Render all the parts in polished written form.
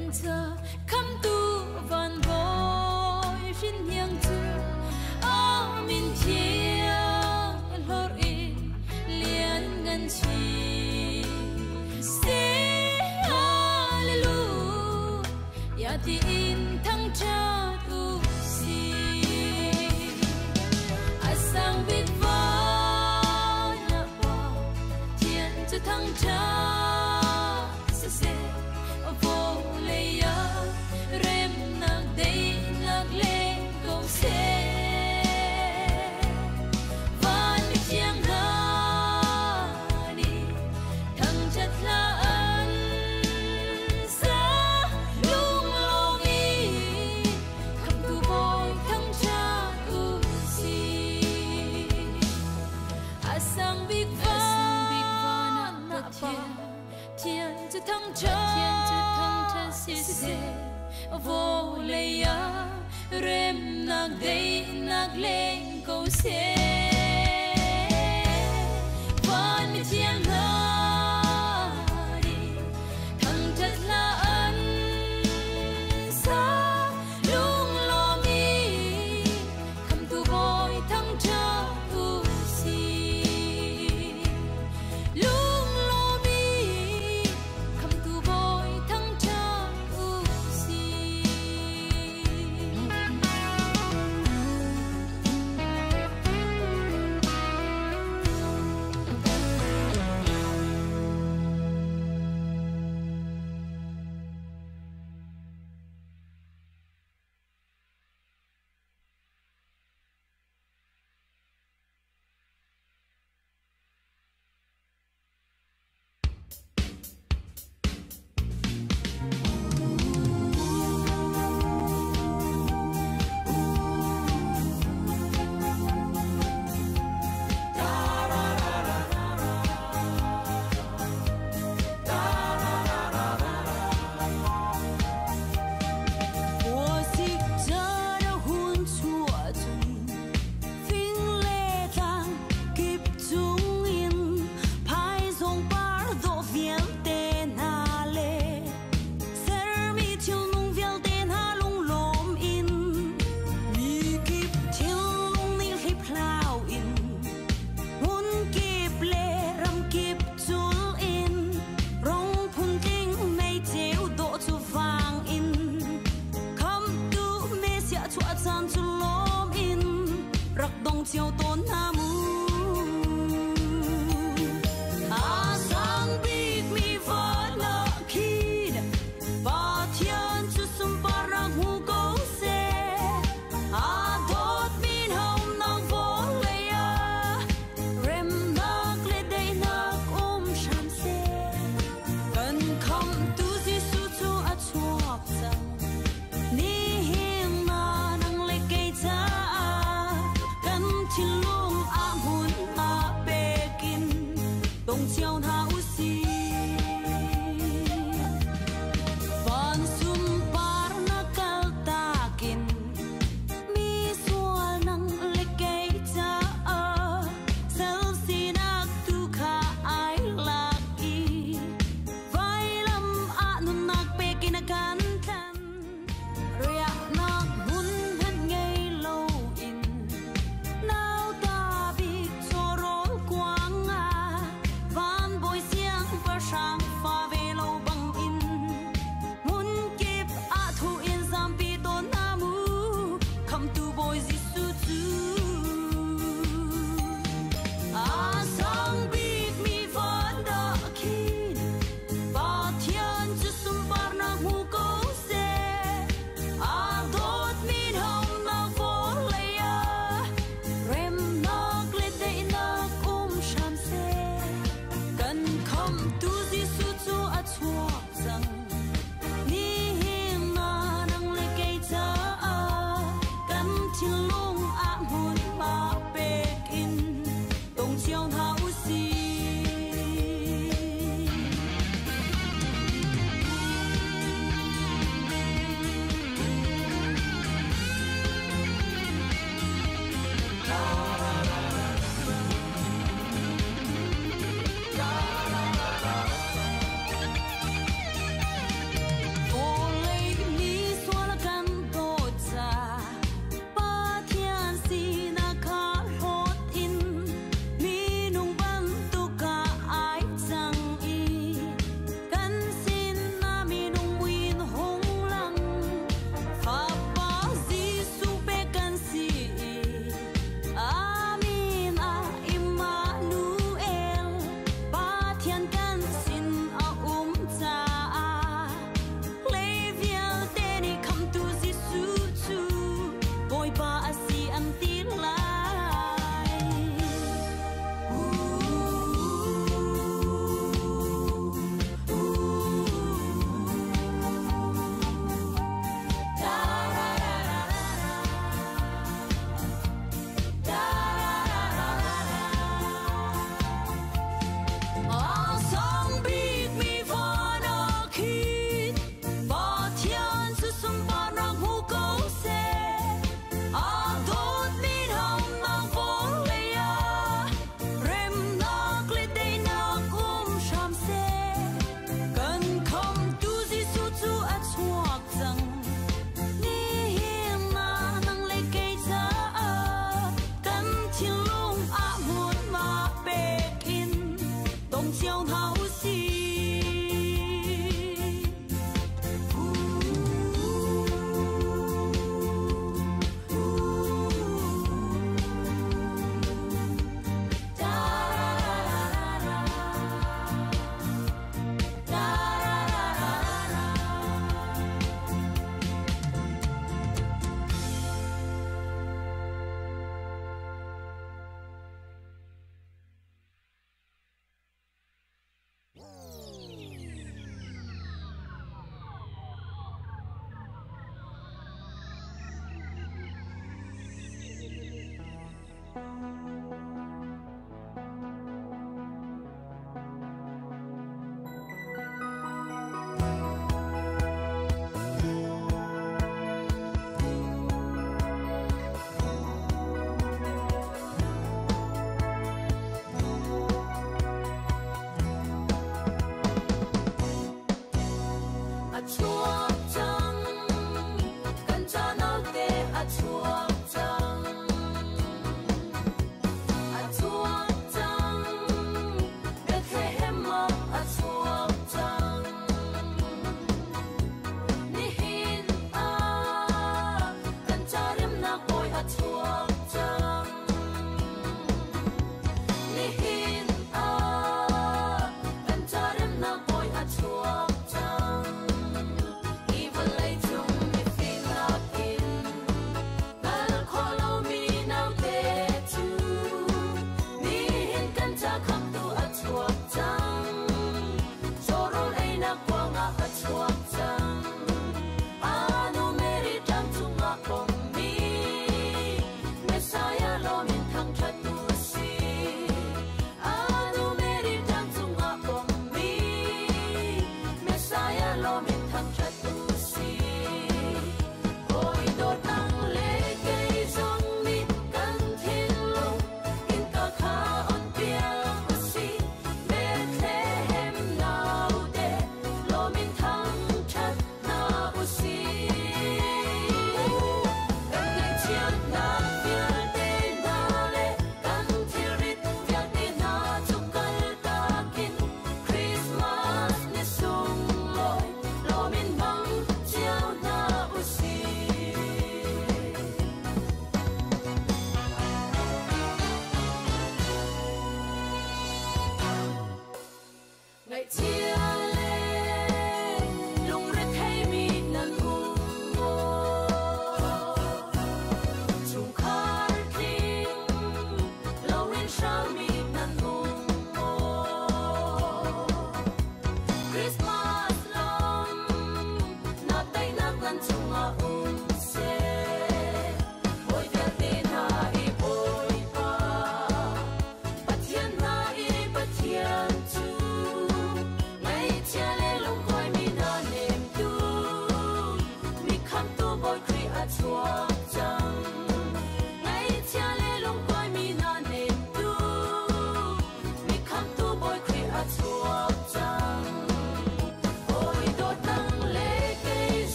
Kan ca khamtu van bawi hrin hiang cu amin thiang hlor in lian ngan chi se. Hallelujah ti in thang chat u si. Asang bik van pa thiên chu thang chat se se vô lê ya rem nak dei nak le ko se. Van mi thiang ha ni thang chat la an sa lung lo mi kham tu boi thang chat u si. Asang bik van na pa thiên chu thang chat si se vô lê ya rem nak dei nak leng ko se. Van mi thiang ha ni thang chat la an sa lung lo mi kham tu boi thang chat u si. Lung lo mi kham tu boi thang chat u si.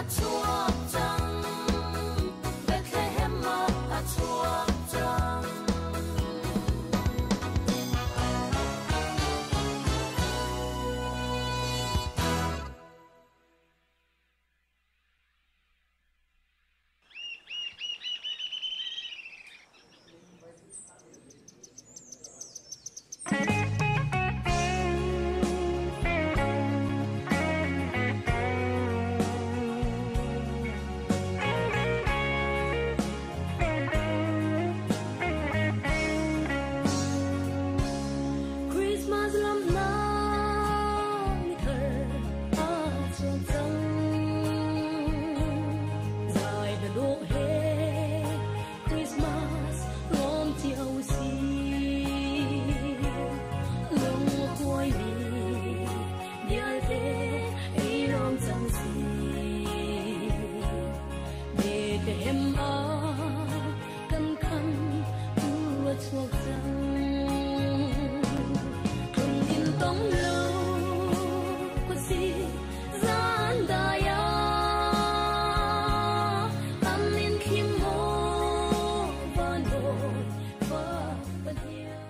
chuak cang Bethlehem ah a chuak cang. Christmas lamnak ni thar aa chuak cang. Zai hla dawh he Christmas lawm cio si. Lung a kuaimi vialte i lawm cang si. Bethlehem ah kan khamhtu a chuak cang. Tlun inn tong lo khuasi zan dai ah an in thlim maw van bawi fa Pathian.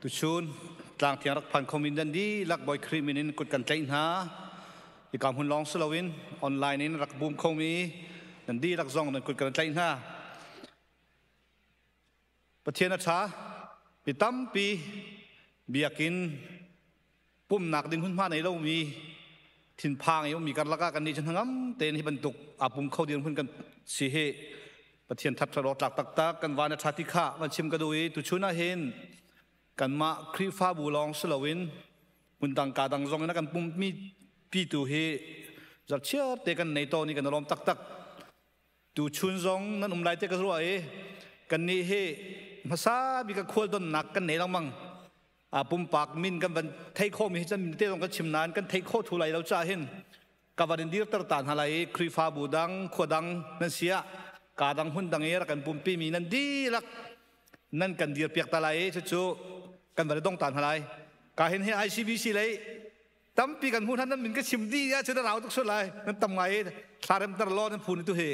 Tuchun tlangthiang rak phan khomi nan dihlak Bawi Khrih min in kut kan tlaih hna. Hika hmun lawng si loin online in rak bum khomi nan dihlak zong nan kut kan tlaih hna. Pathian a ṭha. Mi tampi biakinn pumnak ding hmunhma nei lomi thinphang i ummi karlak ah kannih cu hnangam tein hi bantuk aa pum kho dirhmun kan si hi Pathian that rawk tlak taktak kan van a ṭha ti kha van chim ka duh i tuchun ah hin kanmah Khrihfabu lawng si loin hmundang ka dang zong in a kan pummi pitu hi zarhchiar te kan nei tawn i kan i lawm taktak. Tuchun zong nan um lai te ka ruah i kannih hi hmasa bik a khual donnak kan nei lengmang. Pumpak min kan van thei khawhmi hi cun te zong kan chim nain kan theih khawh thu lai lo ca hin ka van in dirter ta hna lai i Khrihfabu dang khua dang nan si ah ka dang hmun dang i rak kan pumpi mi nan dihlak nan kan dir piak ta lai i cucu kan van i dong ta hna lai. Ka hin hi ICBC lei tampi kan hmu hna, nan min ka chim dih ah cun a rau tuk sual lai, nan tam ngai i thlarem tar law nan phu ni tu hi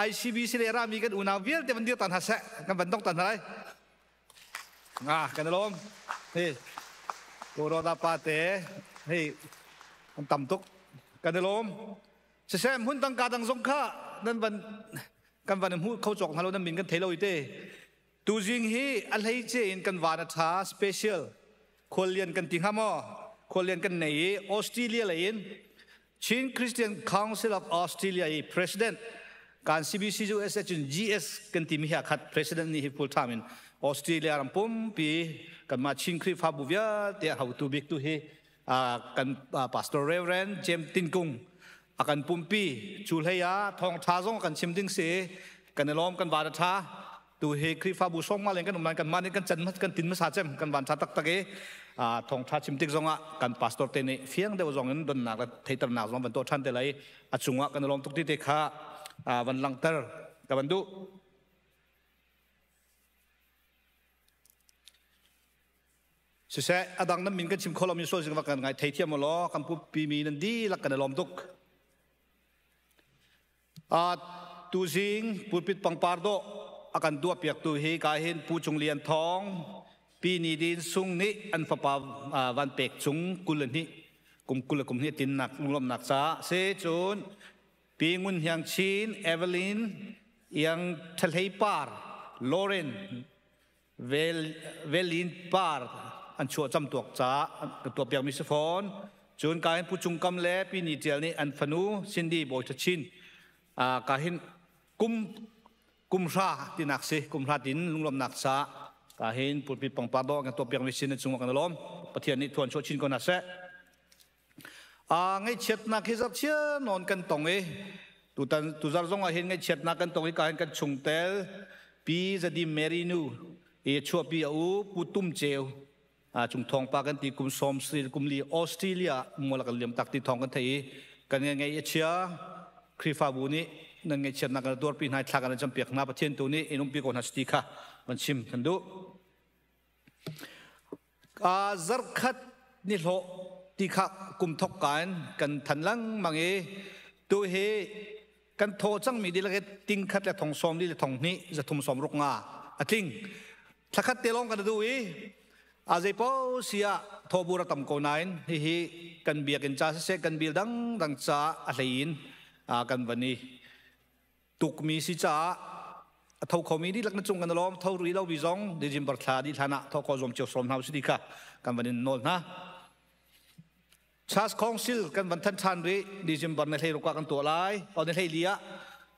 ICBC le rami kan unau vialte van dir ta hna seh, kan van dong ta hna lai. Nga kan lawm. Hi Koro pa te hei an tam tuk, kan i lawm. Siseh hmun dang ka dang zong kha nan van kan van hmu kho cawk hna lo, nan min kan thei lo i te. Tuzing hi a hleice in kan van a ṭha, special khuallian kan ti hnga maw, khuallian kan nei i Australia lei in Chin Christian Council of Australia i president kan CBC USA cun GS kan timi hi khat president nih hi full time in Australia ram pumpi kanmah Chin Khrihfabu vialte hotu bik tu hi kan Pastor Reverend James Tin Kung a kan pumpi. Cu hlei ah thawngtha zong kan chim ding si, kan i lawm, kan van a tha. Tu hi Khrihfabu song ma leng kan um kan mah nih kan can kan tin hmasa cem, kan van tha taktak i thawngtha chim tik zongah kan pastor te nih fiang deuh zong in donnak le theiternak zong van tuah than te lai. A cungah kan lawm tuk ti te kha van langhter ka van duh. Siseh, adang nan min kan chim kho lomi sual sing kan ngai thei thiam law, kan pu mi nan dihlak kan i lawm tuk. Tuzing pulpit pangpar dawh a kan tuahpiaktu hi ka hin Pu Cung Lian Thawng, Pi Ni Din Sung nih an fapa Van Pek Cung 22 kum 20 kum hnih tinnak lunglawmhnak caah si. Cun Pi Ngun Hiang Chin, Evelyn Iang Thalhei Par, Lauren Velin Par an chuah camtuak caah ka tuahpiakmi si fawn. Cun ka hin Pu Cung Kam le Pi Ni Tial nih an fanu Cindy Bawi Tha Chin ka hin kum kum hra tinak si, kum hra tin lunglawmhnak caah ka hin pulpit pangpar dawh kan tuahpiakmi sin na cungah kan lawm. Pathian nih thuan chuah chin ko hna seh. Ngaihchiatnak hi zarhchia nawn kan tong i tutan tuzar zong ah hin ngaihchiatnak kan tong i ka hin kan chungtel Pi Zadi Mary nu i chuahpi a u Pu Tum Ceu cung thawng pa kan ti, kum 94 kum li Australia mual kan liam tak ti thawng kan thei i Kan ngai a chia Khrihfabu nih nan ngaihchiatnak kan tuarpi hna thla kan campiak hna Pathian tu nih in umpi ko hna ti kha kan chim kan duh. Zarkhat ni hlawh ti kha kum thok ka in kan than lengmang i tu hi kan thaw cangmi dihlak hi ting khat le thong sawm li le thong hnih zathum sawm ruk nga a tling. Thlakhat te lawng kan duh i a zeipo si ah thawbur a tam ko nain hihi kan biakinn ca siseh kan bil dangdang ca a hlei in kan van i tukmi si caah a tho khomi dihlak na cung kan lawm tho rih lo mi zong December thla dih hlan ah tho kho zuam cio sawm hna usih ti kha kan van in nawl hna. Church Council kan van than ṭhan rih December ni hlei ruk ah kan tuah lai o ni hlei li ah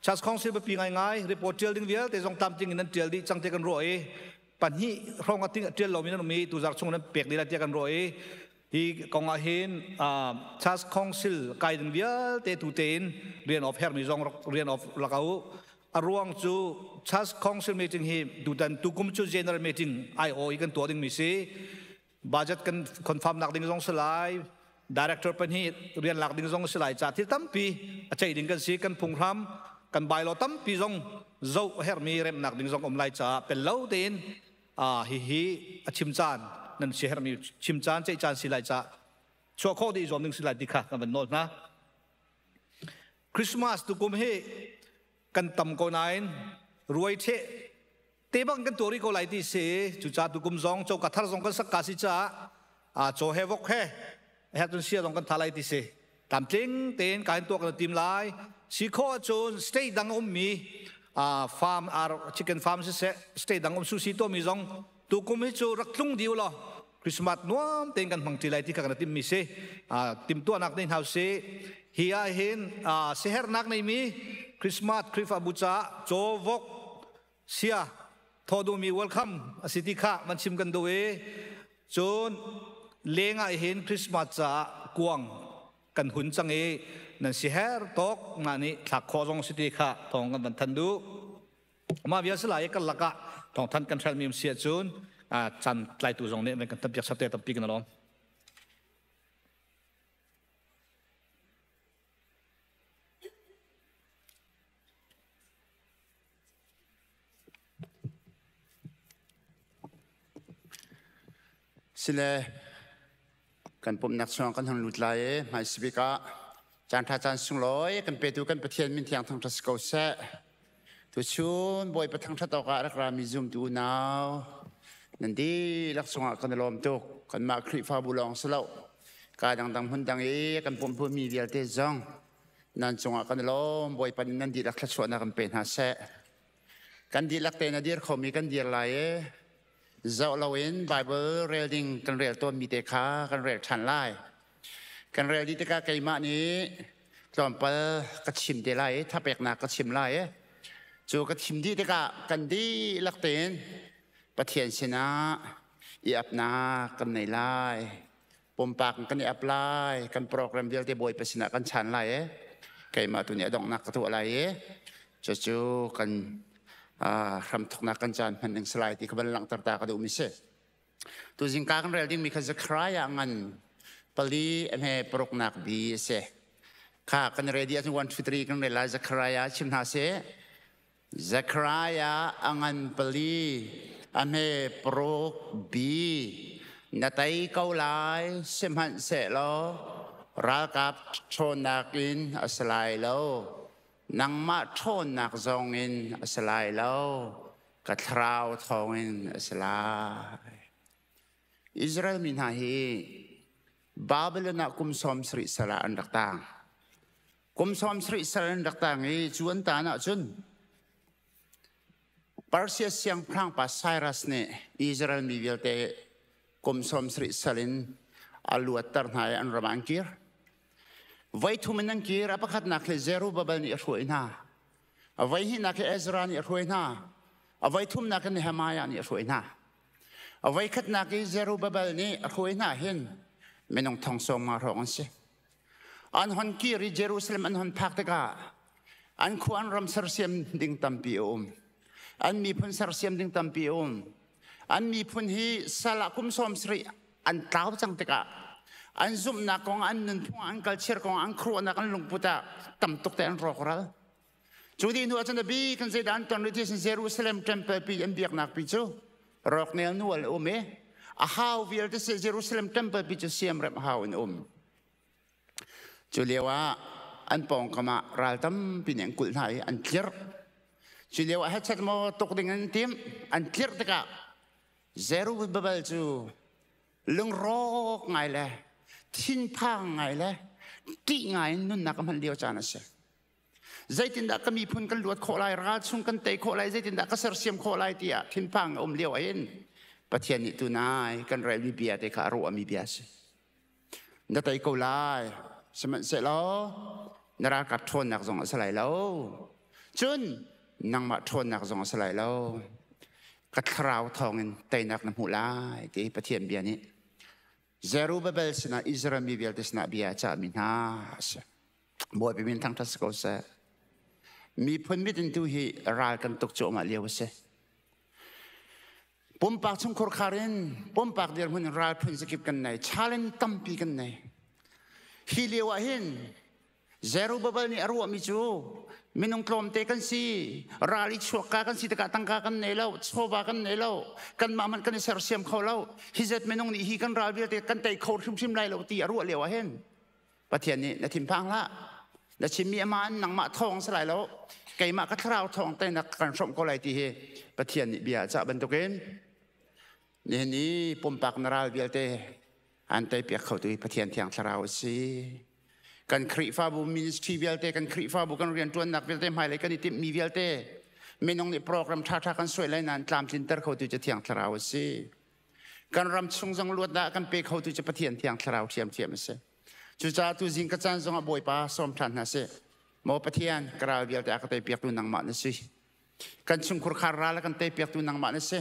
Church Council biapi ngaingai report ṭial ding vialte zong tlamtling in nan ṭial dih cang te kan ruah i pahnih hrawng a ting ṭial lomi nan um i tuzarh chung nan pek dih lai tiah kan ruah i hi kong ah hin Church Council kai ding vialte tu tein rian of hermi zong rian of lak u a ruang cu Church Council meeting hi tutan tukum cu general meeting IO i kan tuah ding mi si budget kan confirm nak ding zong si lai director pahnih rian lak ding zong si lai ca thil tampi a ceih ding kan si kan phunghram kan bylaw tampi zong zoh hermi remnak ding zong um lai caah pel lo tein hihi a chim caan nan si hermi chim caan ceih caan si lai ca chuah khawh dih zuam ding si lai ti kha kan van nawl hna Christmas tukum hi kan tam ko nain ruai the te bang kan tuari ko lai ti si cucaah tukum zong coka thar zong kan sak ka si caah a chaw he vok he he cun sia zong kan tha lai ti si tlamtling tein ka hin tuah kan tim lai si kho ahcun state dang ummi farm ar chicken farm siseh state dang um susi to mi zong tukum hi cu rak tlung diu law Christmas nuam tein kan hmang ṭi lai ti kha kan tim mi si timtuahnak nei hna si hi ah hin sihernak nei mi Christmas Khrihfabu caah caw vok sia thaw duhmi welcome a si ti kha van chim kan duh i cun leng ah hin Christmas caah kuang kan hun cang i nan si her tawk nga nih thlak khawh zong si ti kha thawng kan van than duh mah vial si lai kan lakah thawngthan kan hrelmi um si ahcun chan tlaitu zong nih kan tampiak sate tampi kan lawm. Sile kan pumhnak chungah kan hung lut lai i hmaisabik ah caan ṭha caan sunglawi kan petu kan Pathian min thiang thangṭhat si ko seh. Tuchun Bawipa thangṭhat awkah rak rami zumtu unau nan dihlak cungah kan i lawm tuk. Kanmah Khrihfabu lawng si lo. Ka dangdang hmun dang i kan pumhmi vialte zong nan cungah kan i lawm. Bawipa nih nan dihlak thluachuahnak kan pe hna seh. Kan dihlak tein a dir khomi kan dir lai i zoh loin Bible rel ding kan rel tawnmi te kha kan rel ṭhan lai. Kan rel dih tikah keimah nih tlawmpal ka chim te lai i thapeknak ka chim lai i cu ka chim dih tikah kan dihlak tein Pathian sinah i apnak kan nei lai. Pumpak kan i ap lai. Kan program vialte Bawipa sinah kan chan lai i keimah tu nih a donghnak ka tuah lai i cucu kan hramthoknak kan caan hman ding si lai ti kha van langhter ta ka duhmi si. Tuzing ka kan rel dingmi kha Zechariah ngan pali he paruknak bi a si. Kha kan ready ahcun 1 2 3 kan rel lai Zechariah chim hna sih. Zechariah a ngan pali a hme paruk bi na tei ko lai sihmanhsehlaw ralkap ṭhawnnak in a si lai lo. Nangmah ṭhawnnak zong in a si lai lo, ka thlarau thawngin a si lai. Israel mi hna hi Babylon ah kum sawm sarih sal ah an rak tang. Kum sawm sarih sal an rak tang i cu an tan ahcun Persia siangpahrang pa Cyrus nih Israel mi vialte kum sawm sarih sal in a luatter hna i an ram ah an kir. Voi thum in an kir. A pakhatnak hi Zerubbabel nih a hruai hna. A voi hnihnak hi Ezra nih a hruai hna. A voi thumnak hi Nehemiah nih a hruai hna. A voi khatnak i Zerubbabel nih a hruai hna hin minung thong sawm nga hrawng an si. An hon kir i Jerusalem an hon phak tikah an khua an ram sersiam ding tampi a um. An miphun sersiam ding tampi a um. An miphun hi sal ah kum sawm sarih an tlau cang tikah An zumhnak kong, an nunphung, an culture kong, an khuaruahnak, an lungput ah tam tuk te an rawkral. Cu dih hnu ahcun a bi kan zeidah an ton rih ti Jerusalem temple pi an biaknak pi cu rawk nel nual um i a hau vialte si Jerusalem temple pi cu siamremh hau in um. Cu lio ah an pawngkam ah ral tampi nih an kulh hna i an tlirh. Cu lio ah hechet maw tuk ding an tim, an tlirh tikah Zerubbabel cu lungrawk ngai le thinphang ngai le ṭih ngai in nunnak a hman lio caan a si. Zeitindah ka miphun kan luat khawh lai, ral chung kan tei khawh lai, zeitindah ka sersiam khawh lai tiah thinphang a um lio ahhin Pathian nih tunai kan relmi bia te kha a ruahmi bia a si. Na tei ko lai, sihmanhsehlaw na ralkap ṭhawnnak zong a si lai lo. Cun nangmah ṭhawnnak zong a si lai lo. Ka thlarau thawngin teinak na hmuh lai ti Pathian bia nih Zerubbabel sinah Israel mi vialte sinah bia a cahmi hna a si. Bawipa min thangṭhat si ko seh. Miphun mit in tu hi ral kan tuk cuahmah lio a si. Pumpak chungkhur khar in pumpak dirhmun in ral phun zakip kan nei, challenge tampi kan nei. Hi lio ah hin Zerubbabel nih a ruahmi cu minung tlawmte kan si, ral i chuakka kan si tikah tangka kan nei lo, chawva kan nei lo, kanmah hmanh kan i sersiam kho lo. Hi zat minung nih hi kan ral vialte kan tei kho hrimhrim lai lo ti a ruah lio ah hin Pathian nih na thinphang hlah. Na chimmi aman nangmah thawng si lai lo. Keimah ka thlarau thawng te na kan hrawmh ko lai ti hi Pathian nih bia a cah bantukin nihin i pumpak na ral vialte an teipiak khotu hi Pathian thiang thlarau a si. Kan Khrihfabu ministry vialte, kan Khrihfabu kan rianṭuannak vialte, hmailei kan i timhmi vialte minung nih program ṭhaṭha kan suai lai nain tlamtlinter khotu cu thiang thlarau a si. Kan ram chung zong luatnak kan pe khotu cu Pathian thiang thlarau ṭhiamṭhiam a si. Cucaah tu zing ka caan zongah Bawipa sawm ṭhan hna sih. Maw Pathian, ka ral vialte a ka teipiaktu nangmah na si. Kan chungkhur khar ral a kan teipiaktu nangmah na si.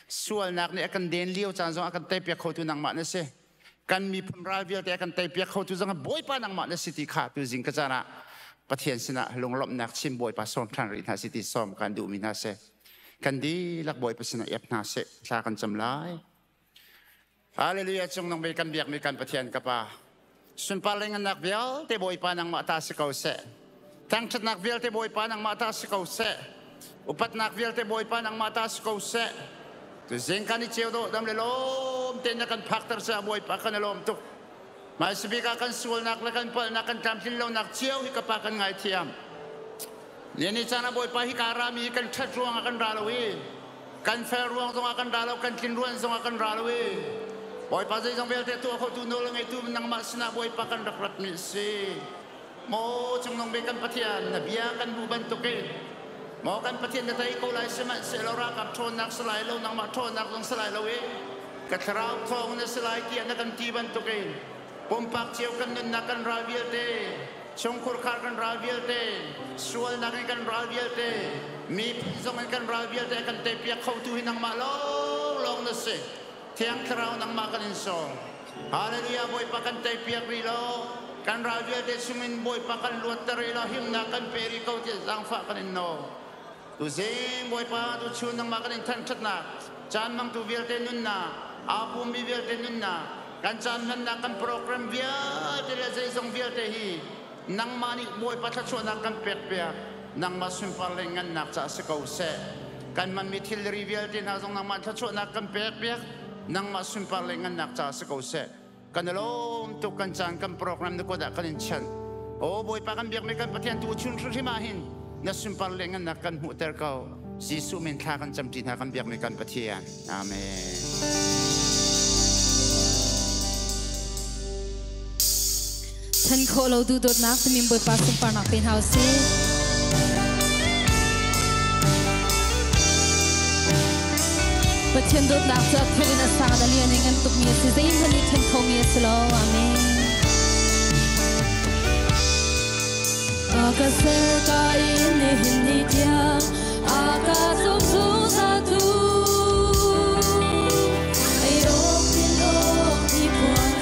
Sualnak nih a kan den lio caan zong a kan teipiak khotu nangmah na si. Kan miphun ral vialte a kan teipiak khotu zong Bawipa nangmah na si ti kha tu zing ka caan ah Pathian sinah lunglawmhnak chim Bawipa sawm ṭhan rih hna si ti sawm kan duhmi hna si. Kan dihlak Bawipa sinah iap hna sih. Thla kan cam lai. Hallelujah cung nung kan biakmi kan Pathian ka Pa. Sunpar le ngannak vialte Bawipa nangmah ta si ko seh. Thangṭhatnak vialte Bawipa nangmah ta si ko seh. Upatnak vialte Bawipa nangmah ta si ko seh. Tuzing kan i ceu dawh dam le lawm tein na kan phakter seh Bawipa kan i lawm tuk. Hmaisabik ah kan sualnak le kan palhnak kan tlamtlin lonak cio hi ka Pa kan ngaithiam. Ni ni caan ah Bawipa hi ka rami hi kan ṭhat ruangah kan ra lo i kan fel ruang zongah kan ra lo, kan tlin ruan zongah kan ra lo i Bawipa zeizong vialte tuah khotu nawl a ngeitu nangmah sinah Bawipa kan rak ratmi a si. Maw cungnung bik kan Pathian, na bia kan hmuh bantukin maw kan Pathian na tei ko lai sihmanhsehlaw ralkap ṭhawnnak si lai lo, nangmah ṭhawnnak zong si lai lo i ka thlarau thawng na si lai tiah na kan ti bantukin pumpak cio kan nunnak kan ral vialte chungkhur khar kan ral vialte sualnak in kan ral vialte miphun zong in kan ral vialte kan teipiak khotu hi nangmah lawnglawng na si. Thiang Thlarau nangmah kan in sawm. Hallelujah. Bawipa kan teipiak rih lo, kan ral vialte chungin Bawipa kan luatter rih lo, himnak kan pe rih ko tiah zaangfah kan in nawl. Tuzing Bawipa, tuchun nangmah kan in thanṭhatnak caan hmangtu vialte nunnak, aa pummi vialte nunnak, kan caan hmannak, kan program vialte le zeizong vialte hi nangmah nih Bawipa thluachuahnak kan pekpiak, nangmah sunpar le ngannak caah si ko seh. Kan hmanmi thilri vialte hna zong nangmah thluachuahnak kan pekpiak, nangmah sunpar le ngannak caah si ko seh. Kan i lawm tuk. Kan caan, kan program na kut ah kan in chanh. O Bawipa, kan biakmi kan Pathian, tu chun hrimhrim ah hin na sunpar le ngannak kan hmuhter ko. Jesuh min thla kan camṭi hna, kan biakmi kan Pathian. Amen. Chan khawh lo duhdawtnak timi Bawipa sunparnak pe hna usih. Pathian dawtnak cu a thel in a sang in a lian in ngan tukmi a si. Zeihmanh nih ṭhen khomi a si lo. Amen. A ka ser ka in nihin ni tiang a ka zum zungzal tu. Ei awk tin awk ti phuan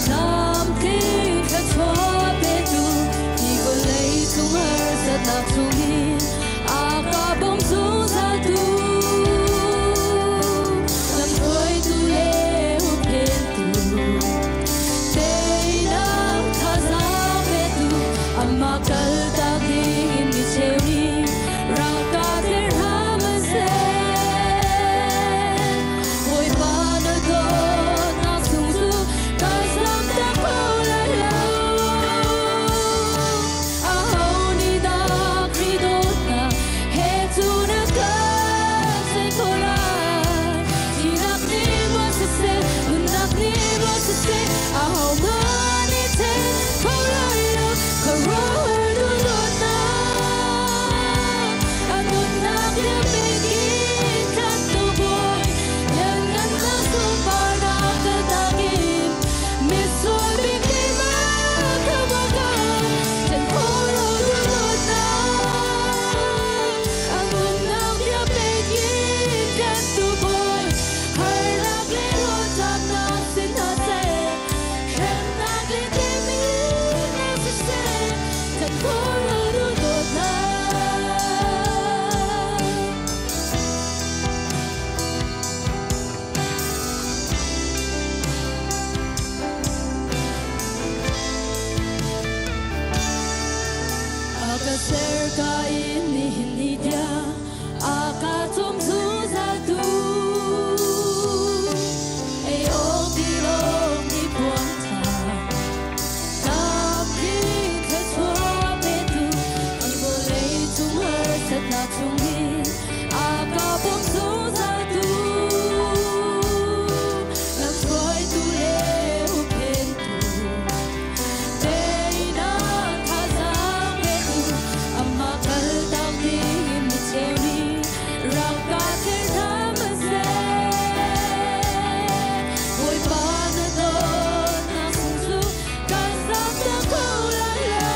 Lamtling thluachuah petu hi vawlei cung harsatnak chungin a ka bawm zungzaltu. Lamhruaitu le huphentu Amah kaltak dingin mi cheu nih rak ka ther hram seh. Bawipa na dawtnak sung cu ka zamtak kho lai lo. Aho nih dah Khrih dawtnak he cu na kan theih khawh lai? Thihnak nih maw siseh, nunnak nih maw siseh, ahohmanh nih then kho lai lo. Khuaruahhar duhdawtnak, a nunnak liam in tlantu Bawi, lianngannak sunparnak kaltak in misual bik keimah kha maw ka then khawh lo duhdawtnak, a nunnak liam in tlantu Bawi, harnak le rawlṭamnak si hna seh, hremnak le temhinnak siseh, then khawh lo duhdawtnak. A ka ser ka in nihin ni tiang a ka cawm zungzaltu. Ei awk ti awk ni puan ṭha tampi thluachuah petu hi vawlei cung harsatnak chung hin a ka bawm zungzaltu. Lamhruaitu le huphentu teinak thazaang petu amah kaltak dingin mi cheu nih rak ka ther hram seh. Bawipa na dawtnak sung cu ka zamtak kho lai lo.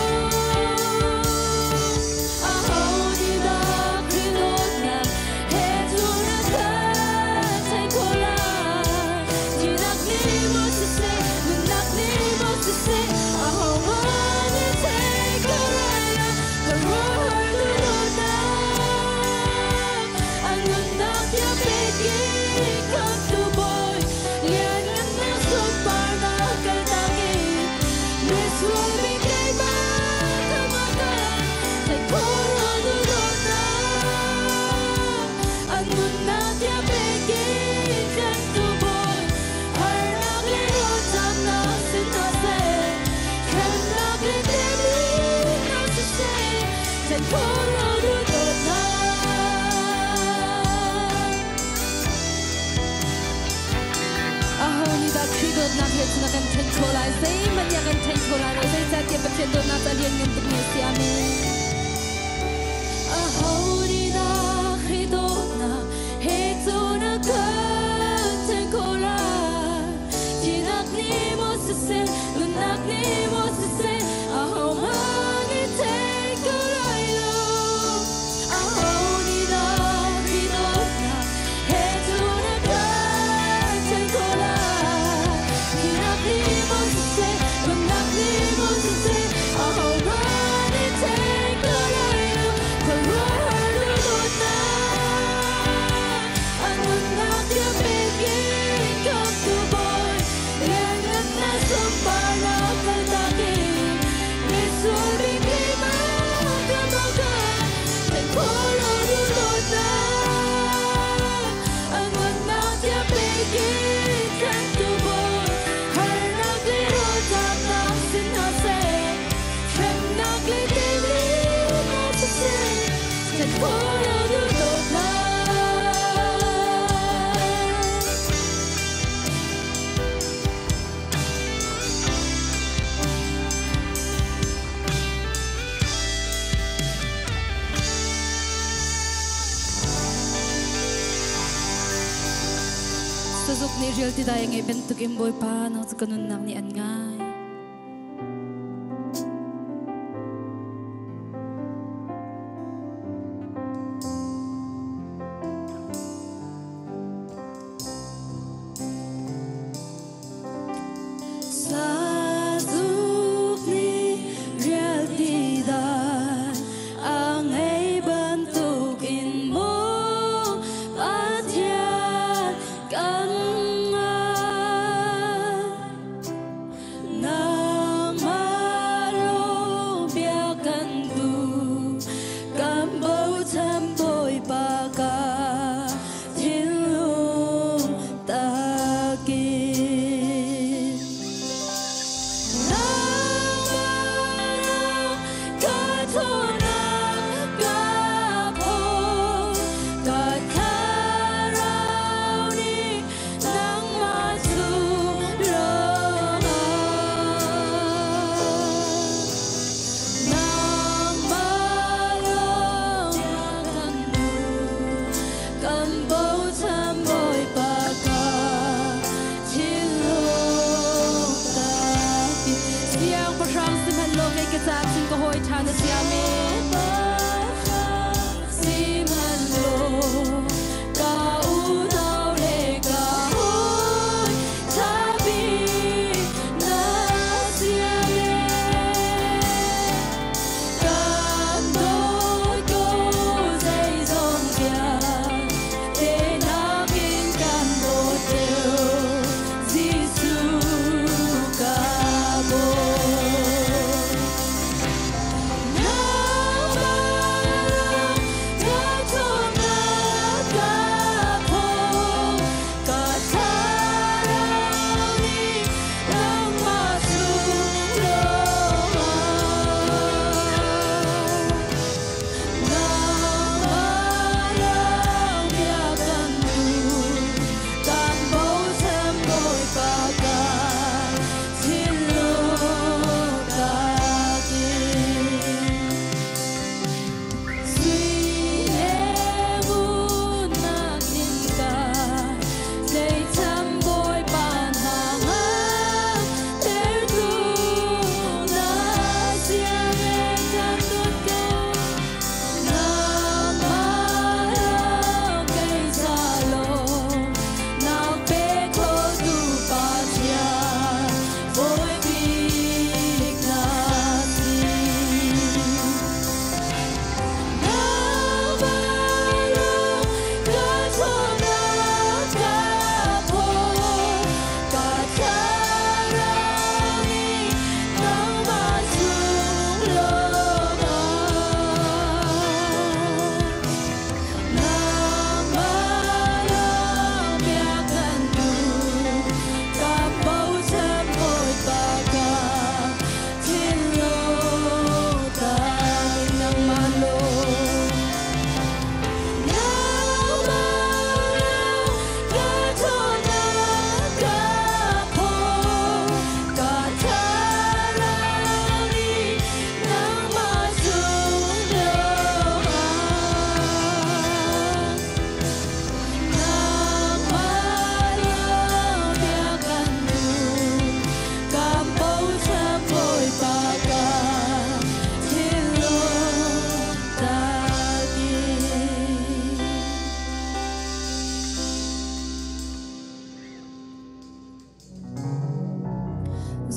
Aho nih dah Khrih dawtnak he cu na kan theih khawh lai? Thihnak nih maw siseh, nunnak nih maw siseh, ahohmanh nih thei kho lai lo. Khuaruahhar duhdawtnak, a nunnak tiang pek in khamhtu Bawi, lianngannak sunparnak kaltak in misual bik keimah kha maw ka theih khawh lo duhdawtnak, a nunnak tiang pek in tlantu Bawi, harnak le rawlṭamnak si hna seh, hremnak le temhinnak siseh, then khawh lo duhdawtnak. Aho nih dah Khrih dawtnak he cun a kan then khawh lai? Zeihmanh nih a kan then kho lai lo. Zeicahtiah Pathian dawtnak cu a lianngan tukmi a si. Amen. Aho nih dah Khrih dawtnak he cun a kan then khawh lai? Thihnak nih maw siseh, nunnak nih maw siseh, ahohmanh nih then kho lai lo. Aho nih dah Khrih dawtnak he cun a kan then khawh lai? Thihnak nih maw siseh, nunnak nih maw siseh, ahohmanh nih then kho lai lo. Khuaruahhar duhdawtnak, a nunnak tiang pek in khamhtu Bawi, lianngannak sunparnak kaltak in misual bik keimah kha maw ka then khawh lo duhdawtnak, a nunnak tiang pek in tlantu Bawi, harnak le rawlṭamnak si hna seh, hremnak le temhinnak siseh, then khawh lo duhdawtnak. Sazuk nih rial ti dai a ngeih bantukin Bawipa nang cu ka nunnak nih an ngai. Sazuk nih rial ti dai a ngei bantukin maw Pathian kan ngai. caah cun ka hawi ṭha na si. Amen.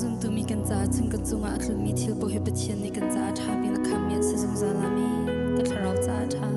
Zumtumi kan caah cun kan cungah a tlunmi thil paoh hi Pathian nih kan caah ṭha bik a khammi an si zungzal. Amen. Ka thlarau caah ṭha.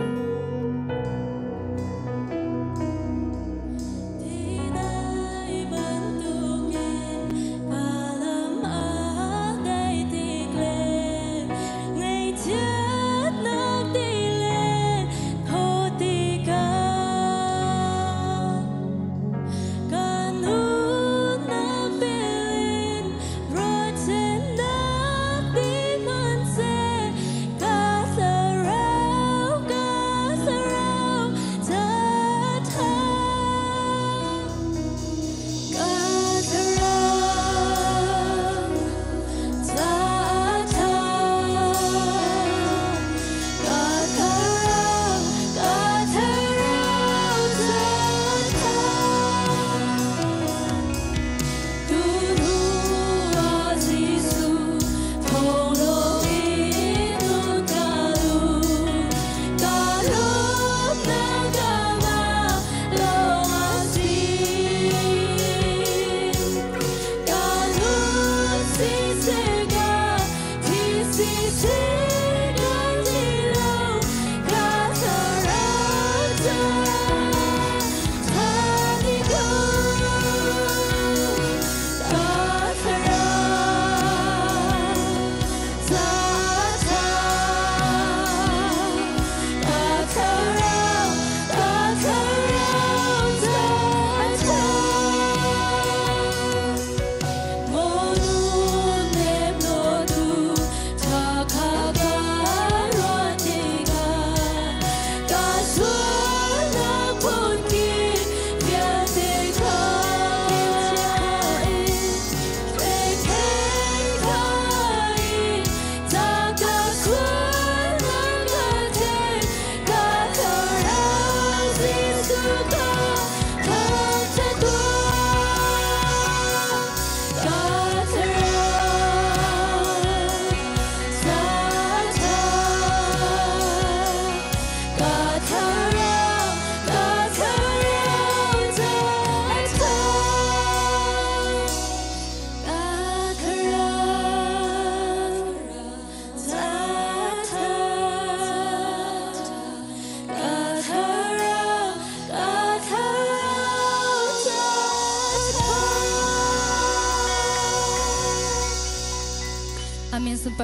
Ka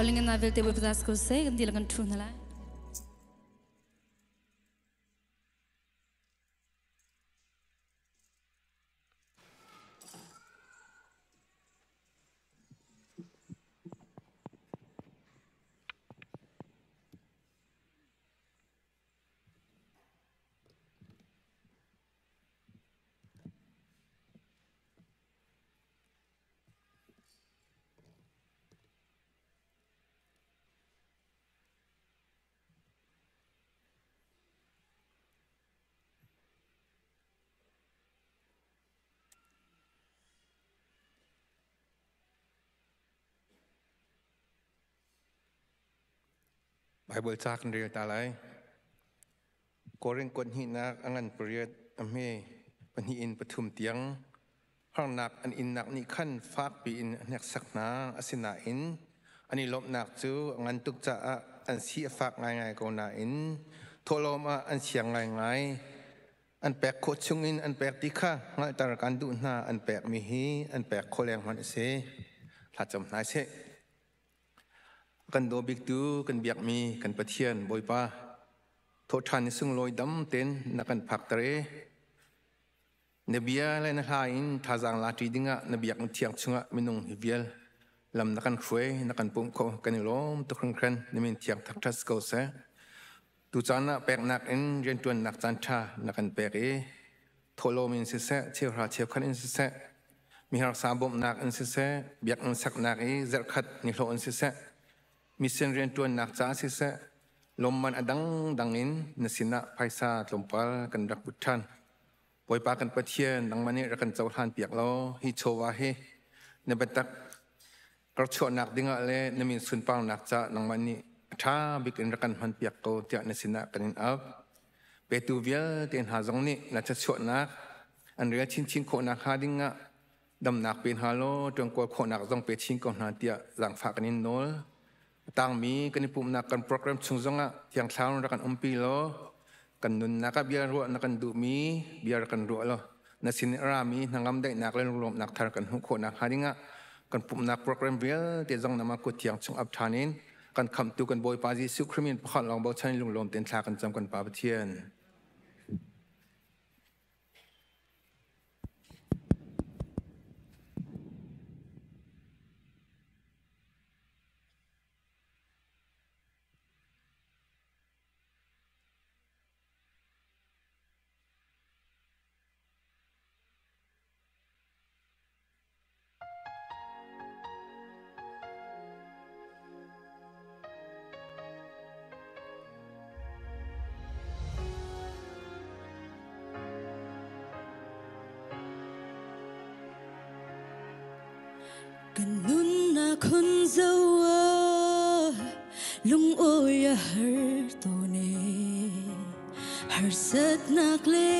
Sunparling na vialte Bawipa ko seh kan dihlak kan ṭhu hna lai. Bible ca kan rel ta lai. Korin kuat hnihnak a ngan pariat a hme pahnih in pathum tiang harnak an innak nih khan fakpi in a hneksak hna. Asinain an i lawmhnak cu a ngan tuk caah an si a fak ngaingai ko nain thawhlawm ah an siang ngaingai. An pek khawh chungin an pek ti kha hngalhter kan duh hna. An pekmi hi an pek khawh leng hmanh a si. Thlacam hna sih. Kan daw biktu kan biakmi kan Pathian Bawipa, thawhṭhan ni sunglawi dam tein na kan phakter i na bia le na hla in thazaang la ṭi dingah na biakinn thiang chungah minung hi vial lam na kan hruai, na kan pumh khawh, kan i lawm tuk hringhran. Na min thiang thangṭhat si ko seh. Tucaan ah peknak in rianṭuannak caan ṭha na kan pek i thawhlawm in siseh, cheuhra cheukhat in siseh, miharsa bawmhnak in siseh, biakinn saknak i zarhkhat nihlawh in siseh, mission rianṭuannak caah siseh, lawmman a dangdang in na sinah phaisa tlawmpal kan rak put ṭhan. Bawipa kan Pathian, nangmah nih rak kan cohlan piak law hi chawva hi na biatak karchuahnak dingah le na min sunparnak caah nangmah nih a ṭha bik in rak kan hman piak ko tiah na sinah kan in ap. Petu vialte hna zong nih na thluachuahnak an rel chinchin khawhnak hnga dingah damnak pe hna law ṭuankawl khawhnak zong pe chin ko hna tiah zaangfah kan in nawl. A tangmi kan i pumhnak kan program chung zongah Thiang Thlarau rak kan umpi law kan nunnak ah bia ruah na kan duhmi bia rak kan ruah law na sin i a rami hnangam daihnak le lunglawmhnak thar kan hmuh khawhnak hnga dingah kan pumhnak program vialte zong nama kut thiang chung ap ṭhan in kan khamhtu kan Bawipa Jesuh Khrih min pakhat lawng bochan in lunglawm tein thla kan cam kan Pa Pathian. Kan nunnak hun zo lung awi a har tawn e. Harsatnak le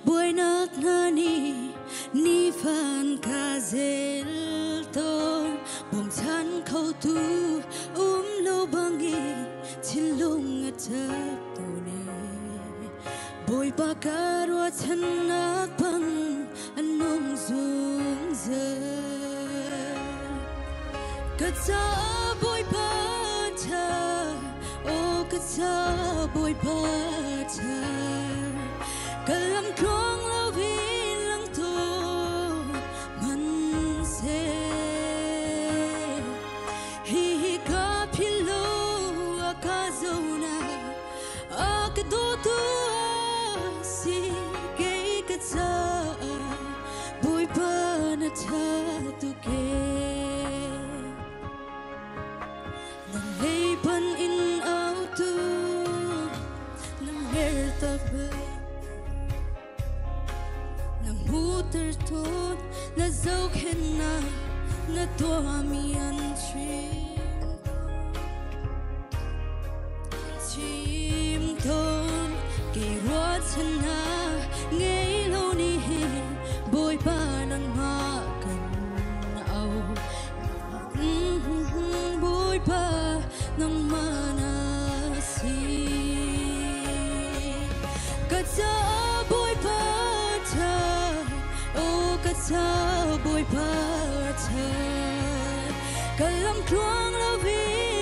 buainak hna nih nifan ka zel tawn. Bawmchan khotu um lo bangin thinlung a ṭap tawn e. Bawipa ka ruahchannak bang an nung zungzal. Ka ca Bawipa ṭha, aw ka ca Bawipa ṭha. Ka lam tluang lo in lang tu hmanhseh. Hi hi ka philh lo a ka zohnak, a ka dawtu a si kei ka caah Bawipa na ṭha tuk ee. Na lei pan in autu na mer tak bal na hmuhter tawn na zohkhenhnak na tuahmi an chim chim tawn kei ruahchannak ngei lo nih hin Bawipa nangmah kan au Bawipa nangmah na si ka ca Bawipa ṭha aw ka ca Bawipa ṭha ka lam tluang lo in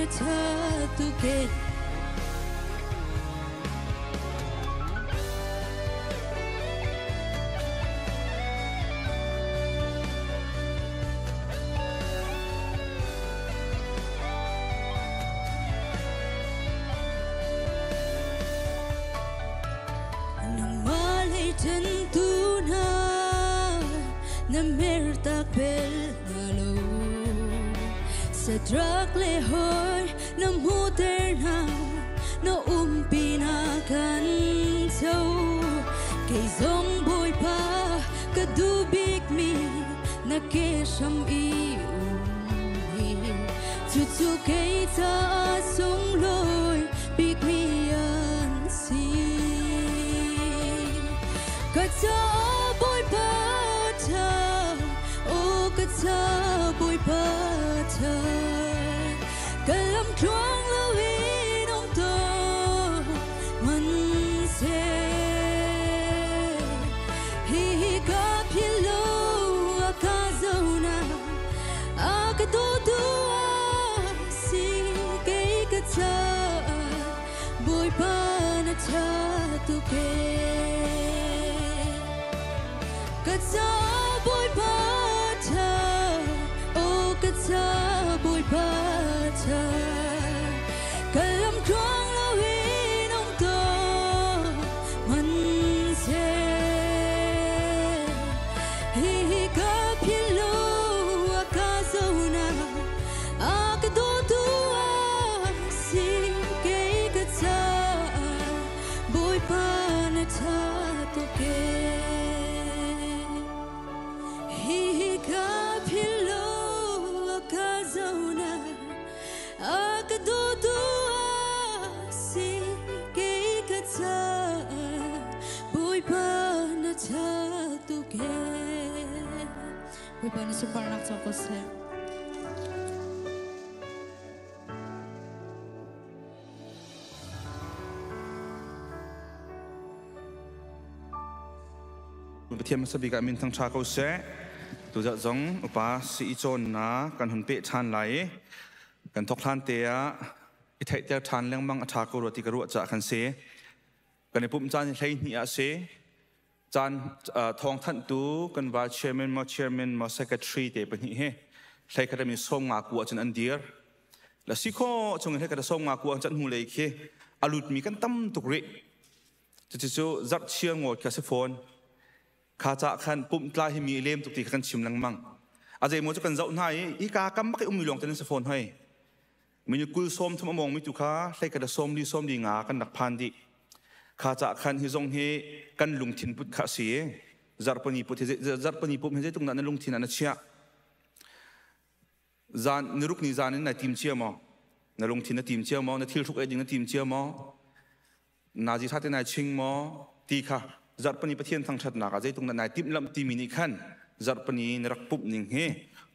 na tha tu ke. Nangmah lei ṭhentu hna na mertak bel hna lo. Sadrak le hawi na hmuhter hna, na umpi na kan co. Kei zong Bawipa ka duh bikmi na ke hram i um hi. Cucu kei caah sunglawi bikmi an si. Ka caah Bawipa ṭha, aw ka caah Bawipa ṭha. Ka lam tluang loin um tawn hmanhseh. Hihi ka philh lo a ka zohnak, a ka dawtu a si kei ka caah Bawipa na ṭha tuk ee. Ka caah Bawipa ṭha, aw ka caah Bawipa ṭha. Ka lam tluang loin um tawn hmanhseh. Hihi ka philh lo a ka zohnak, a ka dawtu a si kei ka caah Bawipa na ṭha tuk ee. Hihi ka philh lo a ka zohnak, a ka dawtu a si kei ka caah Bawipa na ṭha tuk ee. Bawipa na sunparnak co ko seh. Pathian hmasa bik ah min thang ṭha ko seh. Tuzarh zong upa sii cawnnak kan hun peh ṭhan lai i kan thawk hlan te ah i theihter ṭhan lengmang a ṭha ko rua ti ka ruah caah kan si. Kan i pumh caan hi 12 ah a si. Caan thawngthanhtu kan vice chairman maw chairman maw secretary te pahnih hi 11 mi 50 ku ahcun an dir. La si khawh chung in 11 50 ku an hnu lei khi a lutmi kan tam tuk rih. Cucu zarh chia ngawt kha si fawn. Kha ca khan pumh tla hi mi lem tuk ti kha kan chim lengmang. A zeimaw cu kan zoh hna i hika kam bak i ummi lawng te nan si fawn hoi. Minu 20 30 a mawngmi tu kha 11 40 45 kan rak phan dih. Kha ca khan hi zong hi kan lungthin put kha a si i zarhpani put hi zarhpani pum hi zeitluk dah na lungthin ah na chiah. Zan niruk ni zan in na tim cia maw? Na lungthin na tim cia maw? Na thil hruk ei ding na tim cia maw? Nazi tha te nai ching maw? Ti kha zarhpani Pathian thangṭhatnak ah zeitluk dah nai timhlamh timi nih khan zarhpani na rak pumh ning hi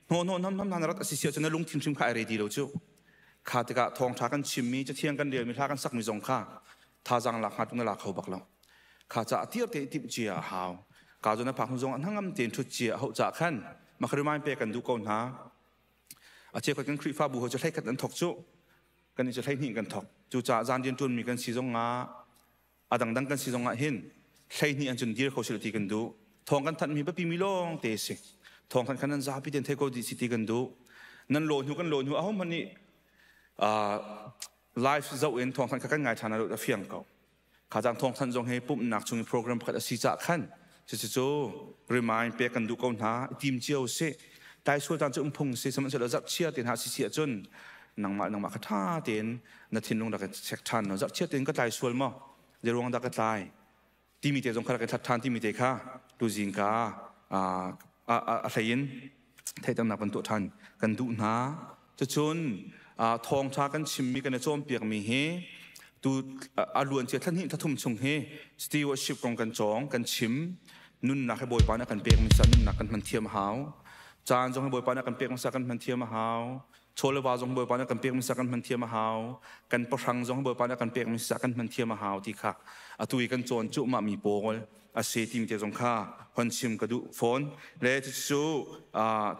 hnaw hnam hnam na rat a si si ahcun na lungthin hrim kha ai re ti lo cu. Kha tikah thawngṭha kan chimmi, cathiang kan relmi, hla kan sakmi zong kha thazaang lak hnga tung na la kho bak lo. Kha ca tir te timh cia a hau. Ka zon na phak hnu zong ah hnangam tein ṭhut cia a hauh ca khan makharimai pe kan duh ko hna. A cheukhat kan Khrihfabu ho cu 11 an thok cu kan i cu 12 kan thok. Cucaah zan rian ṭuanmi kan si zong ah a dangdang kan si zong ah hin 12 an cun dir kho sila ti kan duh. Thawng kan thanhmi biapi mi lawng te si. Thawng thanh khan nan zapi ten thei ko dih si ti kan duh. Nan law hnu kan law hnu ahohmanh nih live zoh in thawng thanh kha kan ngai ṭhan a fiang ko. Kha cang thawng thanh zong hi pumhnak chung i program pakhat a si cah khan cucu remind pek kan duh ko hna. Tim cio si. Tai sual caan cu um phung si sihmanhsehlaw zarh chia te hna si si ahcun nangmah nangmah kha ṭha tein na thinlung rak i check ṭhan no. Zarh chia tein ka tlai sual maw? Zeiruang dah ka tlai? Timi te zong kha rak i thlat ṭhan timi te kha tuzing ka a hlei in theihternak kan tuah ṭhan kan duh hna. Cucun thawngṭha kan chimmi kan i cawnpiakmi hi tu a luancia thla hnih thla thum chung hi stewardship kong kan cawng kan chim. Nunnak hi Bawipa nih a kan pek misa nunnak kan hman thiam a hau. Caan zong hi Bawipa nih a kan pek misa kan hman thiam a hau. Chaw le va zong Bawipa nih a kan pek misa kan hman thiam a hau. Kan pahrang zong Bawipa nih a kan pek misa kan hman thiam a hau ti kha atu i kan cawn cuahmah mi pawl a si timi te zong kha hon chim ka duh fawn. Le cucu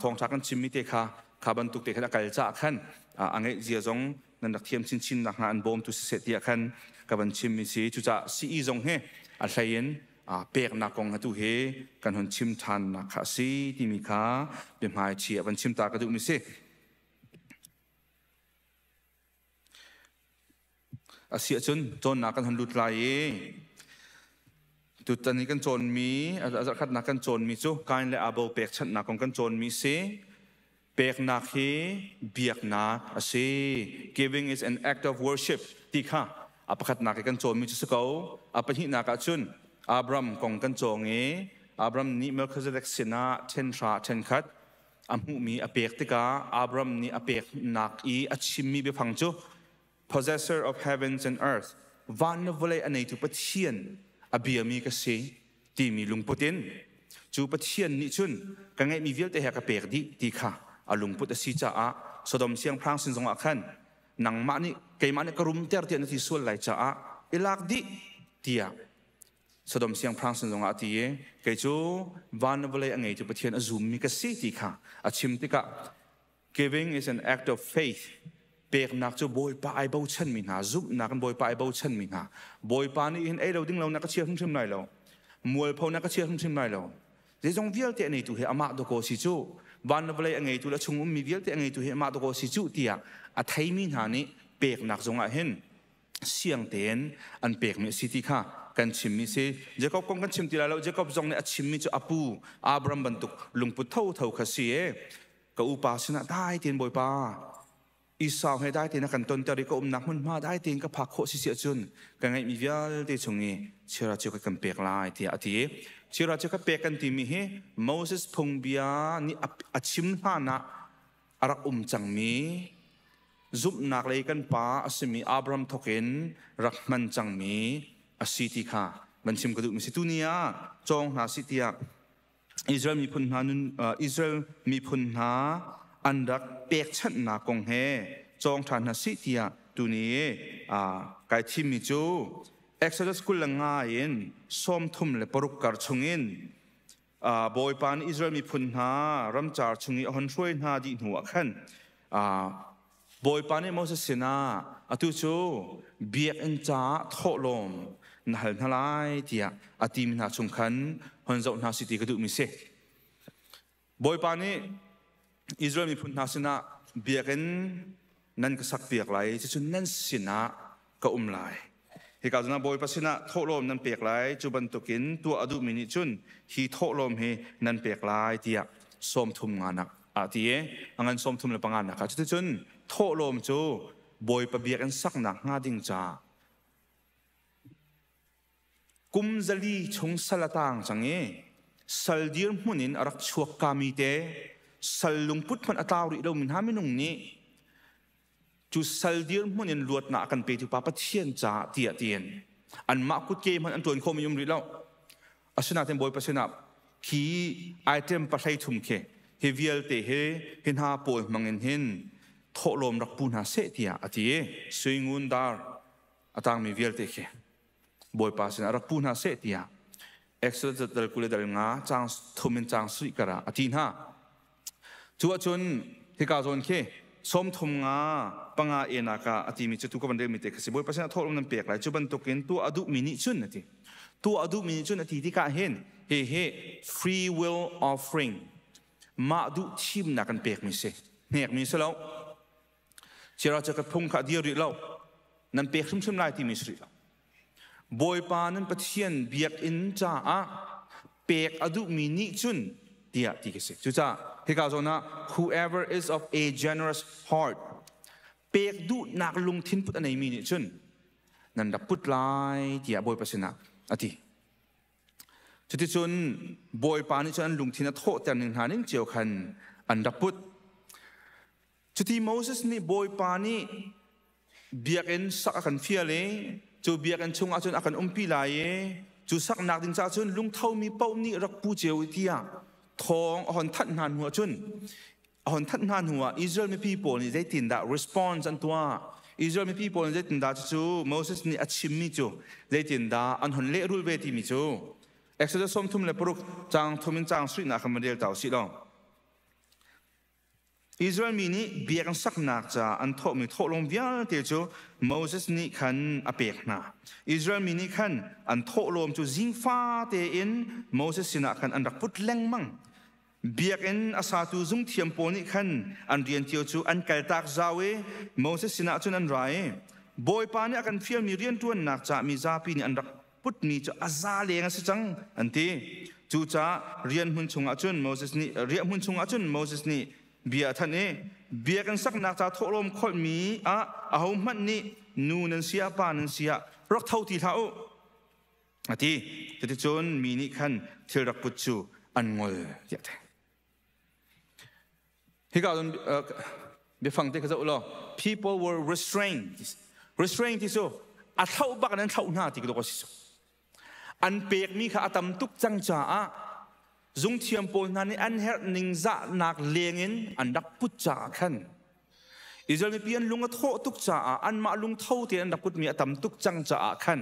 thawngṭha kan chimmi te kha kha bantuk te khan a kal caah khan A ngeih zia zong nan rak thiam chinchin nak hnga an bawmtu siseh tiah khan ka van chim mi si. Cucaah CE zong hi a hlei in peknak kong atu hi kan hun chim ṭhan nak kha a si timi kha biahmai chi a van chim ta ka duh mi si. A si ahcun cawnnak kan hun lut lai i tutan i kan cawnmi a zarhkhatnak kan cawnmi cu Kain le Abel pekchanhnak kong kan cawnmi si. Peknak hi biaknak a si. Giving is an act of worship ti kha a pakhatnak i kan cawnmi cu si ko. A pahnihnak ah cun Abram kong kan cawng i Abram nih Melchizedek sinah ṭhenhra ṭhenkhat a hmuhmi a pek tikah Abram nih a peknak i a chimmi biafang cu possessor of heavens and earth, van le vawlei a neitu Pathian a biami ka si timi lungput in, cu Pathian nih cun ka ngeihmi vialte he ka pek dih ti kha a lungput a si caah Sodom siangpahrang sin zongah khan nangmah nih keimah nih ka rumter tiah na ti sual lai caah i lak dih tiah Sodom siangpahrang sin zongah a ti i kei cu van le vawlei a ngeitu Pathian a zummi ka si ti kha a chim tikah giving is an act of faith. Peknak cu Bawipa ai bochanmi hna zumhnak in Bawipa ai bochanmi hna, Bawipa nih hin ei lo ding lo na ka chia hrimhrim lai lo, mualpho na ka chia hrimhrim lai lo, zeizong vialte a neitu hi amah dawkaw si cu, van le vawlei a ngeitu le chung ummi vialte a ngeitu hi amah dawkaw si cu tiah a theimi hna nih peknak zongah hin siang tein an pekmi a si ti kha kan chimmi si. Jacob kong kan chim ti lai lo. Jacob zong nih a chimmi cu a pu Abraham bantuk lungput thotho kha si e. Ka upa sinah dai tein Bawipa Esau he dai tein a kan tonter i ka umnak hmunhma dai tein ka phak khawh si si ahcun ka ngeihmi vialte chung i chira cu ka kan pek lai tiah a ti. Chira cu ka pek kan timi hi Moses phungbia nih a chim hlan ah a rak um cangmi zumhnak lei kan pa a simi Abraham thawkin rak hman cangmi a si ti kha van chim ka duhmi si. Tuni ah cawng hna si tiah Israel miphun hna nun Israel miphun hna an rak pekchanhnak kong he cawng ṭhan hna si tiah tuni kai thimmi cu Exodus 25 in 36 kar chungin Bawipa nih Israel miphun hna ramcar chung i a hon hruai hna dih hnu ah khan Bawipa nih Moses sinah atu cu biakinn caah thawhlawm na hal hna lai tiah a timi hna chung khan hon zoh hna si ti ka duhmi si. Bawipa nih Israel miphun hna sinah biakinn nan ka sakpiak lai, cucu nan sinah ka um lai. Hika zongah Bawipa sinah thawhlawm nan pek lai, cu bantukin tuah a duhmi nih cun hi thawhlawm hi nan pek lai tiah 35 nak ah ti i a ngan 35 nak ah. Cuticun thawhlawm cu Bawipa biakinn saknak hnga ding caah kum 400 chung sal a taang cang i sal dirhmun in a rak chuak kami te, sal lungput hmanh a tlau rih lomi hna minung nih cu sal dirhmun in luatnak a kan petu pa Pathian caah tiah tiin anmah kutke hmanh an ṭuan khomi um rih lo. Asinain Bawipa sinah khi item 13 khi hi vialte hi hi hna pawl hmangin hin thawhlawm rak pu hna seh tiah a ti i sui, ngun, dar a tangmi vialte khi Bawipa sinah rak pu hna seh tiah Exodus dal 25 caang thum in caang sarih karah a ti hna. Cu ahcun hika zawn khi 35 enak ah a timi cu tu ka van relmi te kha si. Bawipa sinah thawhlawm nan pek lai, cu bantukin tuah a duhmi nih cun a ti. Tuah a duhmi nih cun a ti tikah hin hihi free will offering, mah duh thimnak kan pekmi si, hnekmi si lo. Chira cu ka phung kha a dir rih lo, nan pek hrimhrim lai timi si rih lo. Bawipa nan Pathian biakinn caah pek a duhmi nih cun tiah ti ka si. Cucaah hika zawn ah whoever is of a generous heart, pek duhnak lungthin put a neimi nih cun nan rak put lai tiah Bawipa sinah a ti. Cuticun Bawipa nih cun an lungthin a thawhter ning hna ning cio khan an rak put. Cuti Moses nih Bawipa nih biakinn sak a kan fial i cu biakinn chungah cun a kan umpi lai i cu saknak ding caah cun lungthomi paoh nih rak pu cio i tiah thawng a hon thanh hna hnu ah cun a hon thanh hna hnuah Israel mipi pawl nih zeitindah response an tuah, Israel mipi pawl nih zeitindah cucu Moses nih a chimmi cu zeitindah an hon lehrul ve timi cu Exodus 36 caang thum in caang sarihnak khan van rel ta usih law. Israel mi nih biakinn saknak ca an thawhmi thawhlawm vialte cu Moses nih khan a pek hna. Israel mi nih khan an thawhlawm cu zingfa tein Moses sinah khan an rak put lengmang. Biakinn a satu zungthiam pawl nih khan an rian cio cu an kaltak zau i Moses sinah cun an ra i, Bawipa nih a kan fialmi rianṭuannak ca mizapi nih an rak putmi cu a za leng a si cang, an ti. Cucaah rian hmun chungah cun Moses nih riahhmun chungah cun Moses nih bia a thanh i, biakinn saknak ca thawhlawm kholhmi ah ahohmanh nih nu nan si ah pa nan si ah rak tho ti hlah u, a ti. Cuticun mi nih khan thil rak put cu an ngol, tiah a ti. Hika cun biafang te kha zoh law, people were restrained. Restrained ti cu a thlauh bak in an thlauh hna ti ka si. An pekmi kha a tam tuk cang caah zungthiam pawl hna nih an herh ningzahnak lengin an rak put caah khan, Israel mipi an lung a thawh tuk caah, anmah lungtho tein an rak putmi a tam tuk cang caah khan,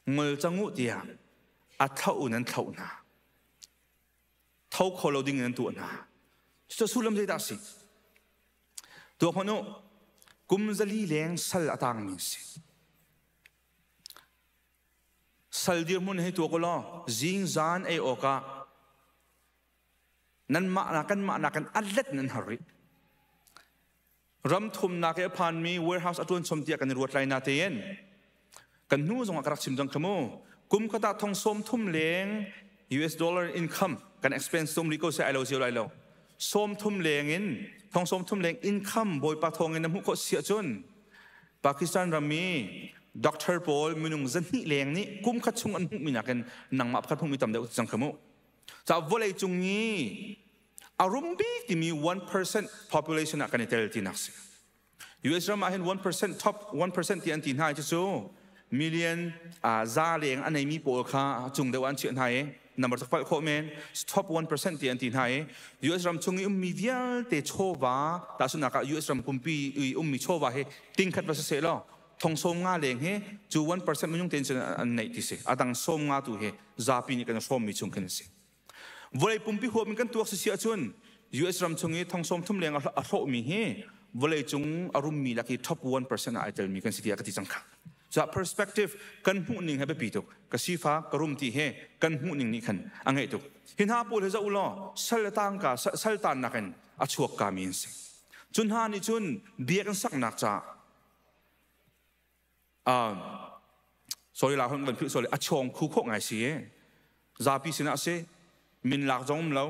ngol cang u tiah a thlauh in an thlauh hna. Tho kho lo ding in an tuah hna. Cucu sullam zeidah a si? Tuak hmanh u, kum 400 leng sal a tangmi si. Sal dirhmun hei tuak u law, zingzan ei awkah nanmah na kanmah nakin a let nan har rih. Ram thumnak i a phanmi warehouse a ṭuan chom tiah kan i ruat lai na tein kan hnu zongah ka rak chim cang kha mu. Kum khat ah 30,000 leng US dollar income kan expense tum rih ko seh, ai lo zio lai lo. 30 leng in, 30,000 leng income Bawipa thawng in na hmuh khawh si ahcun, Pakistan ram i doctor pawl minung 200 leng nih kum khat chung an hmuhmi nakin nangmah pakhat hmuhmi tam deuh cang kha mu. Ca vawlei cung i a rum bik timi 1% population ah kan i tel tinak si. US ram ah hin 1%, top 1% ti an ti hna. Cu million za leng a neimi pawl kha cung deuh an chiah hna i number tak palh khawh men, top 1% ti an ti hna i US ram chung i ummi vialte chawva, tahchunhnak ah US ram pumpi i ummi chawva hi tingkhat va siseh law, 50,000 leng hi cu 1% minung tein cun an neih ti si. A dang 50 tu hi zapi nih kan hrawmmi chung khin a si. Vawlei pumpi huap in kan tuak si ahcun, US ram chung i 30,000 leng a hrawhmi hi vawlei cung a rummi lak i top 1% ah ai telmi kan si tiah ka ti cang kha. Ca perspective kan hmuh ning he biapi tuk. Ka sifa ka rum ti he kan hmuh ning nih khan a ngeih tuk. Hi hna pawl hi zoh law, sal tangka sal tan nakin a chuak ka mi an si. Cun hna nih cun biakinn saknak ca, sorry la hon van philh, sorry, a chawng khu khawh ngai si e. Zapi sinah si min lak zong um lo.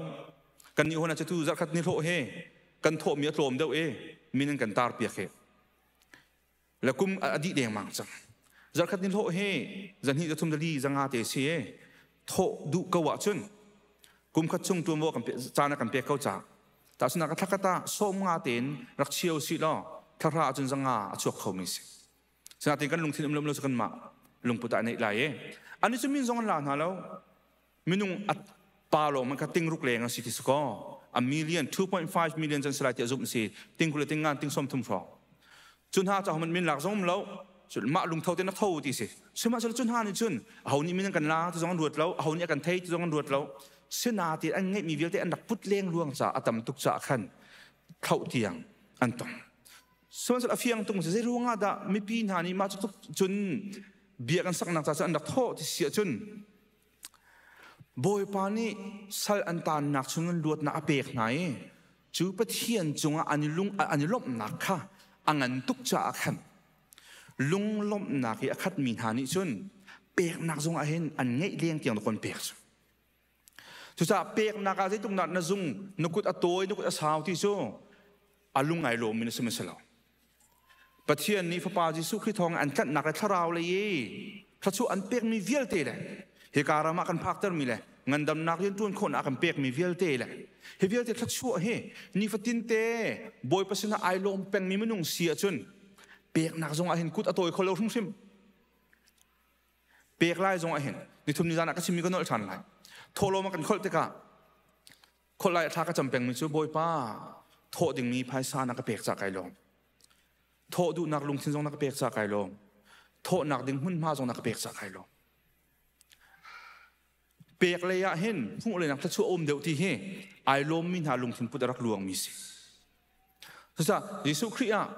Kan nih hona tu zarkhat ni hlawh he kan thawh mi a tlawm deuh e, min an kan tar piak he la kum a dih deng mang cang. Zarkhat ni hlawh he 2 3 4 5 te si e. Thawh duh ko ah cun kum khat chung tuan kan caan kan pek ko cha ta suna ka thakata 50 ten rak chiao si law, thahra cun 500 a chuak kho mi si. Sinain kan lungthin um lo kan mah lungput ah neih lai e. Ani cu min zong an la hna lo. Minung a pa lawng man kha ting ruk leng an si ti ko. A million, 2.5 million chan salai ti azum si, ting kule ting ngan ting som thum hrawng. Cun ha cha man min lak zong um lo, mah lungtho te na tho ti si. Sihmanhsehlaw cun ha nih cun aho nih min an kan la ti zong an ruat lo, aho nih a kan thei ti zong an ruat lo. Sina ti an ngeihmi vialte an rak put leng luang ca a tam tuk ca khan thlauh tiang an tong. Sihmanhsehlaw a fiang tung zei ruangah dah mipi hna nih mah cu cun bia kan saknak ca cu an rak thawh ti si ahcun, Bawipa nih sal an taannak chungin luatnak a pek hna i cu Pathian cungah an i lung an i lawmhnak kha a ngan tuk caah khan, lunglawmhnak i a khatmi hna nih cun peknak zongah hin an ngeih leng tiang kon pek cu. Cucaah peknak ah zeitluk na zung na kut a tawi, na kut a sau ti cu a lung ai lawm mi na si ma si lo. Pathian nih Fapa Jesuh Khrih thawng an tlanhnak le thlarau lei i thluachuah an pekmi vialte le hika ram ah kan phaktermi le ngandamnak rianṭuan khawhnak kan pekmi vialte le hi vialte thluachuah hi nifatin te Bawipa sinah ai lawm pengmi minung si ahcun, peknak zong ah hin kut a tawi kho lo hrimhrim. Pek lai zong ah hin, nithum ni zan ah ka chimmi ka nolh ṭhan lai, thawhlawm a kan kholh tikah kholh lai thla ka cam pengmi cu, Bawipa, thawh dingmi phaisa na ka pek ca kai lawm, thawh duhnak lungthin zong na ka pek ca kai lawm, thawhnak ding hmunhma zong na ka pek ca kai lawm. Pek lei ah hin hmuh lei nak thluachuah um deuh ti hi ai lawmmi hna lungthin put a rak luangmi si. Cucaah Jesuh Khrih ah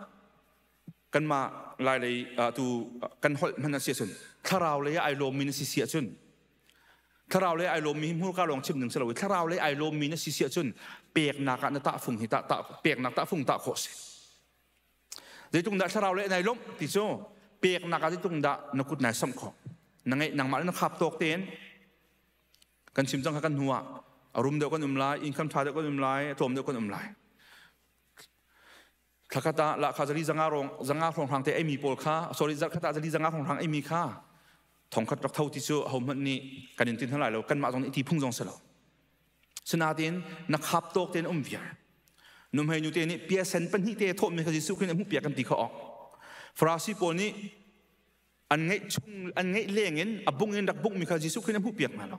kanmah lai lei tu kan holh hman a si ahcun thlarau lei ah ai lawmmi na si si ahcun thlarau lei ai lawmmi hi hmurka lawng chim ding si lo i thlarau lei ai lawmmi na si si ahcun peknak ah na tahfung hi tah tah peknak tahfung tah khawh si. Zeitung dah thlarau lei nai lawmh ti cu peknak ah zeitung dah na kut nai samh khawh na ngeih nangmah le na khap tawk tein kan chim cang kha kan hnu ah a rum deuh kan um lai income ṭha deuh kan um lai a tlawm deuh kan um lai thlakhat ah lahkha zali zanga rong zanga hrawnghrang te ei mi pawl kha sorry zarkhat ah zali zanga hrawnghrang ei mi kha thongkhat rak tho ti cu hohmanh nih kan in tin hna lai lo kanmah zong nih ti phung zong si lo sinatin na khap tawk tein um viar numhei nu te nih piasen pahnih te thawh mi kha Jesuh Khrih nih hmuh piak kan ti kha ok Farasi pawl nih an ngeih chung an ngeih leng in a bung in rak bung mi kha Jesuh Khrih nih hmuh piak hna lo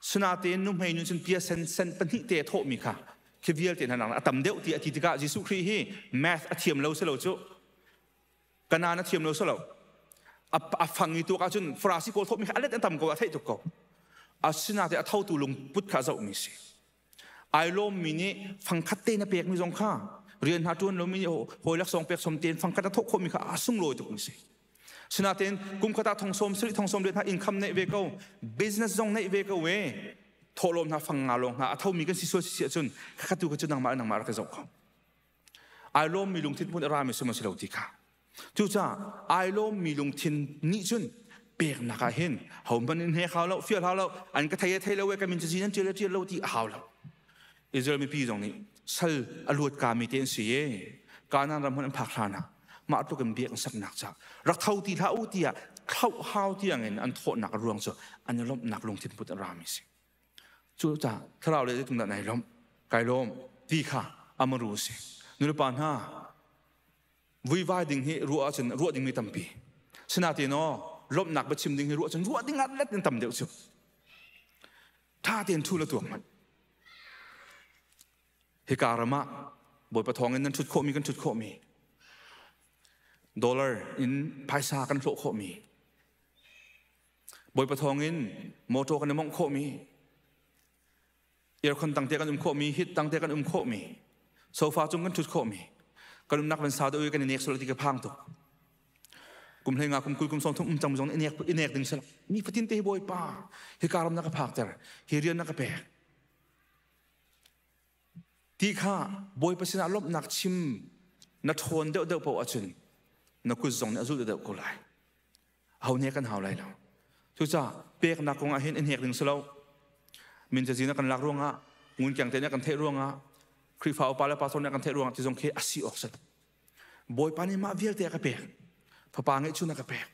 Sinain nuhmei nu cun pia sen sen pahnih te a thawhmi kha khi vialte hna nak a tam deuh ti a ti tikah Jesuh Khrih hi math a thiam lo si lo cu kanan a thiam lo si lo a fang i tuak ahcun Farasi pawl thawhmi kha a let an tam ko a theih tuk ko asinain a thotu lungput kha a zohmi si ai lawmmi nih fangkhat te na pekmi zong kha rian hna ṭuan lomi nih hawi laksawng pek som tein fangkhat a thawh khawhmi kha a sunglawi tuk mi si sinain kum khat ah thong sawm sarih thong sawm riat hna income neih ve ko business zong neih ve ko e thawhlawm hna fang nga lawng hna a thomi kan si sual si ahcun khakhat tu kha cu nangmah le nangmah rak i zoh ko ai lawmmi lungthin hmun a rami sum a si lo ti kha cucaah ai lawmmi lungthin nih cun peknak ah hin hohmanh in hnek hau lo fial hau lo an ka thei thei lo e ka min cazi nan ṭial ṭial lo ti a hau lo Israel mipi zong nih sal a luat kami te an si e Kanaan ram hmun an phak hlan ah mah tluk in biak saknak ca rak tho ti hlah u tiah thlauh hau tiang in an thawhnak ruang cu an i lawmhnak lungthin put a rami si Cucaah thlarau lei zeitindah nai lawmh, kai lawm ti kha amaru a si. Nulepa hna, vuivai ding hi ruah ahcun ruah dingmi tampi. Sinain aw, lawmhnak biachim ding hi ruah ahcun ruah ding ah let in tam deuh cu. Tha tein thu la tuak hmanh. Hika ram ah Bawipa thawngin nan ṭhut khawhmi kan ṭhut khawhmi dollar in phaisa kan hlawh khawhmi Bawipa thawngin motor kan i mongh khawhmi, aircon tangte kan um khawhmi, heat tangte kan um khawhmi, sofa cung kan ṭhut khawhmi, kan umnak van sa deuh i kan i nek sual ti ka phang tuk. Kum hlei nga kum 20 kum 30 um cang zong i nek ding sal. Ni fatin te hi Bawipa, hi karam na ka phak ter, hi rian na ka pek. Ti kha Bawipa sinah lawmhnak chim na ṭhawn deuh deuh paoh ahcun na kut zong nih a zulh deuh ko lai. Ho nih kan hau lai lo. Cucaah peknak kong ah hin i hnek ding si lo. Min cazi na kan lak ruangah, ngun keng te nih kan theih ruangah, Khrihfa upa le pastor nih kan theih ruangah ti zong khi a si awk si. Bawipa nih mah vialte a ka pek. Fapa ngeihchun a ka pek.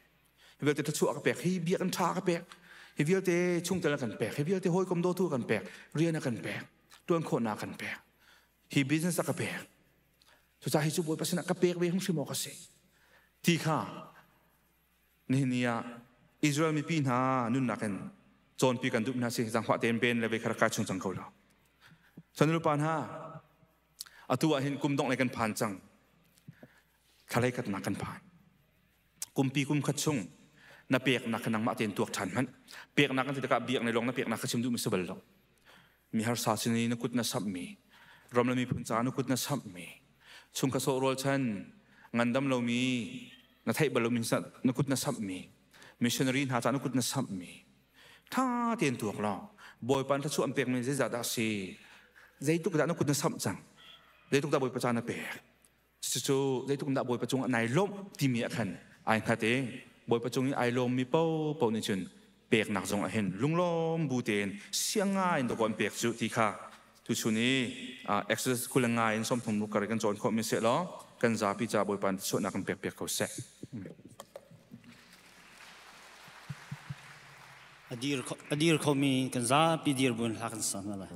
Hi vialte thluachuah a ka pek. Hi biakinn ṭha a ka pek. Hi vialte chungtel a kan pek. Hi vialte hawikom dawtu a kan pek. Rian a kan pek. Ṭuan khawhnak a kan pek. Hi business a ka pek. Cucaah hi cu Bawipa sinah ka pek ve hrimhrim awk a si. Ti kha nihin ni ah Israel mipi hna nunnak in cawnpi kan duh hna si zangfah tein ben le ve kha rak kai chung cang ko lo. Sanupa hna atu ah hin kum dongh lei kan phan cang. Thlalei khatnak kan phan. Kumpi kum khat chung na peknak kha nangmah tein tuak ṭhan hmanh. Peknak kan ti tikah biak ne lawng na peknak kha chim duhmi si bal lo. Mi harsa sin i na kut na samhmi, ram le miphun caah na kut na samhmi, chungkhat sawh rualchan, ngandam lomi, na theih bal lomi na kut na samhmi, missionary hna caah na kut na samhmi, ṭha tein tuak law Bawipa thluachuah an pekmi zeizah dah a si? Zeitluk dah na kut na samh cang? Zeitluk dah Bawipa ca na pek? Cucu zeitluk dah Bawipa cung ah nai lawmh timi ah khan ai hngat i Bawipa cung i ai lawmmi paohpaoh nih cun peknak zong ah hin lunglawm bu tein siang ngai in dawkaw an pek cu ti kha tuchun i Exodus 25 in 30 ruk kar i kan cawn khawhmi seh law kan zapi ca Bawipa nih chuahnak kan pek piak ko seh. A dir khomi kan zapi dir buin hla kan sa hna lai.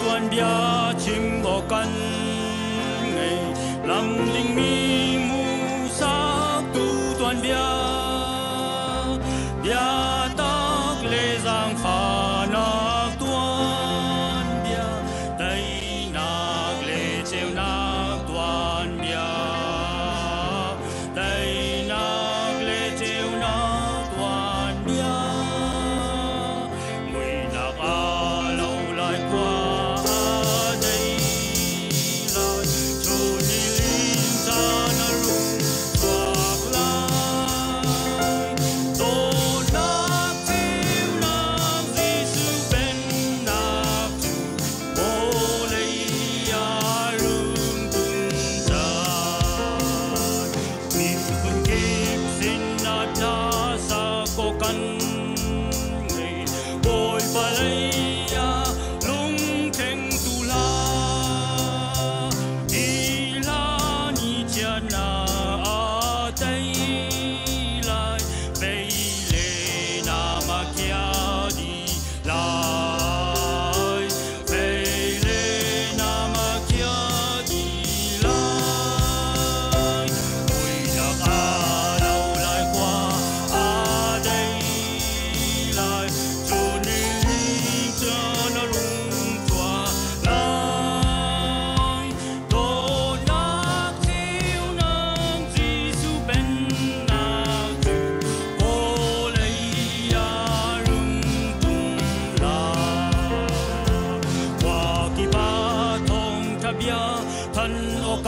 Tuanbia chim awk kan ngei lam dingmi mu saktu tuanbia biatak le zaangfahnak tuanbia.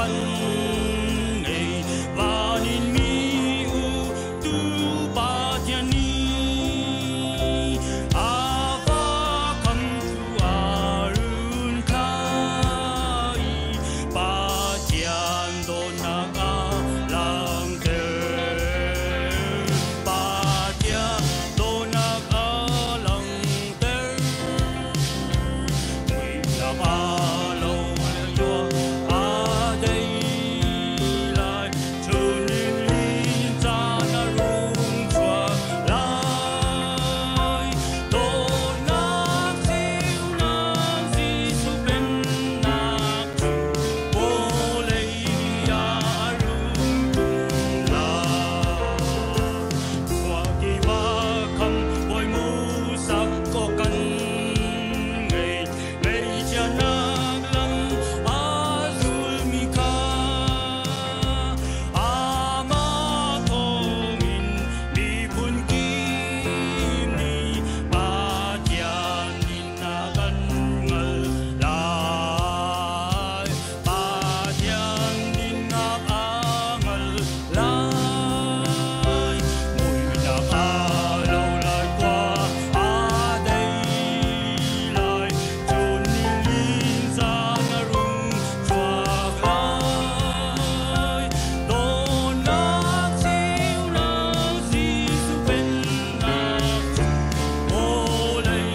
kan ngei van in mi u tu Pathian nih a fa khamtu a run thlah i Pathian dawtnak a langhter. Pathian dawtnak a langhter. Muihnak a lo a dei lai. Chun in caan a rung chuak lai. Dawtnak ceunak Jesuh pennak cu vawlei ah a rung ṭum lai. Khuakip ah khamhbawi hmuhsak awk kan ngei. Ngaihchiatnak lam a zulmi kha amah thawngin miphun kip nih Pathian dinnak an hngalh lai. Pathian dinnak a hngalh lai. Muihnak a lo lai khua a dei lai. Chun nilin zan a rung chuak lai. Dawtnak ceunak Jesuh pennak cu vawlei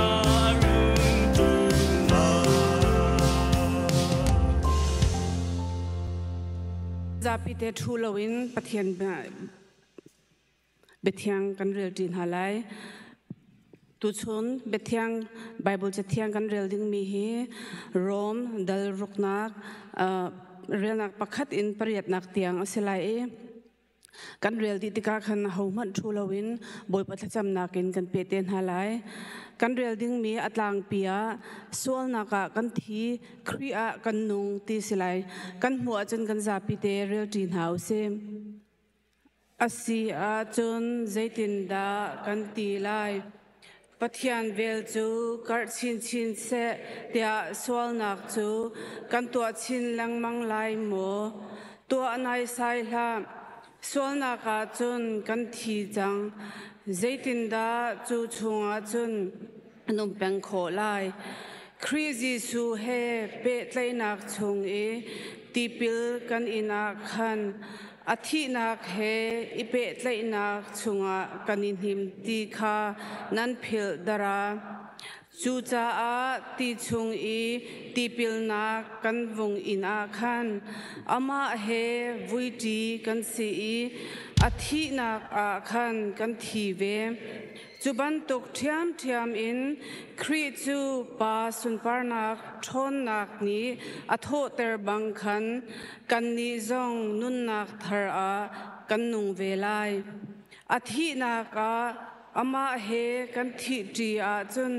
ah a rung ṭum lai. Zapi te ṭhu loin Pathian biathiang kan rel ṭi hna lai. Tuchun biathiang Bible cathiang kan rel dingmi hi Rom dal ruknak relnak pakhat in pariatnak tiang a si lai i kan rel dih tikah khan hohmanh ṭhu loin Bawipa thlacamnak in kan pe te hna lai. Kan rel dingmi a tlangpi ah sualnak ah kan thi, Khrih ah kan nung ti si lai. Kan hmuh ahcun kan zapi te rel ṭi hna u sih. A si ahcun zeitindah kan ti lai? Pathian vel cu karh chinchin seh tiah sualnak cu kan tuah chin lengmang lai maw? Tuah naisai hlah. Sualnak ah cun kan thi cang. Zeitindah cu chungah cun an um peng khawh lai? Khrih Jesuh he pehtlaihnak chung i tipil kan in ah khan a thihnak he i pehtlaihnak chungah kan i hnim ti kha nan philh dara. Cucaah ti chung i tipilnak kan vung in ah khan amah he vuiṭi kan si i a thihnak ah khan kan thi ve. Cu bantuk ṭhiamṭhiam in Khrih cu Pa sunparnak ṭhawnnak nih a thawhter bang khan kannih zong nunnak thar ah kan nung ve lai. A thihnak ah amah he kan thihṭi ahcun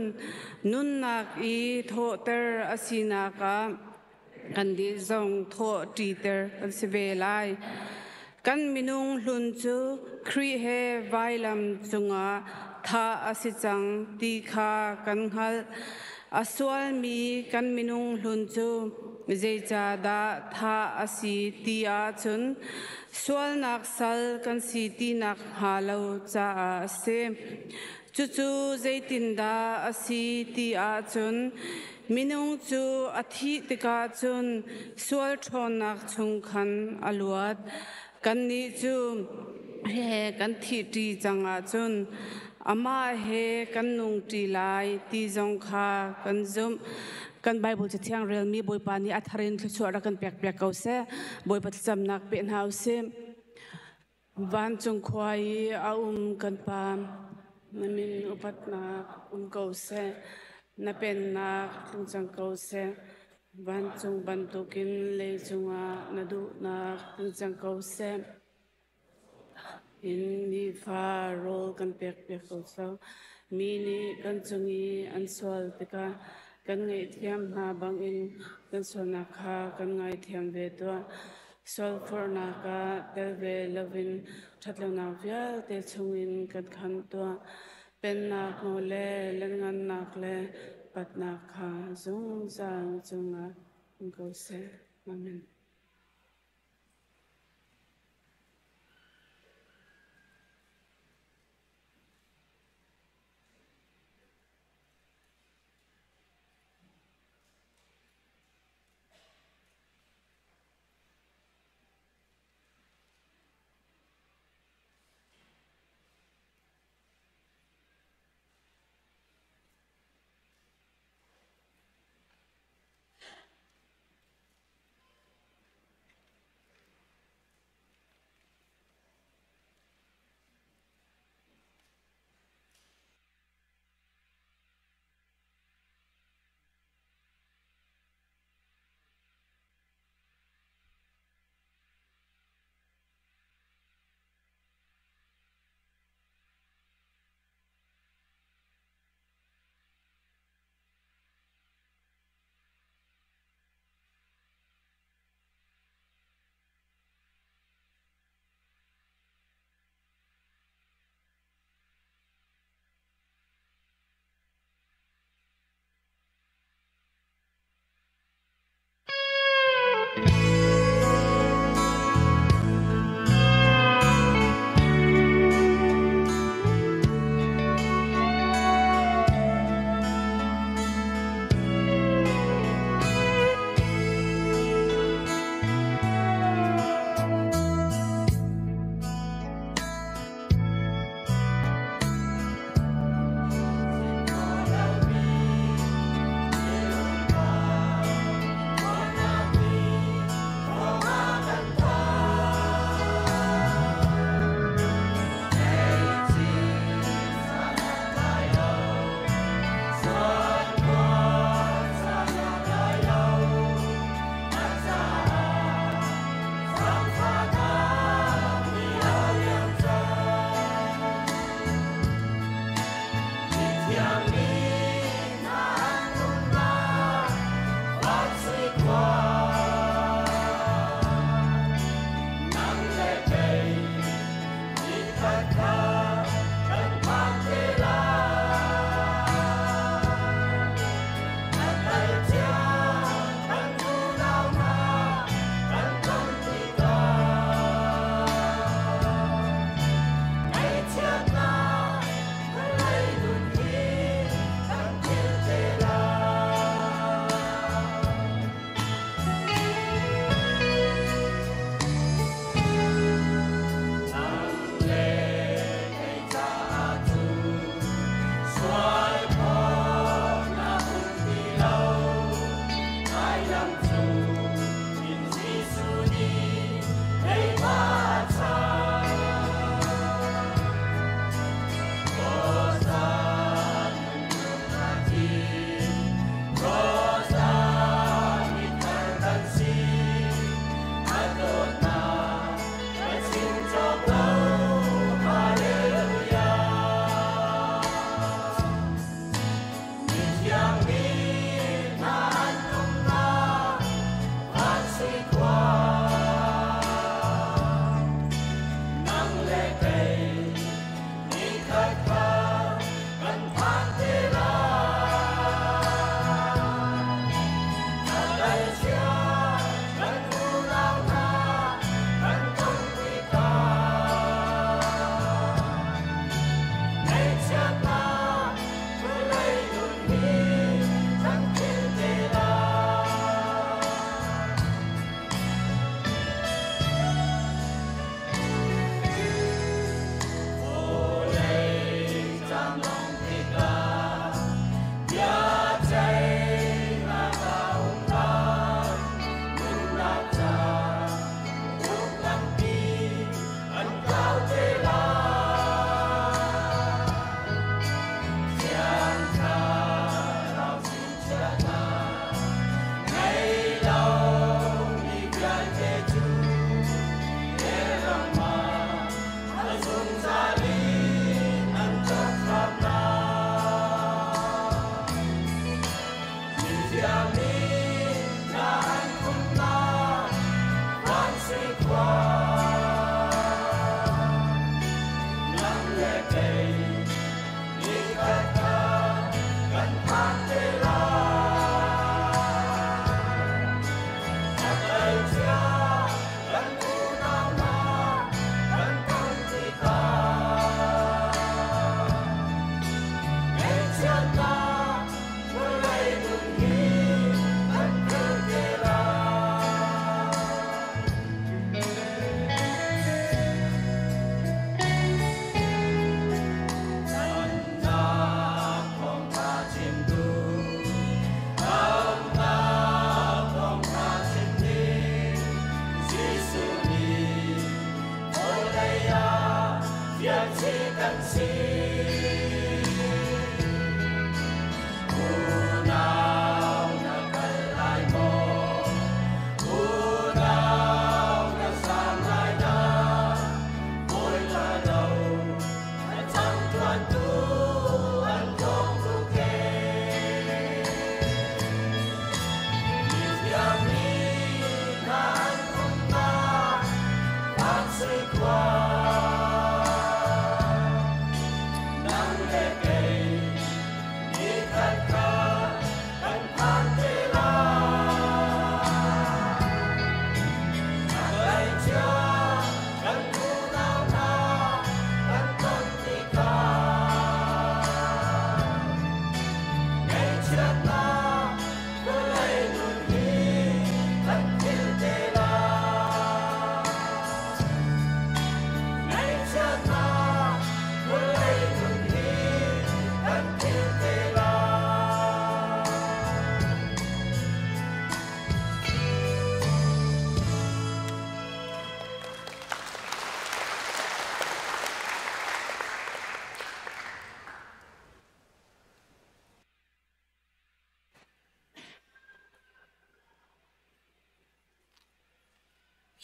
nunnak i thawhter a sinak ah kannih zong thawhṭiter kan si ve lai. Kan minung hlun cu Khrih he vailam cungah thah a si cang ti kha kan hngalh. A sualmi kan minung hlun cu zeicahdah thah a si ti ahcun sualnak sal kan si tinak hnga lo caah a si. Cucu zeitindah a si ti ahcun minung cu a thih tikah cun sual ṭhawnnak chung khan a luat. Kannih cu he kan thihṭi cang ahcun amah he kan nungṭi lai ti zong kha kan zumh. Kan Bible Cathiang relmi Bawipa nih a thar in thluachuah rak kan pekpiak ko seh. Bawipa thlacamnak pe hna u sih. Vancung khua i a um kan Pa, na min upatnak um ko seh. Na pennak tlung cang ko seh. Vancung bantukin leicung ah na duhnak tlung cang ko seh. In nifa rawl kan pekpiak ko seh. Mi nih kan cung i an sual tikah kan ngaihthiam hna bangin kan sualnak kha kan ngaithiam ve tuah. Sualforhnak ah tel ve loin ṭhatlonak vialte chungin kan khamh tuah. Pennak nawl le lianngannak le upatnak kha zungzal na cungah um ko seh. Amen.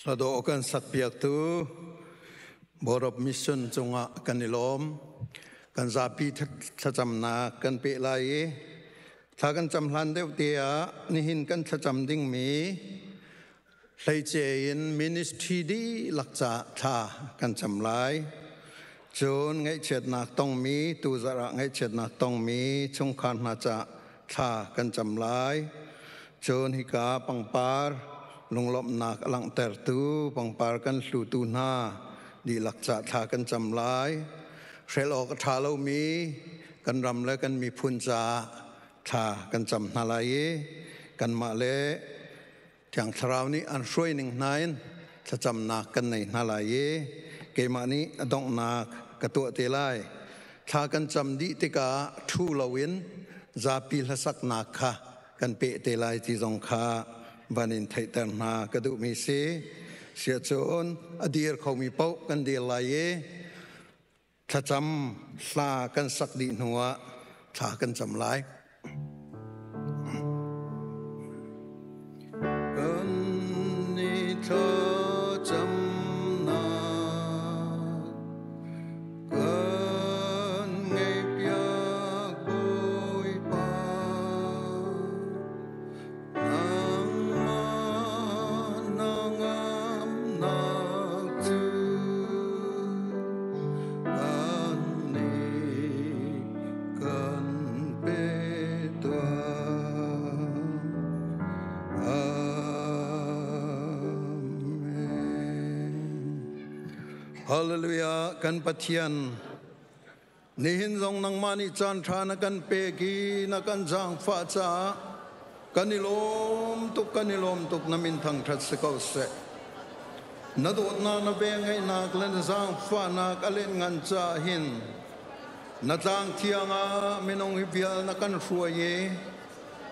Hladawh kan sakpiaktu Board of Mission cungah kan i lawm. Kan zapi thlacamnak kan peh lai i thla kan cam hlan deuh te ah nihin kan thlacam dingmi hleice in ministry dihlak ca thla kan cam lai. Cun ngaihchiatnak tongmi tuzarh ah ngaihchiatnak tongmi chungkhar hna ca thla kan cam lai. Cun hika pangpar lunglawmhnak a langhtertu pangpar kan hlutu hna dihlak ca thla kan cam lai. Hrel awk a ṭha lomi kan ram le kan miphun caah thla kan cam hna lai i kanmah le Thiang Thlarau nih an hruai ning hna in thlacamnak kan nei hna lai i keimah nih a donghnak ka tuah te lai. Thla kan cam dih tikah ṭhu loin zapi hlasaknak kha kan peh te lai ti zong kha van in theihter hna ka duhmi si. Siahcun a dir khomi paoh kan dir lai i thlacam hla kan sak dih hnuah thla kan cam lai. Kan ni thlacamnak kan ngaihpiak Bawipa. Nangmah na ngamnak cu kannih kan pe tuah. Amen. Hallelujah kan Pathian Nihin zong nangmah nih caan ṭha na kan pek i na kan zaangfah caah kan i lawm tuk, kan i lawm tuk. Na min thangṭhat si ko seh. Na dawtnak, na velngeihnak le na zaangfahnak a lianngan caah hin na tlang thiang ah minung hi vial na kan hruai i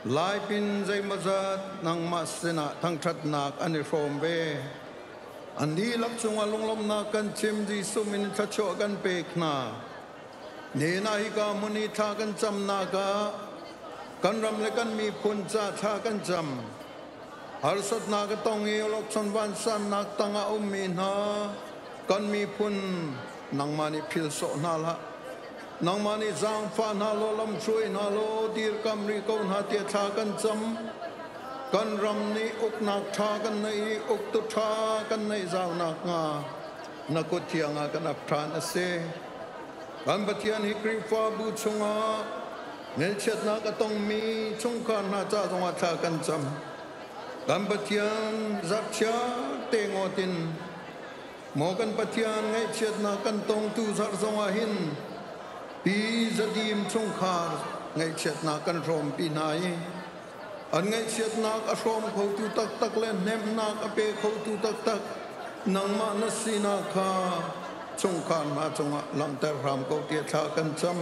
laipin zeimawzat nangmah sinah thangṭhatnak an i hrawm ve. An dihlak cungah lunglawmhnak kan chim. Jesuh min in thluachuah kan pek hna. Nihin ah hika hmun i thla kan camnak ah kan ram le kan miphun ca thla kan cam. Harsatnak a tong i awlokchon vansannak tangah a ummi hna kan miphun nangmah nih phil sawh hna hlah. Nangmah nih zaangfah hna law lamhruai hna law dirkam rih ko hna tiah thla kan cam. Kan ram nih uknak ṭha kan neih i uktu ṭha kan neih zau nakhnga na kut thiang ah kan ap ṭhan a si. Kan Pathian, hi Khrihfabu chungah ngaihchiatnak a tongmi chungkhar hna ca zongah thla kan cam. Kan Pathian, zarhchia te ngawt in maw kan Pathian ngaihchiatnak kan tong tu zarh zongah hin Pi Zadim chungkhar ngaihchiatnak kan hrawmpi hna i an ngaihchiatnak a hrawm khotu taktak le hnemhnak a pe khotu taktak nangmah na sinak kha chungkhar hna cungah langhter hram ko tiah thla kan cam.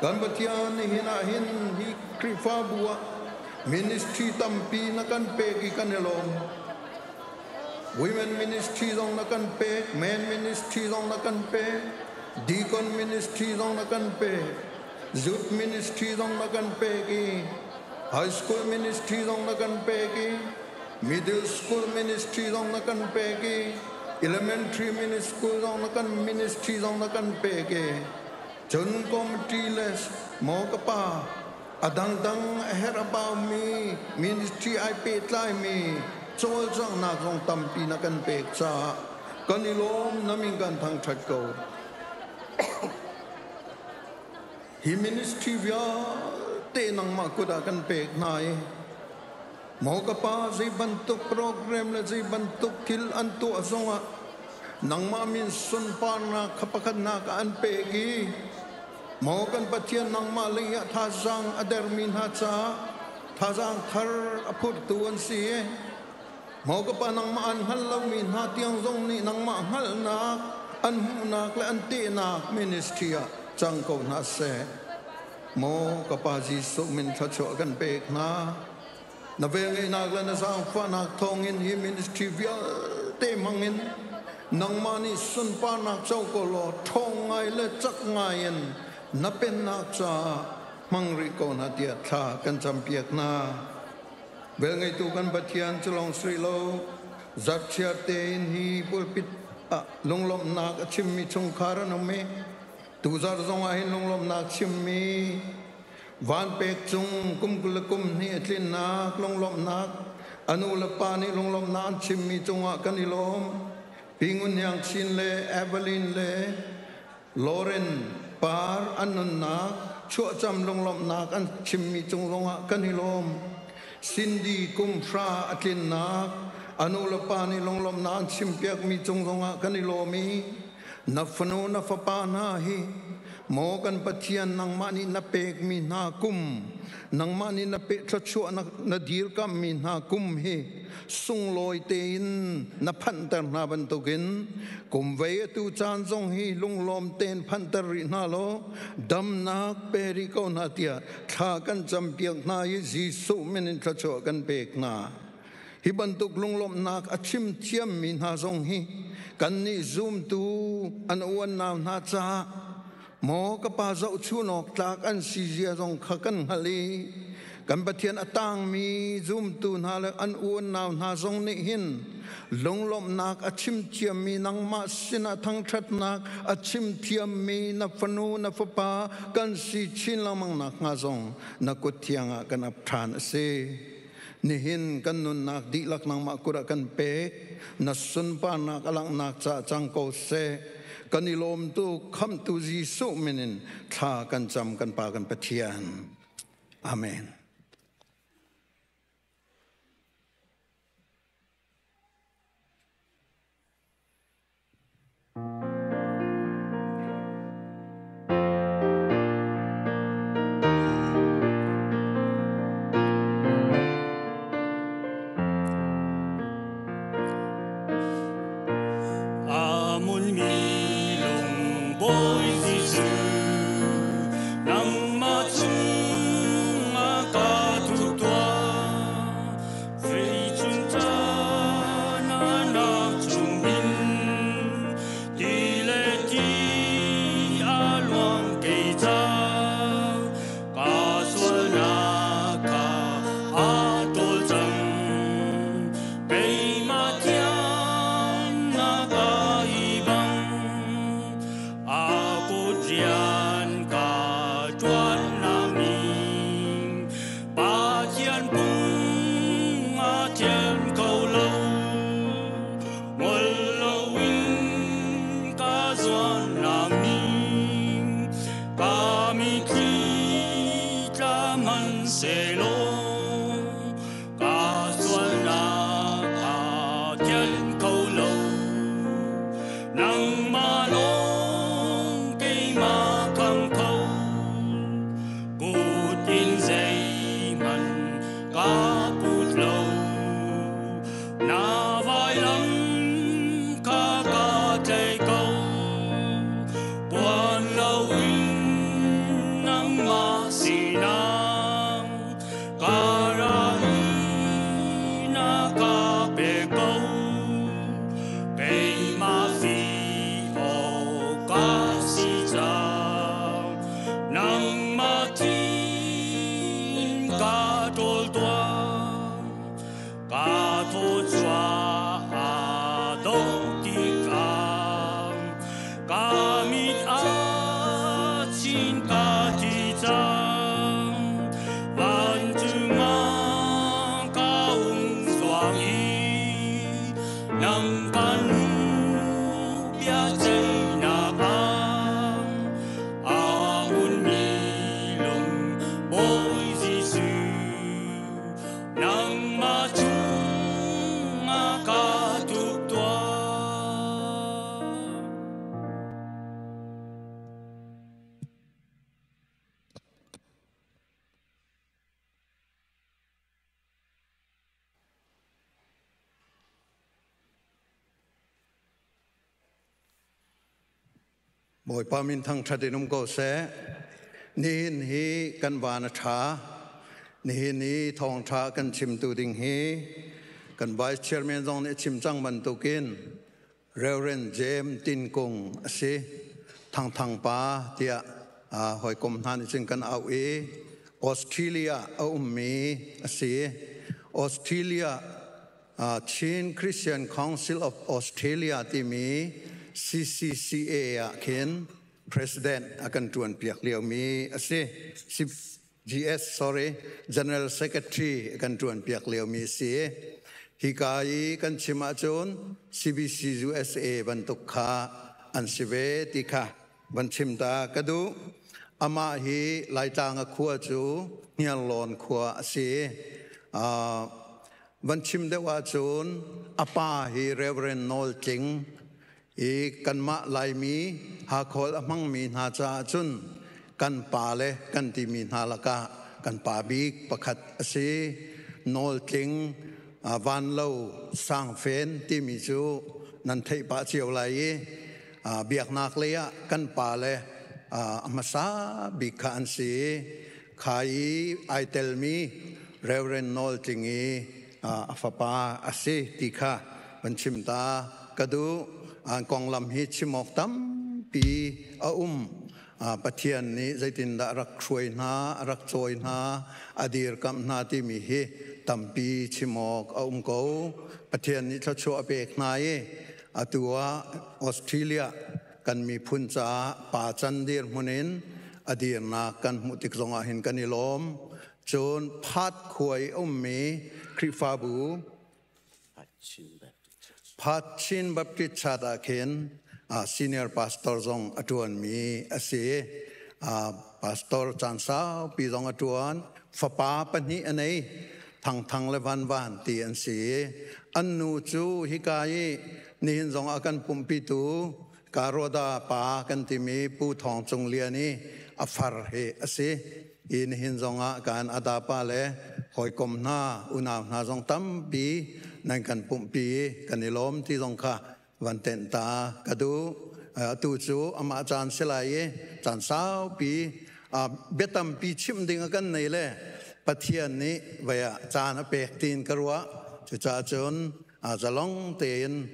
Kan Pathian, nihin ah hin hi Khrihfabu ah ministry tampi na kan pek i kan i lawm. Women ministry zong na kan pek, men ministry zong na kan pek, deacon ministry zong na kan pek, youth ministry zong na kan pek i high school ministry zong na kan pek i middle school ministry zong na kan pek i elementary school zong na kan ministry zong na kan pek i cun committee le maw ka pa a dangdang a herh a baumi ministry ai pehtlaimi cawlcanghnak zong tampi na kan pek caah kan i lawm. Na min kan thangṭhat ko. Hi ministry vialte nangmah kut ah kan pek hna i maw ka pa, zei bantuk program le zei bantuk thil an tuah zongah nangmah min sunparnak kha pakhatnak ah an pek i maw kan Pathian, nangmah lei ah thazaang a dermi hna caah thazaang thar a phurtu an si i maw ka pa, nangmah an hngal lomi hna tiang zong nih nangmah hngalhnak an hmuhnak le an tehnak ministry ah cang ko hna seh. Maw ka pa, Jesuh min thluachuah kan pek hna. Na velngeihnak le na zaangfahnak thawngin hi ministry vialte hmangin nangmah nih sunparnak co ko law ṭhawng ngai le cak ngai in na pennak caah hmang rih ko hna tiah thla kan campiak hna. Velngeitu kan Pathian, cu lawng si lo, zarhchiar tein hi pulpit ah lunglawmhnak a chimmi chungkhar an um i tuzarh zong ah hin lunglawmhnak chimmi Van Pek Cung kum 22 a tlinnak lunglawmhnak a nu le pa nih lunglawmhnak an chimmi cungah kan i lawm. Pi Ngun Hniang Chin le Evelyn le Lauren Par an nunnak chuahcam lunglawmhnak an chimmi cung zongah kan i lawm. Cindy kum 10 a tlinnak a nu le pa nih lunglawmhnak an chimpiakmi cung zongah kan i lawm i na fanu na fapa hna hi maw kan Pathian, nangmah nih na pekmi hna kum, nangmah nih na pe thluachuah na dirkammi hna kum hi sunglawi tein na phanhter hna bantukin kum vei atu caan zong hi lunglawm tein phanhter rih hna law damnak pe rih ko hna tiah thla kan campiak hna i Jesuh min in thluachuah kan pek hna. Hi bantuk lunglawmhnak a chim thiammi hna zong hi kannih zumtu an uan nau hna caah maw ka pa zohchun awk tlak an si zia zong kha kan hngalh i kan Pathian a tangmi zumtu hna le an uan nau hna zong nih hin lunglawmhnak a chim thiammi nangmah sinah thangṭhatnak a chim thiammi na fanu na fapa kan si chin lengmang nakhnga zong na kut thiang ah kan ap ṭhan a si. Nihin kan nunnak dihlak nangmah kut ah kan pek, na sunparnak a langhnak caah cang ko seh. Kan i lawm tuk, Khamhtu Jesuh min in thla kan cam kan Pa kan Pathian. Amen. Amun mi lung Bawi Jesuh, nangmah chungah ka thup tuah. Zeicun caan nak chungin ti le ti a luang kei cang, ka sualnak kha aa ṭawl cang. Keimah thiannak ai bang, a kut rian ka ṭuan namin, Pathian pung a thian kho lo, ngol loin ka zuan namin, ka mitthli tla hmanhsehlaw, ka sualnak a thian kho lo. Nangmah lawng keimah khang kho, kut in zeihmanh ka put lo. Na vailam kha ka tlai ko, puan loin nangmah sinah ka ra i na ka pe ko. Keimah fi awk ka si cang, nangmah thin ka ṭawl tuah, ka thawchuah aa dawh tikah, ka mit a chin ka ti cang. Vancung ah ka hung zuang i nang kan biaceihnak ah aa unmi lung Bawi Jesuh, nangmah chungah ka tuk tuah. Bawipa min thangṭhat in um ko seh. Nihin hi kan van a ṭha. Nihin i thawngṭha kan chimtu ding hi kan Vice Chairman zong nih a chim cang bantukin Reverend James Tin Kung a si. Thangthang pa tiah hawikom hna nih cun kan auh i Australia a ummi a si. Australia Chin Christian Council of Australia timi CCCA ah khin President a kan ṭuan piak liomi a si. GS, sorry, General Secretary a kan ṭuan piak liomi a si. Hika i kan chim ahcun CBC USA bantuk kha an si ve ti kha van chim ta ka duh. Amah hi Laitlang a khua cu Hniarlawn khua a si. Van chim deuh ahcun a pa hi Reverend Nawl Tling i kanmah Laimi Hakhawl a hmangmi hna caah cun kan pa le kan timi hna lakah kan pa bik pakhat a si. Nawl Tling Vanlo Sangfen timi cu nan theih pah cio lai i biaknak lei ah kan pa le a hmasa bik kha an si. Kha i ai telmi Reverend Nawl Tling i a fapa a si ti kha van chim ta ka duh. An konglam hi chim awk tampi a um. Pathian nih zeitindah rak hruai hna, a rak cawi hna, a dirkamh hna timi hi tampi chim awk a um ko. Pathian nih thluachuah a pek hna i atu ah Australia kan miphun caah pa can dirhmun in a dirnak kan hmuh tik zongah hin kan i lawm. Cun Phat khua i ummi Khrihfabu Phat Chin Baptist Church ah khin senior pastor zong a ṭuanmi a si. Pastor caan saupi zong a ṭuan. Fapa pahnih a nei. Thangthang le Van Van ti an si. An nu cu hika i nihin zong a kan pumhpitu Karoda pa kan timi Pu Thawng Cung Lian i a far hi a si. I nihin zongah kan adapa le hawikom hna unau hna zong tampi nan kan pumhpi i kan i lawm ti zong kha van tenh ta ka duh. Atu cu amah caan si lai i caan saupi bia tampi chim ding a kan nei le Pathian nih vei ah caan a pek tiin ka ruah. Cucaah cun zalong tein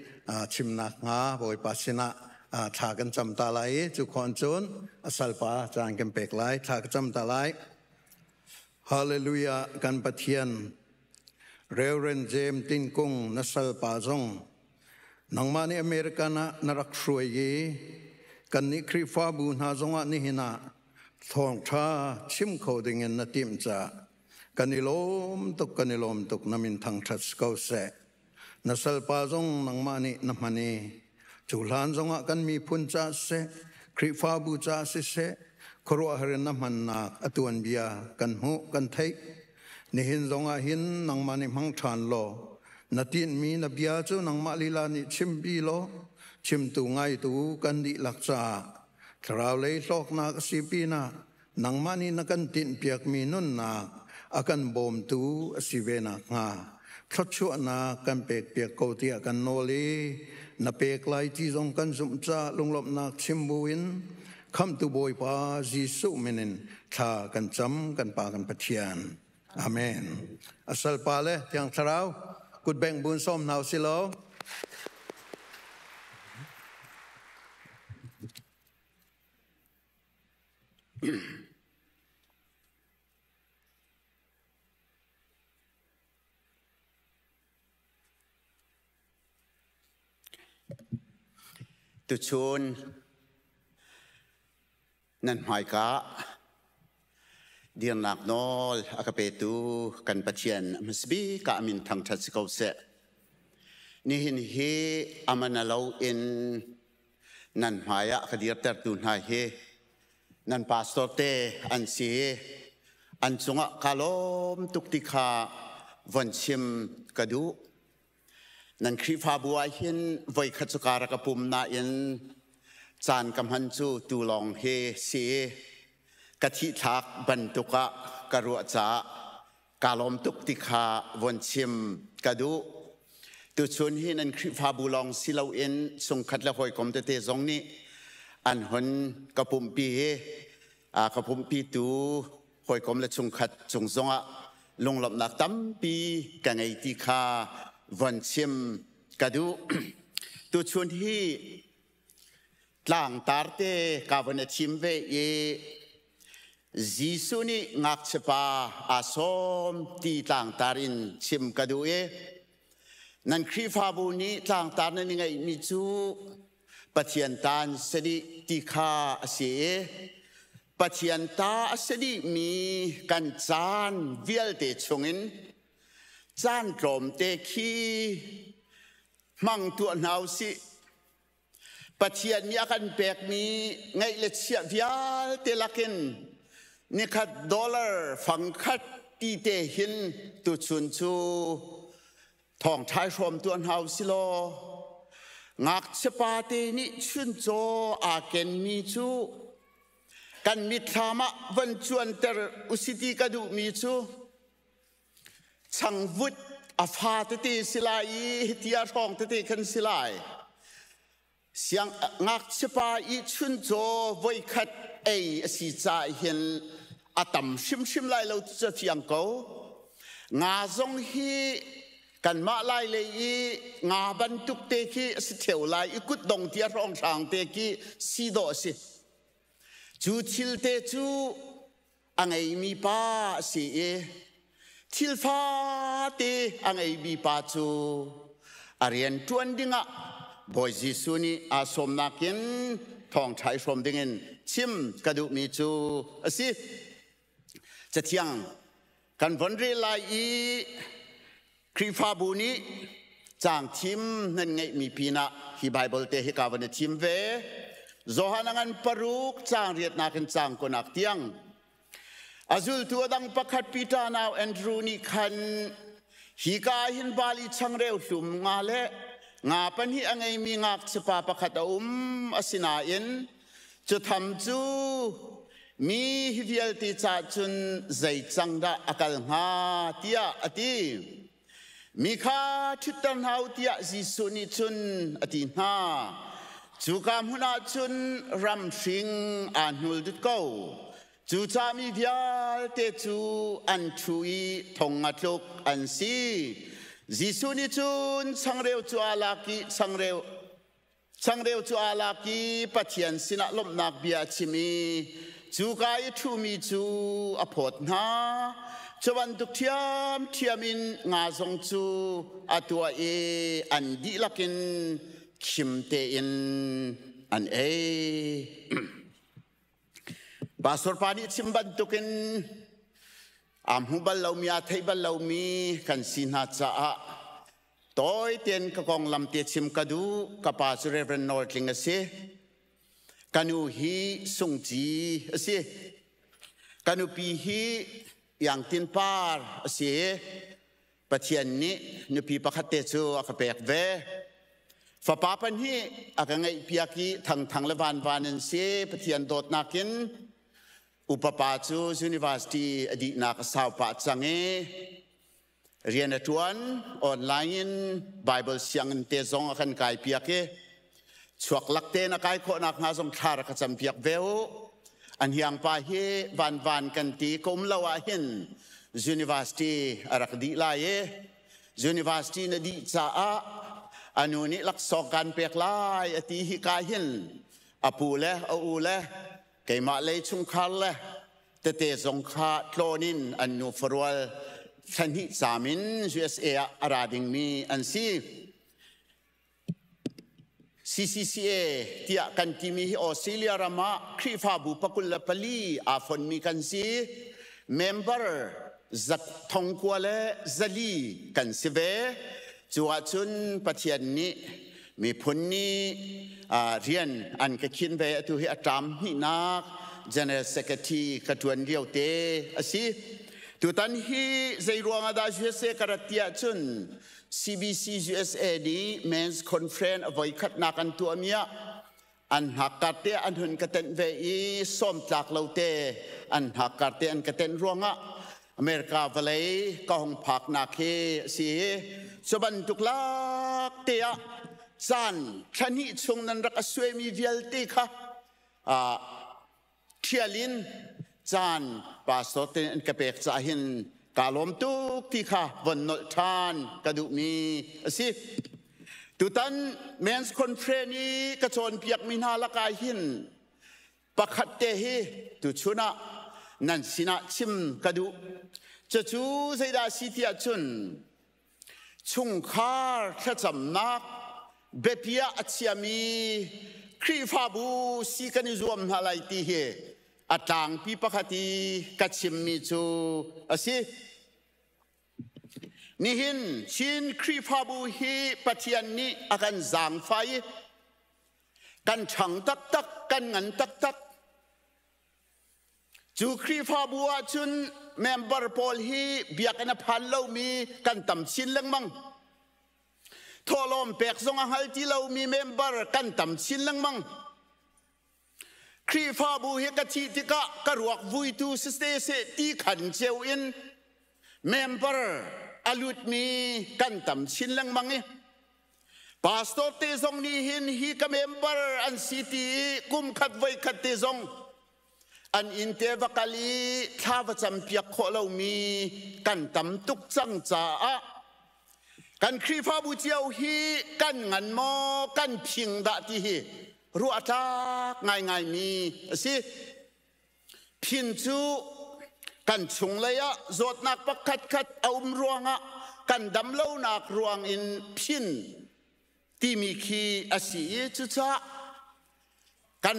chimnak hnga Bawipa sinah thla kan cam ta lai i cu khon cun a salpa caan kan pek lai. Thla ka cam ta lai. Hallelujah. Kan Pathian, Reverend James Tin Kung na salpa zong nangmah nih American ah na rak hruai i kan nih Khrihfabu hna zongah nihin ah thawngtha chim kho dingin na timh ca kan i lawm tuk, kan i lawm tuk. Na min thangthat ko seh. Na salpa zong nangmah nih na hman i cu hlan zongah kan miphun ca siseh, Khrihfabu ca siseh, khuaruahhar in na hmannak a tuanbia kan hmuh, kan theih. Nihin zongah hin nangmah nih hmang ṭhan law, na tinhmi na bia cu nangmah lila nih chimpi law, chimtu ngaitu kan dihlak caah thlarau lei hlawknak a si pinah nangmah nih na kan tinhpiakmi nunnak a kan bawmtu a si ve nakhnga thluachuahnak kan pekpiak ko tiah kan nawl i na pek lai ti zong kan zumh ca lunglawmhnak chim buin Khamhtu Bawipa Jesuh min in thla kan cam, kan Pa, kan Pathian. Amen. A salpa le Thiang Thlarau kutbeng bun sawm hna usih law. Tuchun nan hmaika dirnak nawl a ka petu kan Pathian hmasabik ah min thangṭhat si ko seh. Nihin hi amana lo in nan hmai ah ka dirtertu hna hi nan pastor te an si i an cungah ka lawm tuk ti kha von chim ka duh. Nan Khrihfabu ah hin voikhat cu ka rak ka pum nain caan ka hman cu tu lawng hi si i ka thihthlak bantuk ah ka ruah caah ka lawm tuk ti kha von chim ka duh. Tuchun hi nan Khrihfabu lawng si loin chungkhat le hawikom tete zong nih an hun ka pumhpi i ka pumhpitu hawikom le chungkhat cung zongah lunglawmhnak tampi ka ngei ti kha von chim ka duh. Tuchun hi tlangtar te ka von i thim ve i Jesuh nih ngakchiapa aa sawm ti tlangtar in chim ka duh i nan Khrihfabu nih tlangtar nan i ngeihmi cu Pathian ta an si dih ti kha a si i Pathian ta a si dihmi kan caan vialte chungin caan tlawmte khi hmang tuah hna u sih. Pathian nih a kan pekmi ngeih le chiah vialte lakin nikhat dollar fangkhat ti te hin tuchun cu thawngṭha i hrawm tuah hna u si law, ngakchiapa te nih chuncaw aa kenmi cu kan mitthlam ah von cuanter usi ti ka duhmi cu changvut a fa tete si lai i hiti a hrawng tete khan si lai. Siang ngakchiapa i chuncaw voikhat ei a si ca hin a tam hrimhrim lai lo cu fiang ko. Nga zong hi Kanmah lai lei i nga bantuk te khi a si theu lai i kutdong tia hrawnghrang te khi si dawh a si. Cu thil te cu a ngeimi pa a si i thil fate a ngeimi pa cu a rian ṭuan dingah Bawi Jesuh nih aa sawmnak in thawngṭha i hrawm dingin chim ka duhmi cu a si. Cathiang kan von rel lai i Khrihfabu nih caang thim nan ngeihmi pinah hi Baibal te hi ka van i thim ve. Johan a ngan paruk caang riatnak in caang kunak tiang. A zultu a dang pakhat Peter nau Andrew nih khan hi ka ah hin bali changreu hlum nga le nga pahnih a ngeimi ngakchiapa pakhat a um asinain Cu tham cu mi hi vialte caah cun zei cang dah a kal hnga tiah a ti. Mi kha ṭhutter hna u tiah Jesuh nih cun a ti hna. Cuka hmun ah cun ram hring aa hnul dut ko. Cucaah mi vialte cu an ṭhu i thong nga tluk an si. Jesuh nih cun changreu cu aa lak i changreu Changreu cu aa lak i Pathian sinah lawmhnak bia a chim i cuka i ṭhumi cu a phawt hna. Cu bantuk ṭhiamṭhiam in nga zong cu a tuah i an dihlak in khim tein an ei. Pastor pa nih chim bantukin aa hmu bal lomi, aa thei bal lomi kan si hna caah Tawi tein ka konglam te chim ka duh. Ka pa cu Reverend Nawl Tling a si. Ka nu hi Sungci a si. Ka nupi hi Iang Tin Par a si. Pathian nih nupi pakhat te cu a ka pek ve. Fapa pahnih a ka ngeihpiak i Thangthang le Vanvan an si. Pathian dawtnak in upa pa cu university a dihnak a sau pah cang i Rian a ṭuan, online in Baibal sianginn te zong a kan kaipiak i chuak lak tein a kai khawh nakhnga zong thla rak ka campiak ve u. An hiangpa hi vanvan kan ti ka um lo ahhin university a rak dih lai i university na dih caah a nu nih laksawng kan pek lai a ti hi ka hin a pu le a u le keimah lei chungkhar le tete zong kha tlawn in an nu farual thlahnih caam in USA ah a ra dingmi an si. CCCA tiah kan timi hi Australia ram ah Khrihfabu 24 aa fonmi kan si. Member thong kua le zali kan si ve. Cu ahcun Pathian nih miphun nih rian an ka khin ve. Atu hi a ṭam hnihnak General Secretary ka ṭuan lio te a si. Tutan hi zei ruang ah dah USA ka rat ti ahcun CBC USA nih Men's Conference a voikhatnak an tuahmi ah an hnakkar te an hun ka tenh ve i sawmtlak lo te an hnakkar te an ka tenh ruangah America vawlei ka hung phaknak hi a si. Cu bantuk lak te ah caan thlahnih chung nan rak a suaimi vialte kha ṭhial in caan pastor te an ka pek caah hin kaa lawm tuk ti kha von nolh ṭhan ka duhmi a si. Tutan Men's Conference i ka cawnpiakmi hna lakah hin pakhat te hi tuchun ah nan sinah chim ka duh. Cucu zeidah a si tiah cun chungkhar thlacamnak biapi ah a chiami Khrihfabu si kan i zuam hna lai ti hi a tlangpi pakhat i ka chimmi cu a si. Nihin Chin Khrihfabu hi Pathian nih a kan zaangfah i kan ṭhang taktak, kan ngan taktak. Cu Khrihfabu ahcun member pawl hi biakinn a phan lomi kan tam chin lengmang. Thawhlawm pek zong a hngal ti lomi member kan tam chin lengmang. Khrihfabu hi ka thih tikah ka ruak vuitu si seh ti khan cio in member a lutmi kan tam chin lengmang i Pastor te zong nih hin hi ka member an si ti i kum khat voi khat te zong an inn te va kal i thla va cam piak khawh lomi kan tam tuk cang caah. Kan Khrihfabu cio hi kan ngan maw kan phing dah ti hi ruah tlak ngaingaimi a si. Phin cu kan chunglei ah zawtnak pakhat khat a um ruangah kan damlonak ruangin phin timi khi a si i cucaah kan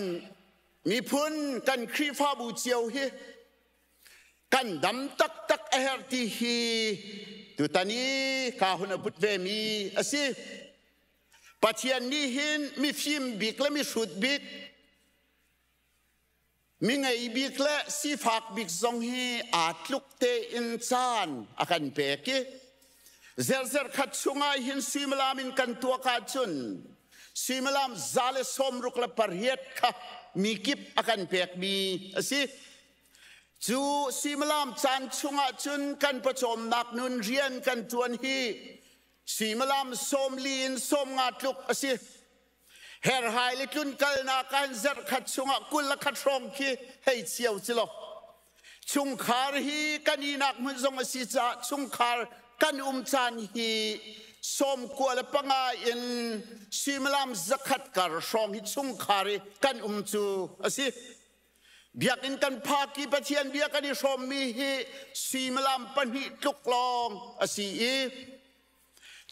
miphun kan Khrihfabu cio hi kan dam taktak a herh ti hi tutan i ka hun a put ve mi a si. Pathian nih hin mifim bik le mihrut bik, mi ngei bik le sifak bik zong hi aa tluk tein caan a kan pek i zerzer khat chungah hin suimilam in kan tuak ahcun suimilam 168 kha mi kip a kan pekmi a si. Cu suimilam caan chungah cun kan pawcawmnak nun rian kan ṭuan hi suimilam 40 in 50 tluk a si. Herhai le tlunkalnak ah zarh khat chungah 21 hrawng khi hei cio ci law. Chungkhar hi kan inak hmun zong a si caah chungkhar kan um caan hi 95 in suimilam 100 kar hrawng hi chungkhar i kan um cu a si. Biakinn kan phak i Pathian bia kan i hrawmmi hi suimilam 2 tluk lawng a si i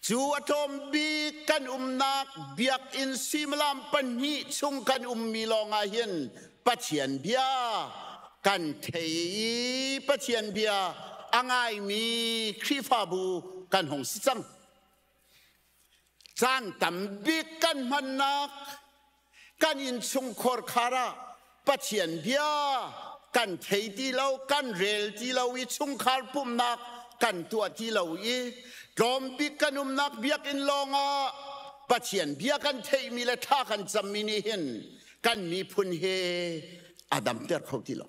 cu a tlawm bik kan umnak biakinn suimilam 2 chung kan ummi lawng ah hin Pathian bia kan thei i Pathian bia a ngaimi Khrihfabu kan hung si cang. Caan tam bik kan hmannak kan innchungkhar khar ah Pathian bia kan thei ti lo, kan rel ti lo i chungkhar pumhnak kan tuah ti lo i tlawmbik kan umnak biakinn lawngah Pathian bia kan theihmi le thla kan cammi nih hin kan miphun he a damter kho ti lo.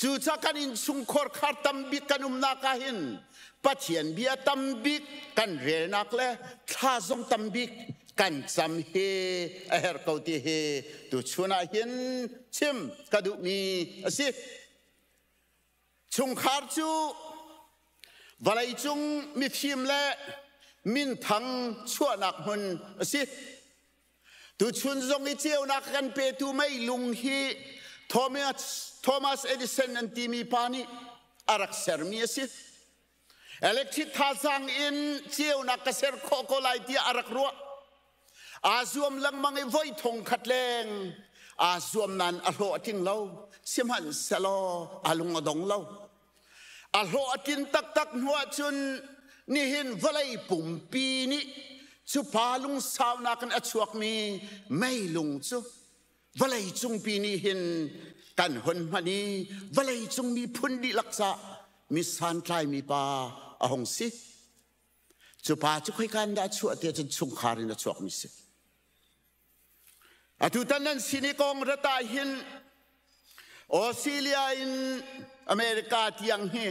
Cucaah kan innchungkhar khar tambik kan umnak ah hin Pathian bia tambik kan relnak le thla zong tambik kan cam hi a herh ko ti hi tuchun ah hin chim ka duhmi a si. Chungkhar cu vawleicung mifim le minthang chuahnak hmun a si. Tuchun zong i ceunak kan petu meilung hi Thomas Edison an timi pa nih a rak sermi a si. Electric thazaang in ceunak ka ser khawh ko lai tiah a rak ruah. Aa zuam lengmang i voi thong khat leng aa zuam nain a hlawh a tling lo. Sihmanhsehlaw a lung a dong lo. A hlawh a tlin taktak hnu ahcun nihin vawlei pumpi nih cu pa lungsaunak in a chuakmi meilung cu vawlei cungpi nih hin kan hun hman i vawlei cung miphun dihlak cah mi santlaimi pa a hung si. Cu pa cu khoika in dah a chuah ti ahcun chungkhar in a chuakmi si. Atutan nan sin i kong rat ah hin Australia in America tiang hi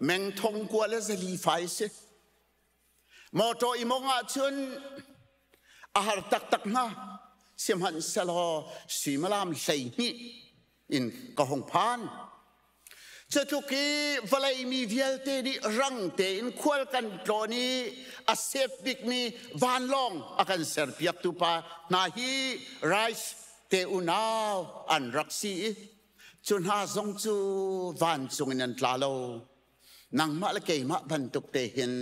meng thong kua le zali fai si. Motor i mong ahcun a har taktak hna. Sihmanhsehlaw suimilam 12 in ka hung phan. Cutluk i vawlei mi vialte nih rang tein khual kan tlawn i a sef bikmi vanlawng a kan serpiaktu pa hna hi Rice te unau an rak si i cu hna zong cu vancung in an tla lo. Nangmah le keimah bantuk te hin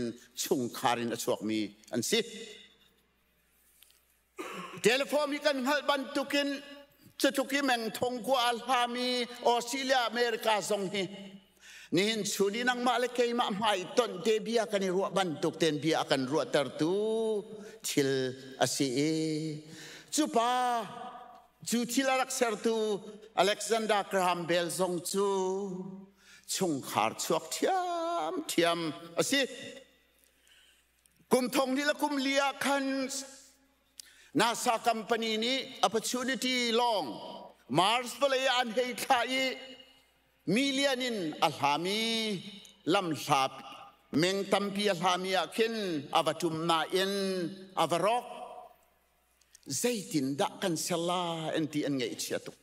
chungkhar in a chuakmi an si. Telephone hi kan hngalh bantukin cutluk i meng thong kua a hlami Australia, America zong hi nihin chun i nangmah le keimah hmai tonh te bia kan i ruah bantuk ten bia a kan ruahtertu thil a si i cu pa cu thil a rak sertu Alexander Graham Bell zong cu chungkhar chuak ṭhiamṭhiam a si. Kum thong hnih le kum li ah khan NASA company nih Opportunity lawng Mars vawlei ah an hei thlah i million in a hlami lamhla meng tampi a hlami ah khin a va ṭum nain a va rawk. Zeitindah kan ser lai an ti an ngaihchia tuk.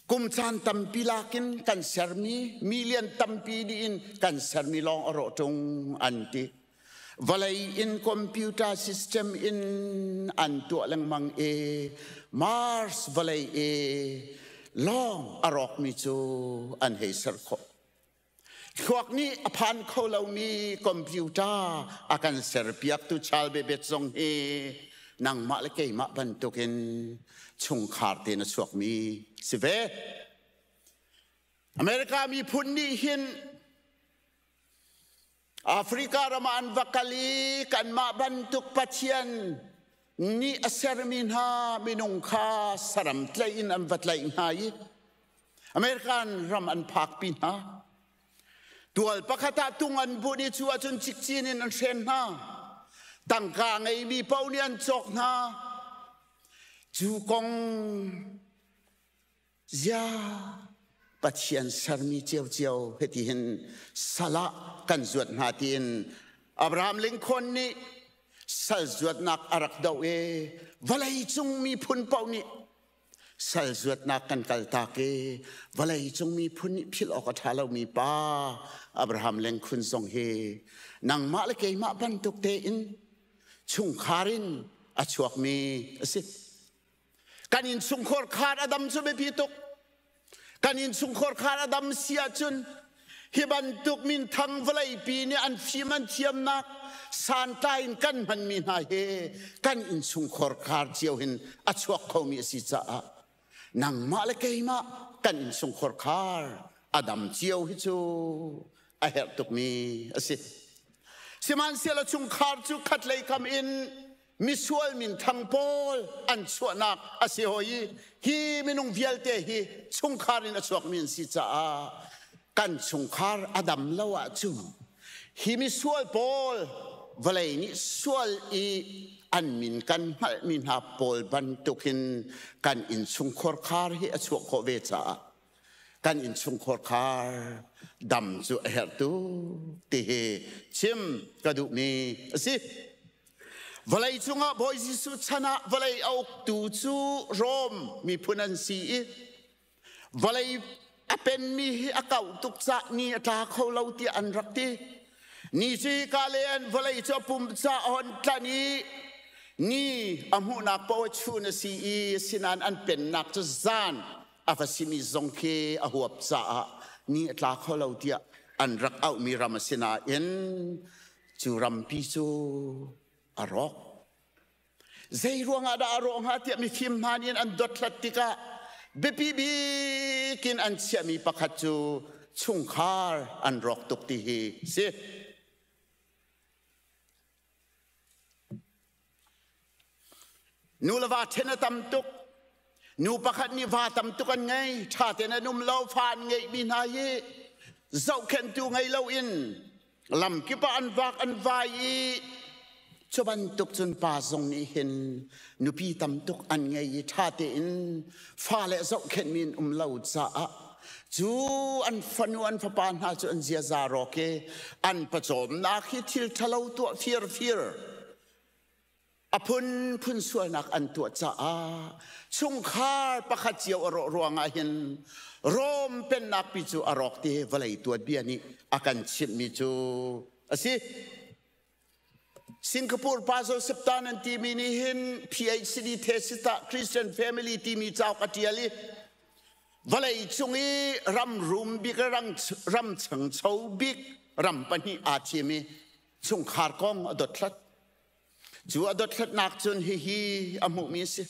Kum caan tampi lakin kan sermi, million tampi dih in kan sermi lawng a rawh ṭung an ti. Vawlei in computer system in an tuah lengmang i Mars vawlei i lawng a rawkmi cu an hei ser khawh. Thluak nih a phan kho lomi computer a kan serpiaktu Charles Babbage zong hi nangmah le keimah bantukin chungkhar tein a chuakmi si ve. America miphun nih hin Africa ram ah an va kal i kanmah bantuk Pathian nih a sermi hna minung kha saram tlaih in an va tlaih hna i American ram an phakpi hna. Tual pakhat ah tung an bunh i cu ahcun cikcin in an hren hna. Tangka ngeimi paoh nih an cawk hna. Cu kong zia Pathian sermi ciocio hiti hin sal ah kan zuat hna tiin Abraham Lincoln nih sal zuatnak a rak doh i vawleicung miphun paoh nih sal zuatnak kan kaltak i vawleicung miphun nih philh awk a ṭha lomi pa Abraham Lincoln zong hi nangmah le keimah bantuk tein chungkhar in a chuakmi a si. Kan innchungkhar khar a dam cu biapi tuk. Kan innchungkhar khar a dam si ahcun hi bantuk minthang vawleipi nih an fim an thiamnak santlai in kan hmanmi hna hi kan innchungkhar khar cio hin a chuak khomi a si caah nangmah le keimah kan innchungkhar khar a dam cio hi cu a herh tukmi a si. Sihmanhsehlaw chungkhar cu khatlei kam in misual minthang pawl an chuahnak a si hoi i hi minung vialte hi chungkhar in a chuakmi an si caah kan chungkhar a dam lo ahcun hi misual pawl vawlei nih sual i an min kan hngalhmi hna pawl bantukin kan innchungkhar khar hi a chuah khawh ve caah kan innchungkhar khar dam cu a herh tuk ti hi chim ka duhmi a si. Vawlei cungah Bawi Jesuh chan ah vawlei a uktu cu Rom miphun an si i vawlei a penmi hi a kauh tuk cah ni a tla kho lo tiah an rak ti. Ni cu hika le an vawlei cu a pum ca a hon tlan i ni a hmuhnak paoh chun a si i sinain an pennak cu zan a va simi zong khi a huap caah ni a tla kho lo tiah an rak auhmi ram a si nain cu rampi cu a rawk. Zei ruangah dah a rawh hnga tiah mifim hna nih an dothlat tikah biapi bik in an chiahmi pakhat cu chungkhar an rawk tuk ti hi si. Nu le va ṭhen a tam tuk. Nu pakhat nih va tam tuk an ngei. Ṭha tein an um lo, fa an ngeihmi hna hi zohkhenhtu ngei loin lamkip ah an vak an vai i cu bantuk cun pa zong nih hin nupi tam tuk an ngei i ṭha tein fale zohkhenhmi an um lo caah cu an fanu an fapa hna cu an ziaza rawk i an pawcawmnak hi thil ṭhalo tuah firfir a phunphun sualnak an tuah caah chungkhar pakhat cio a rawh ruangah hin Rom pennak pi cu a rawk ti vawlei tuanbia nih a kan chimhmi cu a si. Singapore pa Joseph Tan an timi nih hin PhD thesis ah Christian Family timi cauk a ṭial i vawlei cung i ram rum bik ram changcho bik ram pahnih aa thim i chungkhar kong a dothlat. Cu a dothlatnak cun hihi a hmuhmi a si.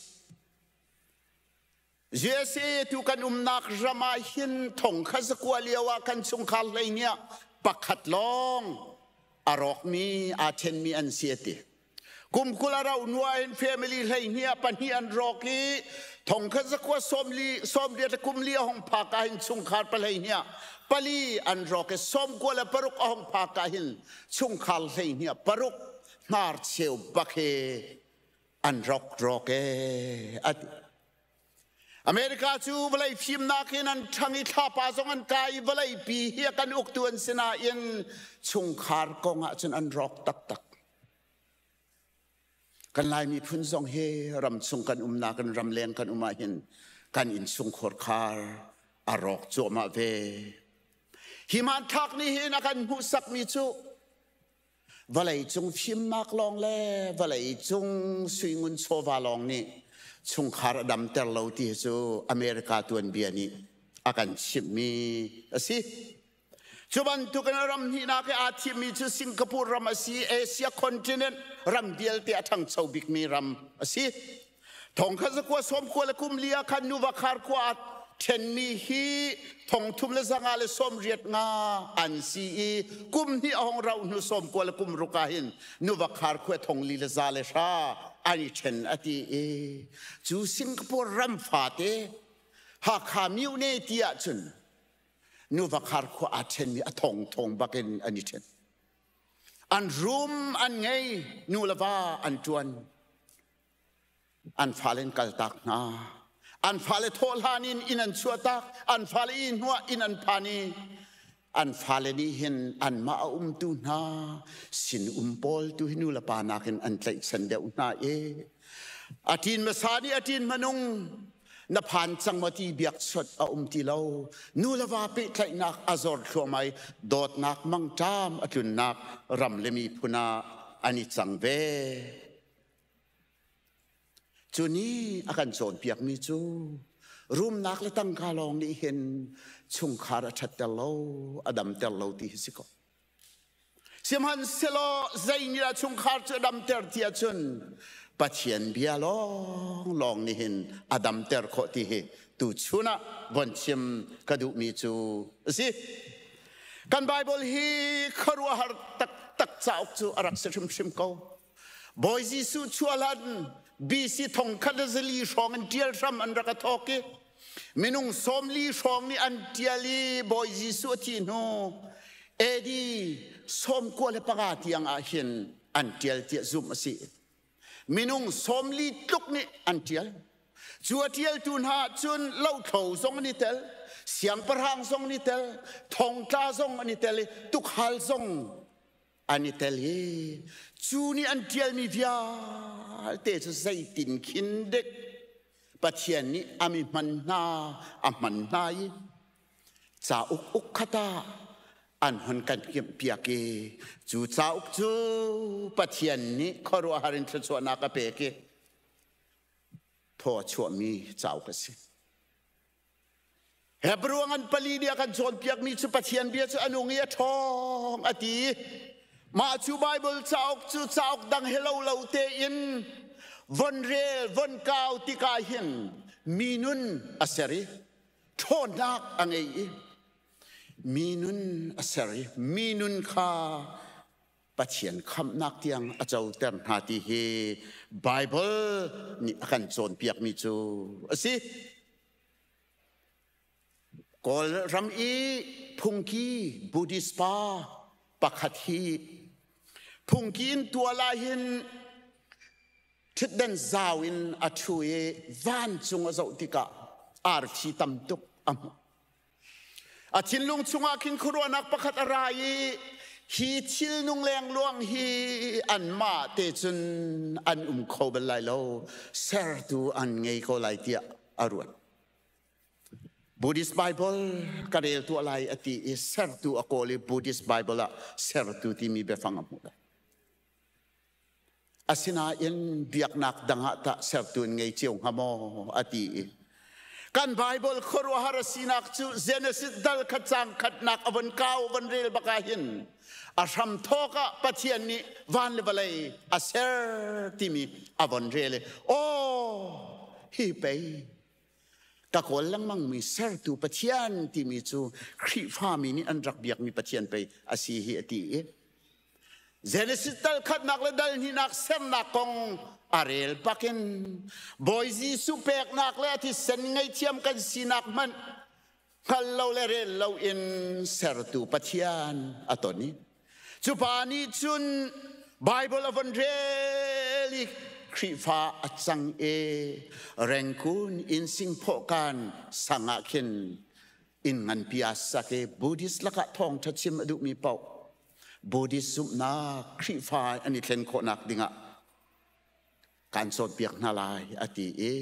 USA tu kan umnak ram ah hin thong kha zakua lio ah kan chungkhar hlei nih pakhat lawng a rawkmi aa ṭhenmi an si a ti. Kum 20 a rauh hnu ah hin family 12 ah pahnih an rawk i thong kha zakua sawmli sawmriat le kum li a hong phak ah hin chungkhar pahleihnih ah pali an rawk i 96 a hong phak ah hin chungkhar 12 hnarcheu bak he an rawk rawk e a ti. America cu vawlei fimnak in an ṭhang i thlapa zong an kai i vawlei pi hi a kan uktu an si nain chungkhar kong ah cun an rawk taktak. Kan Lai miphun zong hi ramchung kan umnak in ramleng kan um ahhin kan innchungkhar khar a rawk cuahmah ve. Hi hmanthlak nih hin a kan hmuhsakmi cu. Vawlei cung fimnak lawng le vawlei cung suingun chawva lawng nih chungkhar a damter lo ti hi cu America tuanbia nih a kan chimhmi a si. Cu bantukin ram hnihnak i aa thimmi cu Singapore ram a si, Asia continent ram vialte a ṭhangcho bikmi ram a si. Thongkhat zakua sawmkua le kum li ah khan nuva khar khua ah ṭhenmi hi thongthum le zanga le sawmriat nga an si i kum hnih a hong rauh hnu sawmkua le kum ruk ah hin nuva khar khua thong li le za le hra an i ṭhen a ti i cu Singapore ram fate Hakha Myone ti ahcun nuva khar khua aa ṭhenmi a thong thong bakin an i ṭhen. An rum an ngei nu le va an ṭuan. An fale an kaltak hna. An fale thawh hlan in inn an chuahtak. An fale i hnuah inn an phan i an fale nih hin anmah a umtu hna sinum pawl tu hi nu le pa nakin an tlaihchan deuh hna i a ṭin hmasa nih a ṭin hmanung na phan cang maw ti biakchawt a um ti lo. Nu le va pehtlaihnak a zor thluahmah i dawtnak mangṭam a tlunnak ram le miphun ah an i cang ve. Cu nih a kan cawnpiakmi cu rumnak le tangka lawng nih hin chungkhar a ṭhatter lo, a damter lo ti hi si ko. Sihmanhsehlaw zeinih dah chungkhar cu a damter ti ahcun Pathian bia lawnglawng nih hin a damter khawh ti hi tuchun ah von chim ka duhmi cu a si. Kan Bible hi khuaruahhar taktak cauk cu a rak si hrimhrim ko. Bawi Jesuh chuahlan BC thongkhat le zali hrawng in ṭial hram an rak a thawk i minung 40 hrawng nih an ṭial i Bawi Jesuh a thih hnu AD 95 tiang ah hin an ṭial tiah zumh a si. Minung 40 tluk nih an ṭial. Cu a ṭialtu hna cun lothlo zong an i tel, siangpahrang zong an i tel, thongtla zong an i tel i tukhal zong an i tel i cu nih an ṭialmi vialte cu zeitin khin dek Pathian nih a mi hman hna a hman hna i cauk uk khat ah an hun kan kimhpiak i cu cauk cu Pathian nih khuaruahhar in thluachuahnak a pek i thaw a chuahmi cauk a si. Hebrew ngan pali nih a kan cawnpiakmi cu Pathian bia cu a nung i a ṭhawng a ti. Mah cu Baibal cauk cu cauk dang he lo lo tein von rel von kau tikah hin mi nun a ser i ṭhawnnak a ngei i mi nun a ser i mi nun kha Pathian khamhnak tiang a coter hna ti hi Baibal nih a kan cawnpiakmi cu a si. Kawl ram i phungki Buddhist pa pakhat hi phungki in tual ah hin ṭhutdan zau in a ṭhu i vancung a zoh tikah arfi tam tuk a hmuh. A thinlung chungah khin khuaruahnak pakhat a ra i hi thil nung lengluang hi anmah te cun an um kho bal lai lo, sertu an ngei ko lai tiah a ruat. Buddhist Bible ka rel tuah lai a ti i sertu a kawl i Buddhist Bible ah sertu timi biafang a hmuh lai. Asinain biaknak dang ah tah sertu in ngei cio hnga maw a ti i kan Bible khuaruahhar a sinak cu Genesis dal khat cang khatnak a von kau von rel bak ah hin a hram thawk ah Pathian nih van le vawlei a ser timi a von rel i aw hi pei ka kawl lengmang mi sertu Pathian timi cu Khrihfami nih an rak biakmi Pathian pei a si hi a ti i Genesis dal khatnak le dal hnihnak sernak kong a rel bakin Bawi Jesuh peknak le a thisen ngaihthiam kan sinak hmanh hngal lo le rel lo in sertu Pathian a ton i cu pa nih cun Bible a von rel i Khrihfa a cang i Rengkun inn singphawhkan sang ah khin inn nganpi aa sak i Buddhist lakah thawngṭha chim a duhmi paoh Buddhist zumhnak Khrihfa an i thlen khawhnak dingah kan cawnpiak hna lai a ti i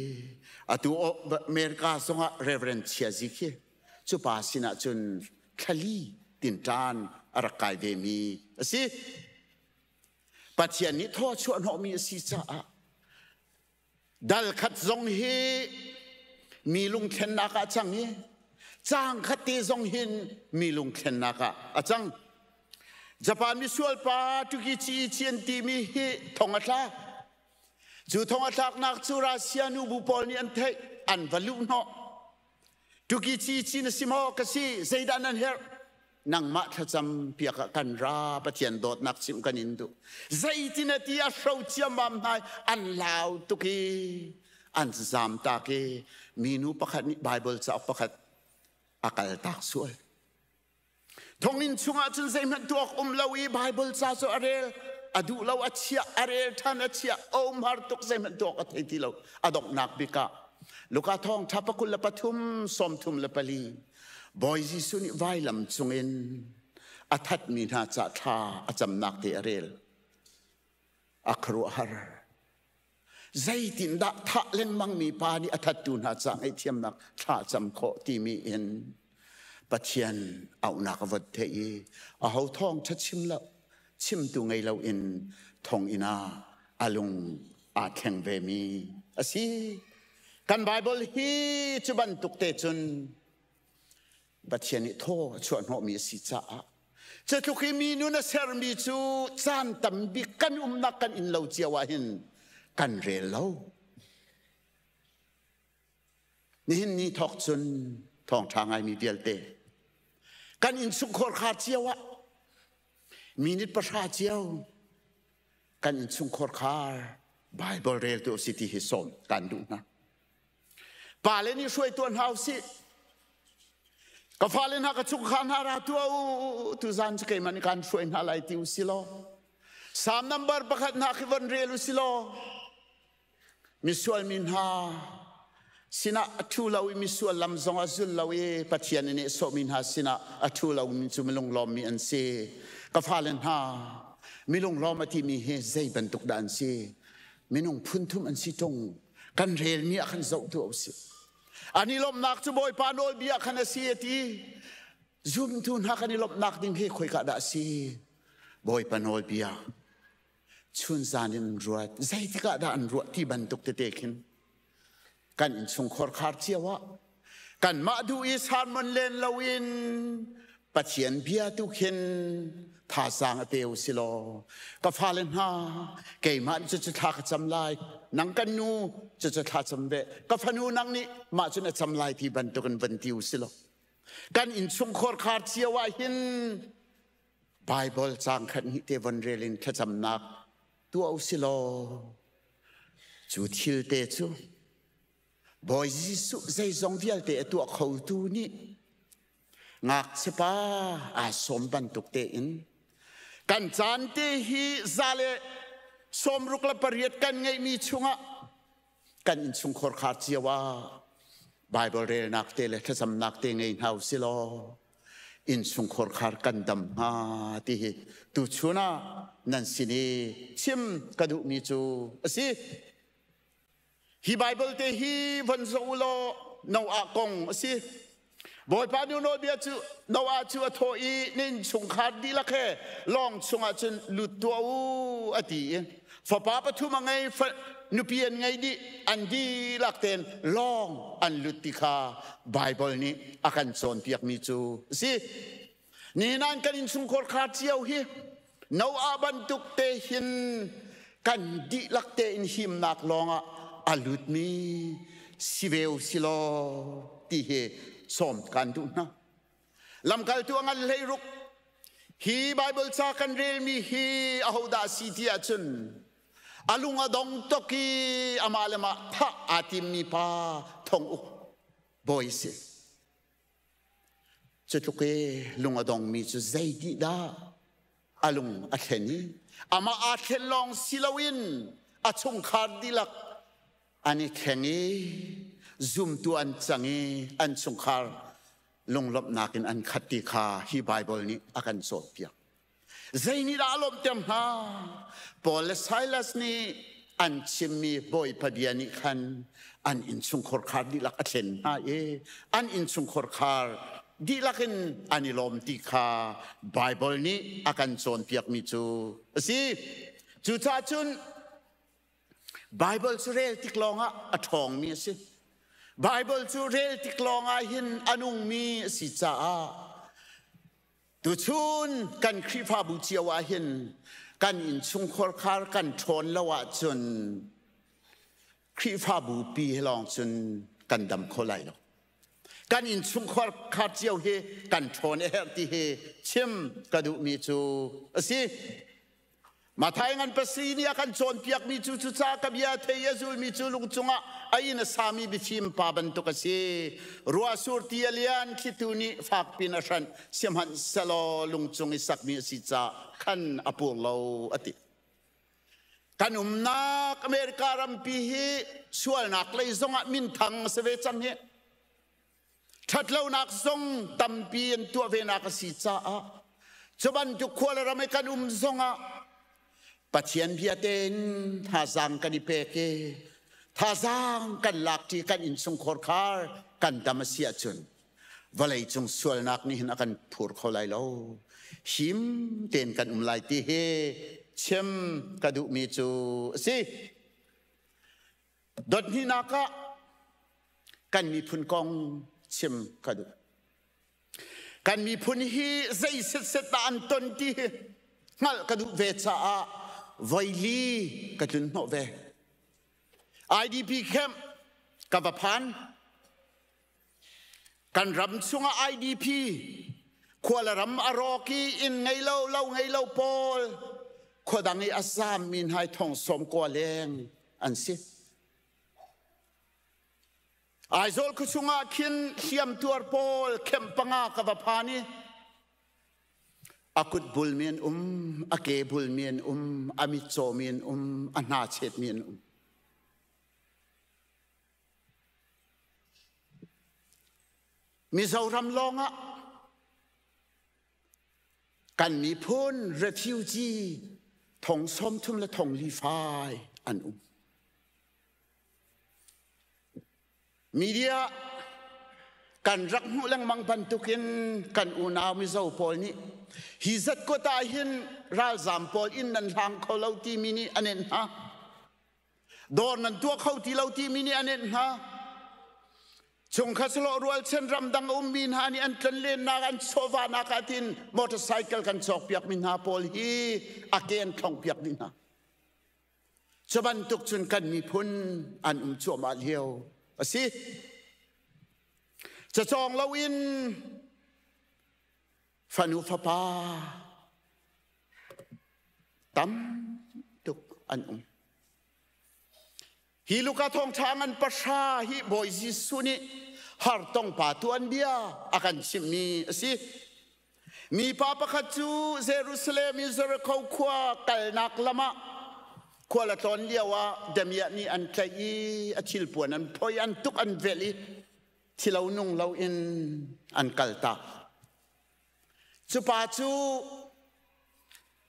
atu America zongah Reverend Chia Zi khi cu pa sinah cun thlali tinṭan a rak kai vemi a si. Pathian nih thaw chuah hnawhmi a si caah dal khat zong hi mi lungthlennak ah cang i caang khat te zong hin mi lungthlennak ah a cang. Japan misual pa Tukichi Ichi an timi hi thong a tla. Cu thong a tlaknak cu Russia nubu pawl nih an theih, an va luh hnawh. Tukichi Ichi na si maw? Ka si. Zeidah nan herh? Nangmah thlacam piak ah kan ra, Pathian dawtnak chimh kan in duh. Zeitin a ti a hro ciammam hna an lau tuk i an zam tak i minu pakhat nih Bible cauk pakhat a kal tak sual. Thonginn chungah cun zeihmanh tuak um lo i Bible ca cu a rel, a duh lo a chiah, a rel ṭhan a chiah, a um har tuk zeihmanh tuak a thei ti lo. A donghnak bik ah Luka thawng ṭha 23 34 Bawi Jesuh nih vailam cungin a thatmi hna ca thla a camnak te a rel. A khuaruahhar. Zeitindah thah lengmangmi pa nih a thattu hna ca ngaihthiamnak thla cam khawh timi in Pathian auhnak a vot theih i aho thawng ṭha chim lo chimtu ngei loin thonginn ah a lung aa thleng vemi a si. Kan Bible hi cu bantuk te cun Pathian nih thaw a chuah hnawhmi a si caah cutluk i mi nun a sermi cu caan tam bik kan umnak kan inn lo cio ah hin kan rel lo. Nihin ni thawk cun thawngṭha ngaimi vialte kan innchungkhar khar cio ah minute 10 cio kan innchungkhar khar Bible reltu si ti hi sawm kan duh hna. Pale nih hruai tuah hna usih. Ka fale hna ka chungkhar hna ra tuah u tuzan cu keimah nih kaan hruai hna lai ti u si law Psalm number 1 hna khi von rel u si law misual mi hna sinah a ṭhu lo i misual lam zong a zul lo i Pathian nih sawhmi hna sinah a ṭhu lomi cu milung lawmmi an si. Ka fale hna, milung lawm a timi hi zei bantuk dah an si? Minung phun thum an si ṭung. Kan relmi ah khan zoh tuah usih. An i lawmhnak cu Bawipa nawlbia khan a si a ti. Zumtu hna kan i lawmhnak ding hi khoika dah a si? Bawipa nawlbia chun zan in an ruat. Zeitik ah dah an ruah ti bantuk tete khin kan innchungkhar khar cio ah kanmah duh i sermon len loin Pathian bia tu khin thazaang a pe u si law ka fale hna keimah nih cucu thla ka cam lai nang kan nu cucu thla cam ve ka fanu nang nih mah cun a cam lai ti bantukin van ti u si law kan innchungkhar khar cio ah hin Bible caang khat hnih te von rel in thlacamnak tuah u si law cu thil te cu Bawi Jesuh zeizong vialte a tuah khotu nih ngakchiapa aa sawm bantuk tein kan caan te hi 168 kan ngeihmi chungah kan innchungkhar khar cio ah Bible relnak te le thlacamnak te ngei hna u si law innchungkhar khar kan dam hnga ti hi tuchun ah nan sin i chim ka duhmi cu a si. Hi Bible te hi von zoh u law Noah kong a si. Bawipa nu nawlbia cu Noah cu a thawh i na innchungkhar dihlak he lawng chungah cun lut tuah u a ti i fapa pathum a ngei nupi an ngei dih an dihlak tein lawng an lut ti kha Bible nih a kan cawnpiakmi cu a si. Nihin ah kan innchungkhar khar cio hi Noah bantuk te hin kan dihlak tein himnak lawngah a lutmi si ve u si law ti hi sawm kan duh hna. Lamkaltu a ngan 16 hi Bible ca kan relmi hi ahodah si ti ahcun a lung a dong tuk i amah le mah thah aa timmi pa thong uk bawi si. Cutluk i lung a dongmi cu zeiti dah a lung a thlen i amah aa thlen lawng si loin a chungkhar dihlak an i thleng i zumtu an cang i an chungkhar lunglawmhnak in an khat ti kha hi Baibal nih a kan cawnpiak. Zeinihdah a lawmhter hna? Paul le Silas nih an chimmi Bawipa bia nih khan an innchungkhar khar dihlak a thlen hna i an innchungkhar khar dihlak in an i lawm ti kha Baibal nih a kan cawnpiakmi cu a si. Cucaah cun Bible cu rel tik lawngah a ṭhawngmi a si. Bible cu rel tik lawngah hin a nungmi a si caah tuchun kan Khrihfabu cio ah hin kan innchungkhar khar kan ṭhawn lo ahcun Khrihfabu pi he lawng cun kan dam kho lai lo. Kan innchungkhar khar cio hi kan ṭhawn a herh ti hi chim ka duhmi cu a si. Mathai ngan pasri nih a kan cawnpiakmi cu cucaah ka bia thei a zulmi cu lung cungah a inn a sami biafim pa bantuk a si. Ruahsur ti a lian, thlitu nih fak pin a hranh, sihmanhsehlaw lung cung i sakmi a si caah khan a pur lo a ti. Kan umnak America rampi hi sualnak lei zongah minthang a si ve cang hi. Ṭhatlonak zong tampi an tuah venak a si caah cu bantuk khua le ram i kan um zongah Pathian bia tein thazaang kan i pek i thazaang kan lakṭi kan innchungkhar khar kan dam a si ahcun vawleicung sualnak nih hin a kan phur kho lai lo. Him tein kan um lai ti hi chim ka duhmi cu a si. Dothnihnak ah kan miphun kong chim ka duh. Kan miphun hi zei setset dah an ton ti hi hngalh ka duh ve caah voili ka tlun hnawh ve. IDP camp ka va phan. Kan ram chungah IDP khua le ram a rawk i inn ngei lo lo ngei lo pawl khua dang i a zaammi hna i thong sawm kua leng an si. Aizawl khuachung ah khin hliamtuar pawl kemh panga ka va phan i a kut bulmi an um, a ke bulmi an um, a mitcawmi an um, a hna chetmi an um. Mizoram lawngah kan miphun refugee thong 30 le thong li fai an um. Media kan rak hmuh lengmang bantukin kan unau Mizo pawl nih hi zat kota hin ralzam pawl inn nan hlang kho lo timi nih an en hna. Dawr nan tuah kho ti lo timi nih an enh hna. Chungkhat sawlawh rualchan ramdang a ummi hna nih an tlonlennak an chawhvahnak ah tin motorcycle kan cawkpiakmi hna pawl hi a ke an thlongpiak dih hna. Cu bantuk cun kan miphun an um cuahmah lio a si. Cacawng loin fanu fapa tam tuk an um. Hi Luka thawngṭha ngan pahra hi Bawi Jesuh nih hartong pa tuanbia a kan chimhmi a si. Mipa pakhat cu Jerusalem i Jericho khua kalnak lam ah khual a tlawn lio ah damiah nih an tlaih i a thilpuan an phoi an tuk an velh i thilo nung loin an kaltak. Cu pa cu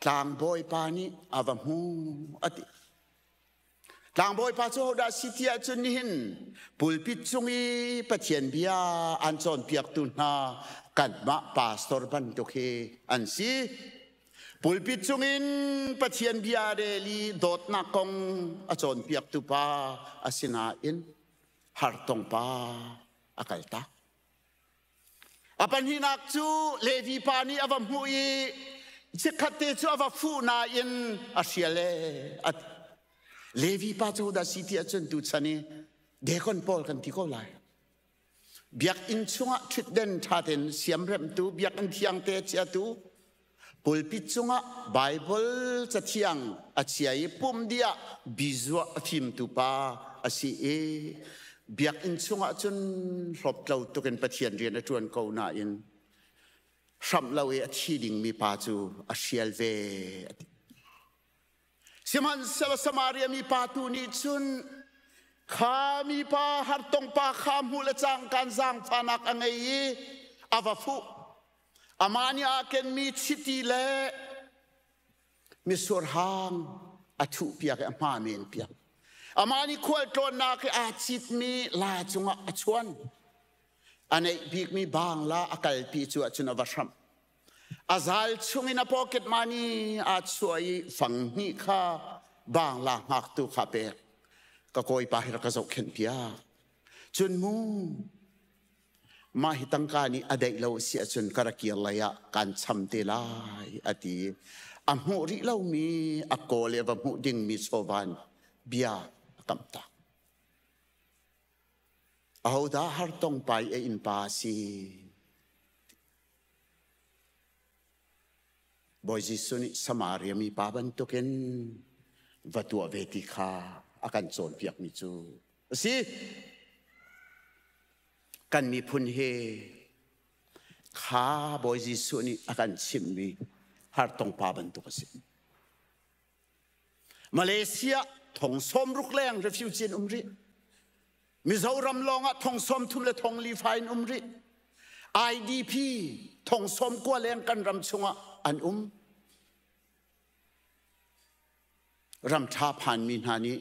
tlangbawipa nih a va hmu a ti. Tlangbawipa cu hodah si ti ahcun nihin pulpit cung i Pathian bia an cawnpiaktu hna kanmah pastor bantuk hi an si. Pulpit cungin Pathian bia rel i dawtnak kong a cawnpiaktu pa asinain hartong pa a kaltak. A pahnihnak cu Levi pa nih a va hmuh i chikkhatte cu a va fuh nain a hrial ee. Levi pa cu dah si ti ahcun tuchan i dekon pawl kan ti ko lai. Biakinn chungah ṭhutden ṭha tein siamremhtu, biakinn thiangte chiatu, pulpit cungah Baibal cathiang a chia i pum dih ah bizuah a fimtu pa a si i biakinn chungah cun hlawptlo tuk in Pathian rian a ṭuan ko nain hramh lo i a thi dingmi pa cu a hrial ve a ti. Sihmanhsehlaw Samaria mi pa tu nih cun kha mipa hartong pa kha hmuh le cangkaan zaangfahnak a ngei i a va fuh. Amah nih aa kenmi chiti le mitsur hang a thuhpiak i a hma men piak. Amah nih khualtlawnnak i aa citmi la cungah a chuan. A neih bikmi bangla a kalpi cu ahcun a va hramh. A zal chungin a pocket money aa chuah i fang hnih kha bangla hngaktu kha pek. Ka kawipa hi rak ka zohkhenh piak. Cun mu, mah hi tangka nih a daih lo si ahcun ka ra kir lei ah kaan cham te lai a ti. A hmuh rih lomi a kawl i a va hmuh dingmi chawvan bia a kamh tak. Ahodah hartong pai a innpa a si? Bawi Jesuh nih Samaria mi pa bantukin va tuah ve ti kha a kan cawnpiakmi cu a si. Kan miphun hi kha Bawi Jesuh nih a kan chimhmi hartong pa bantuk a si. Malaysia thong sawm ruk leng refugee an um rih. Mizoram lawngah thong sawm thum le thong li fa in um rih. IDP thong sawm kua leng kan ram chungah an um. Ram ṭha phanmi hna nih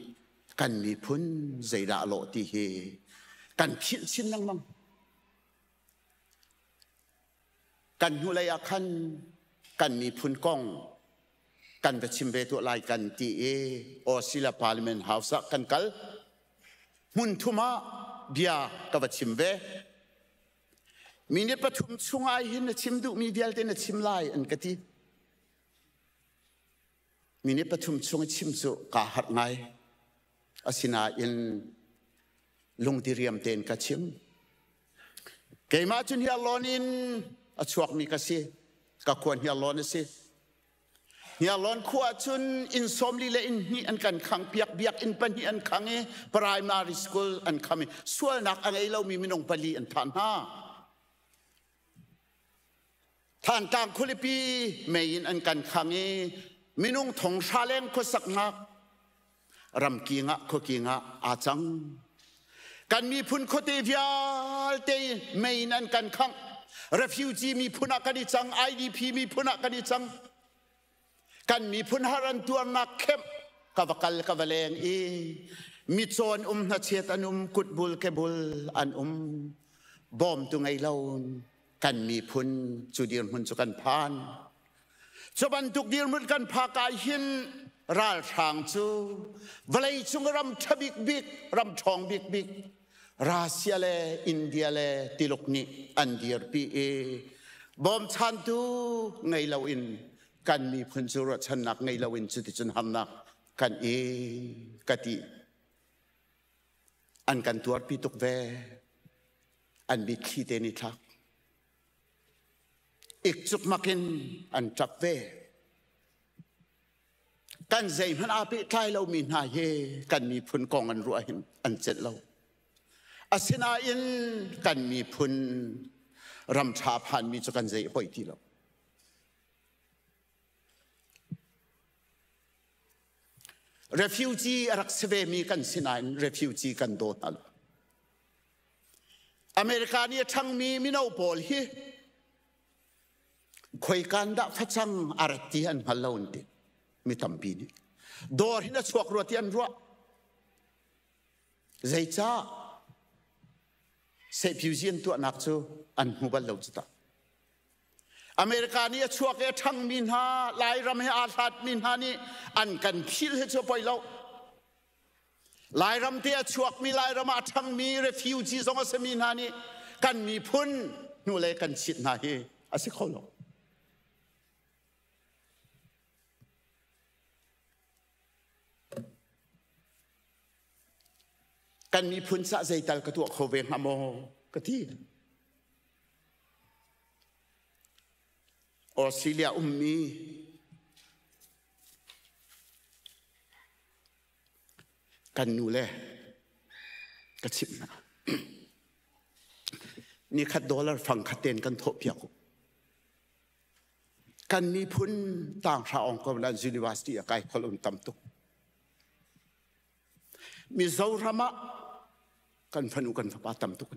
kan miphun zeidah lawh ti hi kan philh chin lengmang. Kan hnulei ah khan kan miphun kong kan va chim ve tuah lai kan ti i Australia Parliament House ah kan kal. Hmun thum ah bia ka va chim ve. Minute pathum chung ah hin na chim duhmi vialte na chim lai an ka ti. Minute pathum chung i chim cu kaa harh ngai. Asinain lungdiriam tein ka chim. Keimah cu Hniarlawn in a chuakmi ka si. Ka khua Hniarlawn a si. Hniarlawn khua cun inn sawmli le inn hnih an kan khang piak, biakinn pahnih an khang i primary school an kham i sualnak a ngei lomi minung pali an thah hna. Thantlang khualipi mei in an kan khang i minung thong hra leng khuasaknak ramking ah khuaking ah aa cang. Kan miphun khuate vialte mei in an kan khangh. Refugee miphun ah kan i cang, IDP miphun ah kan i cang. Kan miphun har an tuarnak kemh ka va kal ka va leng i mitcaw an um hnachet an um kutbul kebul an um bawmtu ngei lo kan miphun cu dirhmun cu kan phan. Cu bantuk dirhmun kan phak ah hin ralhrang cu vawleicung ram ṭha bikbik, ram ṭhawng bikbik Russia le India le Tiluk nih an dirpi i bawmchantu ngei loin kan miphun cu ruahchannak ngei loin cuticun hamnak kan i ka ti. An kan tuarpi tuk ve. An mitthli te ni thlak. Ik cukmak in an ṭap ve. Kan zeihmanh aa pehtlai lomi hna hi kan miphun kong an ruah hin an celh lo. Asinain kan miphun ram ṭha phanmi cu kan zei hoi ti lo. Refugee a rak si vemi kan si nain refugee kan daw hna lo. America nih a ṭhangmi mino pawl hi khoikan dah facang a rat ti an hngal lo an ti mi tampi nih. Dawr hin a chuak rua ti an ruah. Zeicah sehpyuzi an tuahnak cu an hmu bal lo cu ta. America nih a chuak i a ṭhangmi hna Lairam he aa hlatmi hna nih an kan phil hi cu poi lo. Lairam te a chuakmi Lairam ah a ṭhangmi refugee zong a simi hna nih kan miphun hnulei kan chit hna hi a si kho lo. Kan miphun cah zeital ka tuah kho ve hnga maw ka ti. Australia ummi Kan nu le ka chimh hna. Nikhat dollar fang khat ten kan thawh piak u. Kan miphun tanghra ong ko lan university a kai khol um tam tuk. Mizoram ah kan fanu kan fapa tam tuk.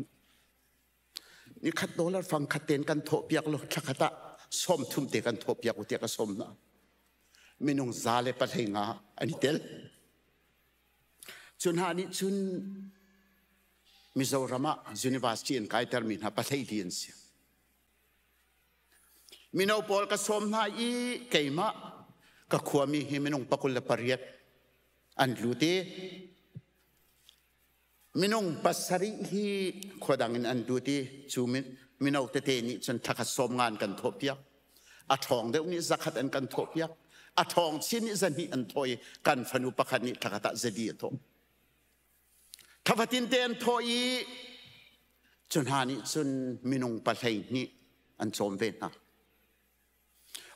Nikhat dollar fang khat ten kan thawh piak lo thlakhat ah som thum te kan thawh piak u tiah ka som hna. Minung za le pahlei nga an i tel. Cu hna nih cun Mizoram ah university an kaitermi hna pahlei li an si. Mino pawl ka sawm hna i keimah ka khuami hi minung 28 an lut i minung 7 hi khua dang in an lut i cu mino tete nih cun thlakhat sawm ngan kan thawhpiak. A ṭhawng deuh nih zakhat an kan thawhpiak. A ṭhawng chin nih zahnih an thawh i kan fanu pakhat nih thlakhat ah zali a thawh. Thlafatin te an thawh i cu hna nih cun minung 12 an cawm ve hna.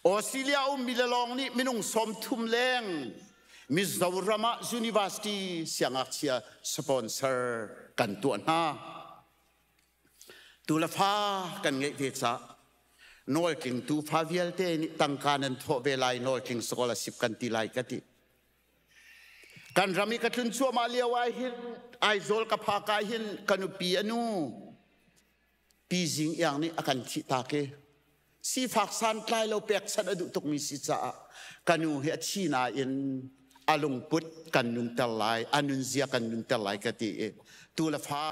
Australia ummi le lawng nih minung 30 leng Mizoram ah university siangngakchia sponsor kan tuah hna. Tu le fa kan ngeih ve ca nawltling tu fa vialte nih tangka nan thawh ve lai, nawltling scholarship kan ti lai ka ti. Kan ram i ka tlun cuahmah lio ah hin Aizawl ka phak ah hin ka nupi a nu Pi Zing Iang nih a kan thih tak i sifak santlai lo pekchanh a duh tukmi si caah ka nu hi a thi nain a lungput kan nunter lai, a nunzia kan nunter lai ka ti i tu le fa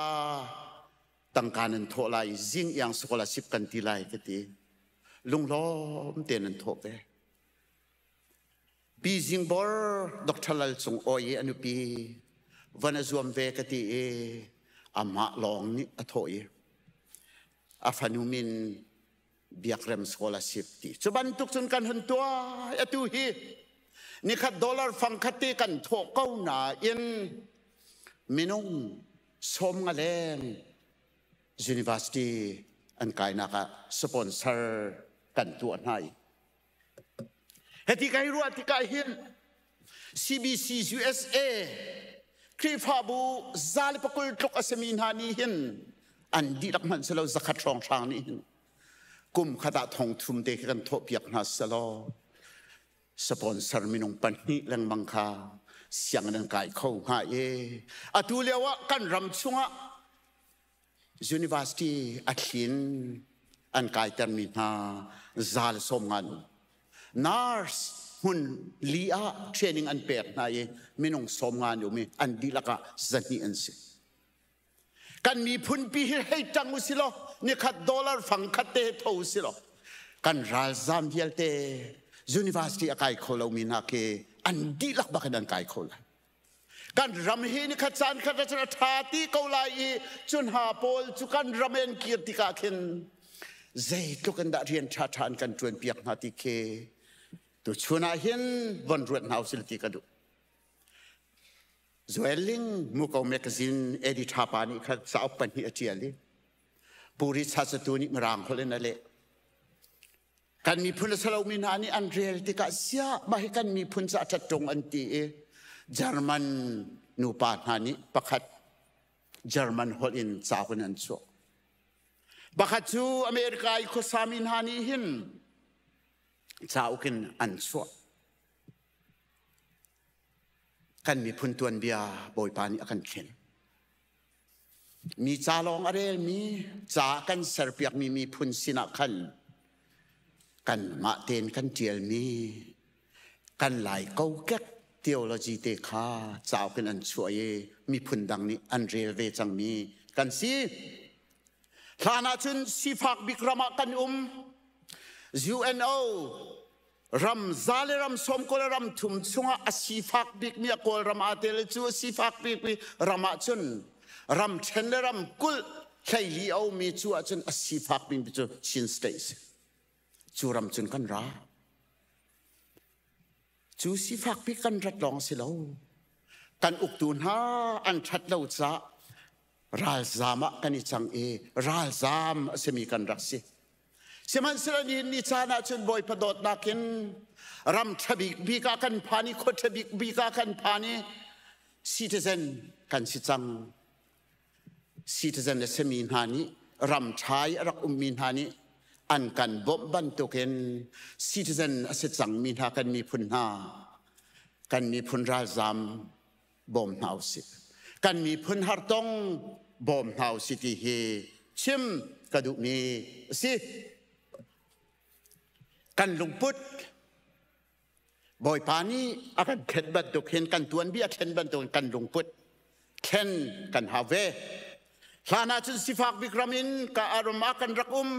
tangka nan thawh lai, Zing Iang scholarship kan ti lai ka ti. Lunglawm tein an thawh ve. Pi Zing Bor Dr. Lal Cung Awi i a nupi van a zuam ve ka ti i amah lawng nih a thawh i a fanu min Biakrem scholarship ti. Cu bantuk cun kan hun tuah. Atu hi nikhat dollar fangkhat te kan thawh ko nain minung 50 leng university an kainak ah sponsor kan tuah hna i Hiti kai ruah tikah hin CBC USA Khrihfabu 120 tluk a simi hna nih hin an dihlak hmanh silo 100 hrawnghrang nih hin kum khat ah 3000 te khi kan thawhpiak hna selaw sponsor minung 2 lengmang kha sianginn an kai kho hnga i atu lio ah kan ram chungah University a thlin an kaitermi hna 150 um. Nurse hmun li ah training an pek hna i minung 50 um i an dihlak ah 200 an si. Kan miphun pi hi hei ṭang u si law nikhat dollar fang khat te tho u si law kan ralzam vialte university a kai kho lomi hna khi an dihlak bak in an kai kho lai. Kan ram hi ni khat caan khat cun a ṭha ti ko lai i cu hna pawl cu kan ram in kir tikah khin zeitluk in dah rian ṭhaṭha an kan ṭuan piak hna ti khi tuchun ah hin von ruat hna usil ti ka duh. Joel Ling Muko magazine editor pa nih khan cauk 2 a ṭial i Puri Chasatu nih Mirang holh in a leh. Kan miphun a si lomi hna nih an rel tikah siah mah hi kan miphun ca ṭhat ṭung an ti i German nupa hna nih pakhat German holh in cauk in an chuah. Pakhat cu America i khuasami hna nih hin cauk in an chuah. Kan miphun tuanbia Bawipa nih a kan thlen. Mi ca lawng a relmi, ca kan serpiakmi miphun sinah khan kanmah tein kan ṭialmi kan Lai kokek theology te kha cauk in an chuah i miphun dang nih an rel ve cangmi kan si. Hlan ahcun sifak bik ram ah kan um. UNO ram za le ram 90 le ram thum chungah a sifak bikmi a Kawlram aa tel cu a sifak bikmi ram ahcun ram ṭhen le ram kulh 14 a ummi cu ahcun a sifak bikmi cu Chin State si. Cu ram cun kan ra. Cu sifak bik kan rat lawng si lo. Kan uktu hna an ṭhat lo caah ralzam ah kan i cang i ralzam a simi kan rak si. Sihmanhsehlaw nihin ni caan ah cun Bawipa dawtnak in ram ṭha bik bik ah kan phan i khua ṭha bik bik ah kan phan i citizen kan si cang. Citizen a simi hna nih ram ṭha i a rak ummi hna nih an kan bawmh bantukin citizen a si cangmi hna kan miphun hna kan miphun ralzam bawm hna usih. Kan miphun hartong bawm hna usih ti hi chim ka duhmi a si. Kan lungput Bawipa nih a kan thlen bantuk hin kan tuanbia thlen bantuk in kan lungput thlen kan hau ve. Hlan ah cun sifak bik ram in ka aram ah kan rak um.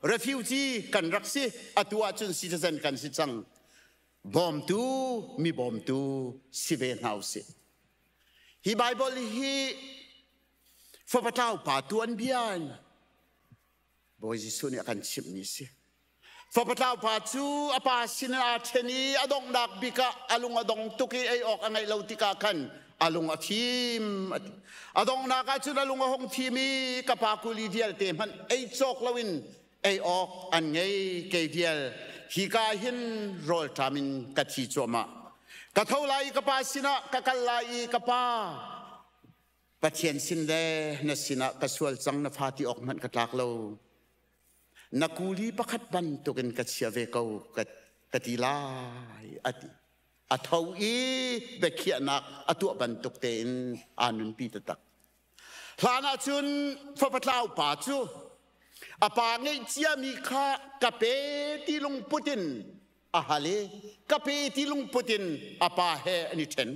Refugee kan rak si, atu ahcun citizen kan si cang. Bawmtu, mi bawmtu si ve hna usih. Hi Bible hi fapatlau pa tuanbia in Bawi Jesuh nih a kan chimhmi si. Fapatlau pa cu a pa sin aa ṭhen i a donghnak bik ah a lung a dong tuk i ei awk a ngeih lo tikah khan a lung a fim. A donghnak ah cun a lung a hung fim i ka pa kuli vialte hmanh ei cawk loin ei awk an ngei, kei vial hika hin rawlṭam in ka thi cuahmah. Ka tho lai i ka pa sinah ka kal lai i ka pa, Pathian sin le na sinah ka sual cang, na fa ti awk hmanh ka tlak lo. Na kuli pakhat bantukin ka chia ve ko ka ti lai a ti. A tho i biakhiahnak a tuah bantuk tein aa nunpi taktak. Hlan ah cun fapatlau pa cu a pa ngeih ciami kha ka pe ti lungput in a hal i ka pe ti lungput in a pa he an i ṭhen.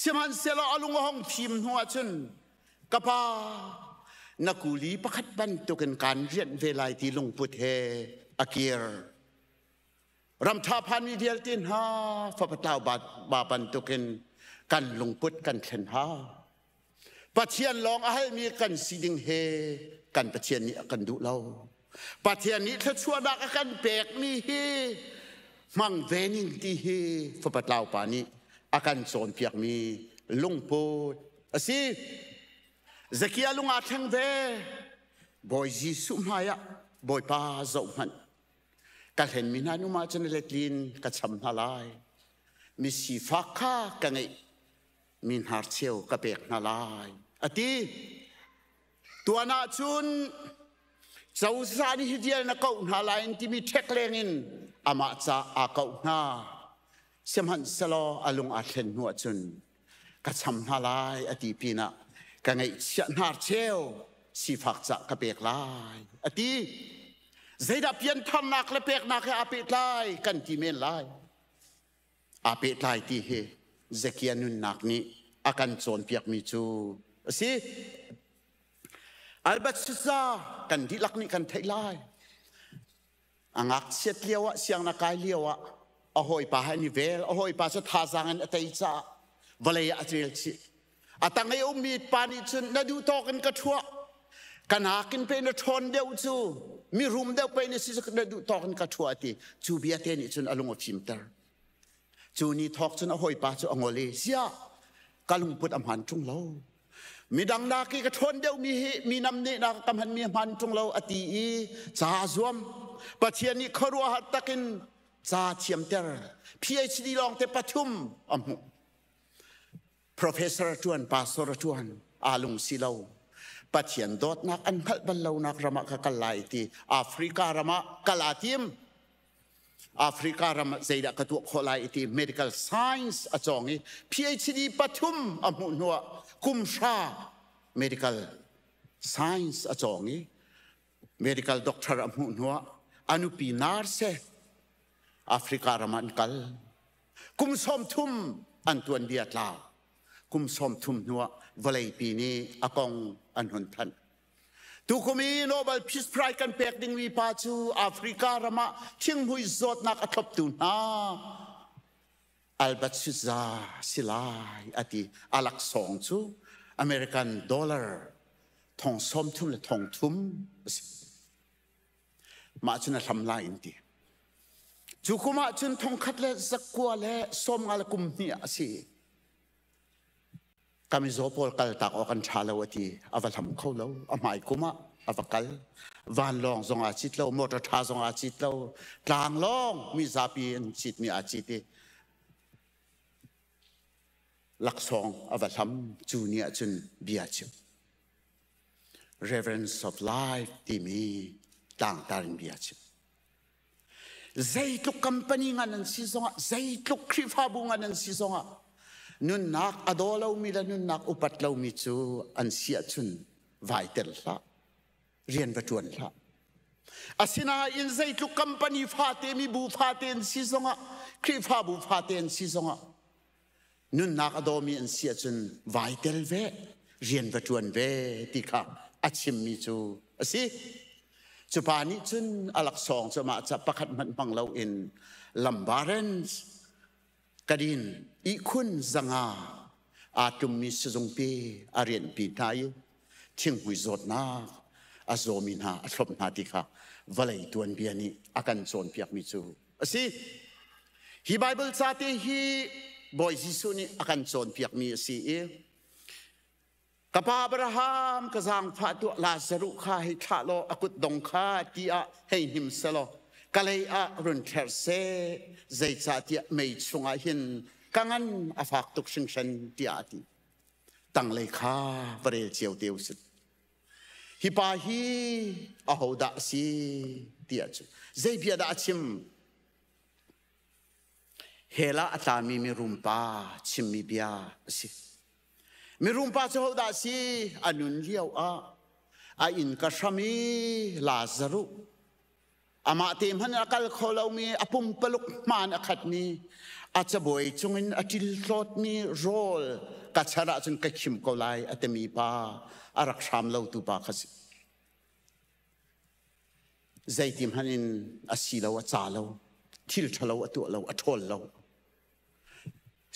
Sihmanhsehlaw a lung a hong fim hnu ahcun ka pa, na kuli pakhat bantukin kaan rianh ve lai ti lungput he a kir. Ramṭha phanmi vialte hna fapatlau ba bantukin kan lungput kan thlen hau. Pathian lawng a halmi kan si ding he kan Pathian nih a kan duh lo. Pathian nih thluachuahnak a kan pekmi hi hmang ve ning ti hi fapatlau pa nih a kan cawnpiakmi lungput a si. Zakia lung aa thleng ve. Bawi Jesuh hmaiah Bawipa zoh hmanh. Ka hlenmi hna nu mah cun letlin ka cham hna lai. Mi sifak kha ka ngeih mi hnarcheu ka pek hna lai a ti. Tuan ah cun cozah nih hi vial na koh hna lai in timi ṭhek leng in amah ca aa koh hna. Sihmanhsehlaw a lung aa thlen hnu ahcun ka cham hna lai a ti pinah ka ngeihchiah hnarcheu sifak ca ka pek lai a ti. Zeidah piantharnak le peknak he aa pehtlai kan ti men lai. Aa pehtlai ti hi Zekia nunnak nih a kan cawnpiakmi cu a si. Albert Schweitzer kan dihlak nih kan theih lai. A ngakchiat lio ah, siangna kai lio ah a hawipa he an i vel. A hawipa cu thazaang in a tei caah vawlei ah a rel chih. A tang i ummi pa nih cun na duh tawk in ka ṭhuah. Ka nakin pe na ṭhawn deuh cu mirum deuh pe na si cu na duh tawk in ka ṭhuah ti. Cu bia te nih cun a lung a fimter. Cu ni thawk cun a hawipa cu a ngol i ziah ka lungput a hmaan ṭung lo. Midang nak i ka ṭhawn deuhmi hi mi namnehnak ka hmanmi a hmaan ṭung lo a ti i ca a zuam. Pathian nih khuaruahhar takin ca thiamter. PhD lawng te pathum a hmuh. Professor a ṭuan, pastor a ṭuan, aa lung si lo. Pathian dawtnak an hngalh bal lonak ram ah ka kal lai ti Africa ram ah kal aa tim. Africa ram ah zeidah ka tuah khawh lai ti medical science a cawng i PhD pathum a hmuh hnuah kum hra medical science a cawng i medical doctor a hmuh hnuah a nupi nurse Africa ram ah an kal. Kum 30 an tuanbia tlau. Kum 30 hnuah vawleipi nih a kong an hun thanh. Tukum i Nobel Peace Prize kan pek dingmi pa cu Africa ram ah thinghmui zawtnak a thloptu hna Albert Schweitzer si lai a ti. A laksawng cu American dollar thong 30 le thong thum a si. Mah cun a hlam lai in ti. Cu kum ah cun thongkhat le zakua le 50 le kum hnih a si. Ka mizaw pawl kal tak awk an ṭha lo a ti. A va hlam kho lo. A hmai kum ah a va kal. Vanlawng zong aa cit lo, motor ṭha zong aa cit lo. Tlanglawng mi zapi an citmi aa cit i laksawng a va hlam. Cu ni ah cun bia chim. Reverence of Life timi tlangtar in bia chim. Zeitluk company ngan an si zongah, zeitluk Khrihfabu ngan an si zongah, nunnak a daw lomi le nunnak upat lomi cu an si ahcun vai tel hlah, rian va ṭuan hlah. Asinain zeitluk company fate, mibu fate an si zongah, Khrihfabu fate an si zongah, nunnak a dawmi an si ahcun vai tel ve, rian va ṭuan ve ti kha a chimmi cu a si. Cu pa nih cun a laksawng cu mah ca pakhat hmanh hmang loin lambarens kadin ihkhun zanga aa tlummi sizungpi a rianhpi hna i thinghmui zawtnak a zawmi hna a thlop hna ti kha vawlei tuanbia nih a kan cawnpiakmi cu a si. Hi Baibal ca te hi Bawi Jesuh nih a kan cawnpiakmi a si i ka pa Abraham ka zaangfah tuah Lazaruh kha hei thlah law a kutdong kha ti ah hei hnim selaw ka lei ah run ther seh zeicahtiah mei chungah hin ka ngan a fak tuk hringhran tiah a ti. Tanglei kha va rel cio te usih. Hi pa hi ahodah a si ti ahcun zei bia dah a chim? Hell ah a tlami mirum pa chimmi bia a si. Mirum pa cu hodah a si? A nun lio ah a inn ka hram i Lazaruh amah te hmanh a kal kho lomi a pumpaluk hmaan a khatmi a cabuai cungin a ṭiltlawtmi rawl ka char ahcun ka khim ko lai a timi pa a rak hram lo tu pa kha si. Zeiti hmanh in a si lo, a ca lo, thil ṭhalo a tuah lo, a ṭhawl lo.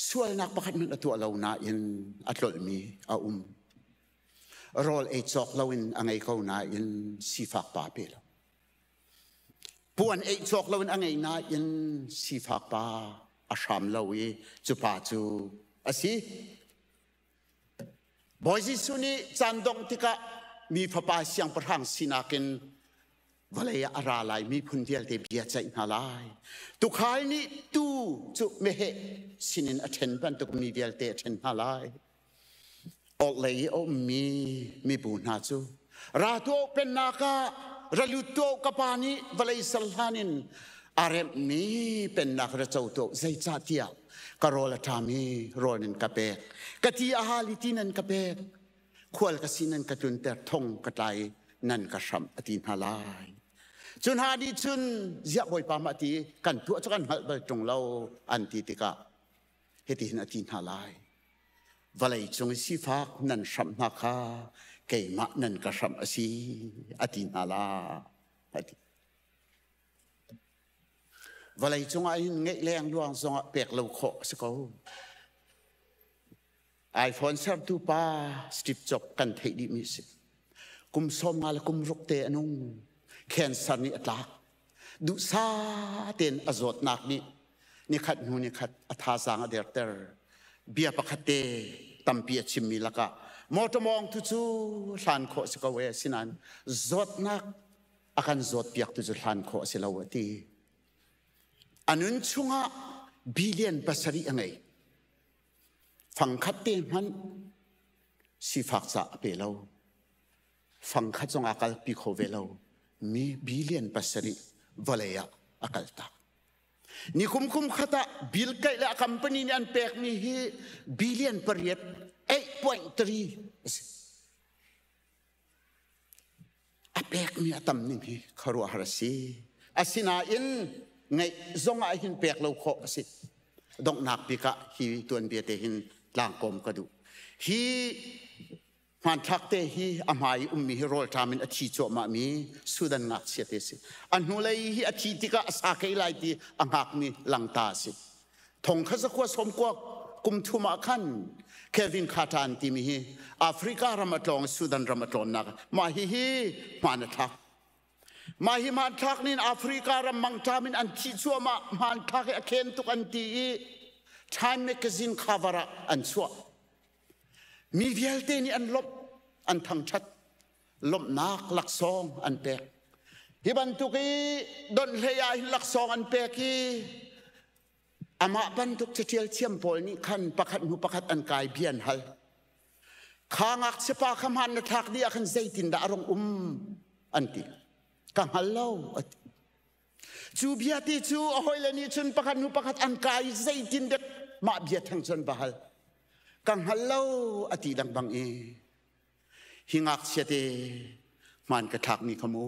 Sualnak pakhat hmanh a tuah lo nain a tlolhmi a um. Rawl ei cawk loin a ngei ko nain sifak pa pe lo. Puan ei cawk loin a ngei nain sifak pa a hram lo i cu pa cu a si. Bawi Jesuh nih caan dongh tikah mi fapa siangpahrang sinak in vawlei ah a ra lai miphun vialte bia ceih hna lai. Tuukhal nih tuu cu meheh sinin a ṭhen bantuk mi vialte a ṭhen hna lai. Orhlei i a ummi mibu hna cu ra tuah pennak ah ra lut tuah ka pa nih vawlei sal hlan in a remhmi pennak ra co tuah zeicahtiah ka rawl a ṭhami rawl nan ka pek ka ti a hal i ti nan ka pek khual ka si nan ka tlunter thong ka tlai nan ka hramh a ti hna lai cu hna nih cun ziah bawipa mah ti kan tuah cu kan hngalh bal ṭung lo an ti tikah hitihin a ti hna lai vawlei cung i sifak nan hramh hna kha keimah nan ka hramh a si a ti hna lai a ti vawlei cungah hin ngeih leng luang zongah pek lo khawh a si ko iPhone sertu pa Steve Jobs kan theih dih mi si kum sawm nga le kum ruk te a nung cancer nih a tlak duhsa tein a zawtnak nih nikhat hnu nikhat a thazaang a derter bia pakhat te tampi a chimmi lakah motor mawng tu cu hlan khawh si ko e sinain zawtnak a kan zawtpiak tu cu hlan khawh a si lo a ti a nun chungah billion pasarih a ngei fangkhat te hmanh sifak ca a pe lo fangkhat zong a kalpi kho ve lo mi billion pasarih vawlei ah a kal tak ni kum kum khat ah bill kaih le a company nih an pekmi hi billion pariat 8.3 a si A pekmi a tam ning hi khuaruahhar a si. Asinain ngeih zong ah hin pek lo khawh a si. Donghnak bik ah hi tuanbia te hin tlangkawm ka duh. Hi hmanthlak te hi a hmai ummi hi rawlṭam in a thi cuahmah mi Sudan ngakchia te si. A hnulei hi a thi tikah a sa kei lai ti a hngakmi langta a si. Thong kha zakua sawmkua kum thum ah khan Kevin Carter an timi hi Africa ram a tlawng Sudan ram a tlawnnak mah hi hi hmaan a thlak. Mah hi hmanthlak nin Africa ram mangṭam in an thih cuahmah hmanthlak hi a khen tuk an ti i Time magazine cover ah an chuah. Mi vialte nih an lawmh, an thangṭhat, lawmhnak laksawng an pek. Hi bantuk i donhhlei ah hin laksawng an pek i amah bantuk caṭial thiam pawl nih khan pakhat hnu pakhat an kai bia an hal. Kha ngakchia pa kha hmaan na thlak dih ah khan zeitindah a rung um an ti. Ka hngal lo a ti. Cu bia ti cu a hawile nih cun pakhat hnu pakhat an kai zeitin dek mah bia theng cun va hal. Ka hngal lo a ti lengmang i Hi ngakchia te hmaan ka thlakmi kha mu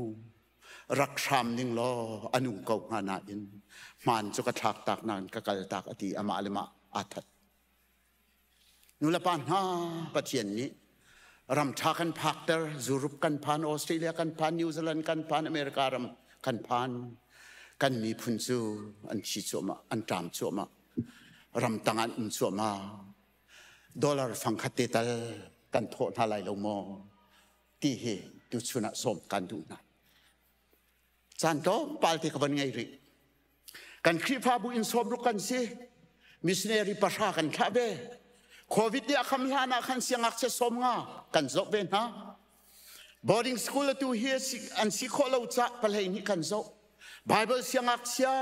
rak hram ning law a nung ko hnga nain hmaan cu ka thlak tak nain ka kal tak a ti amah le mah aa that. Nulepa hna Pathian nih Ram ṭha kan phakter, Europe kan phan, Australia kan phan, New Zealand kan phan, America ram kan phan. Kan miphun cu an thi cuahmah, an ṭam cuahmah. Ram tang an um cuahmah. Dollar fangkhat te tal kan thawh hna lai lo maw? Ti hi tuchun ah sawm kan duh hna. Caan tlawmpal te ka van ngei rih. Kan Khrihfabu in sawmruk kan si. Missionary pahra kan thlah ve. Covid nih a kham hlan ah khan siangngakchia 50 kan zoh ve hna. Boarding school atu hi an si khawh lo cah 12 kan zoh. Bible siangngakchia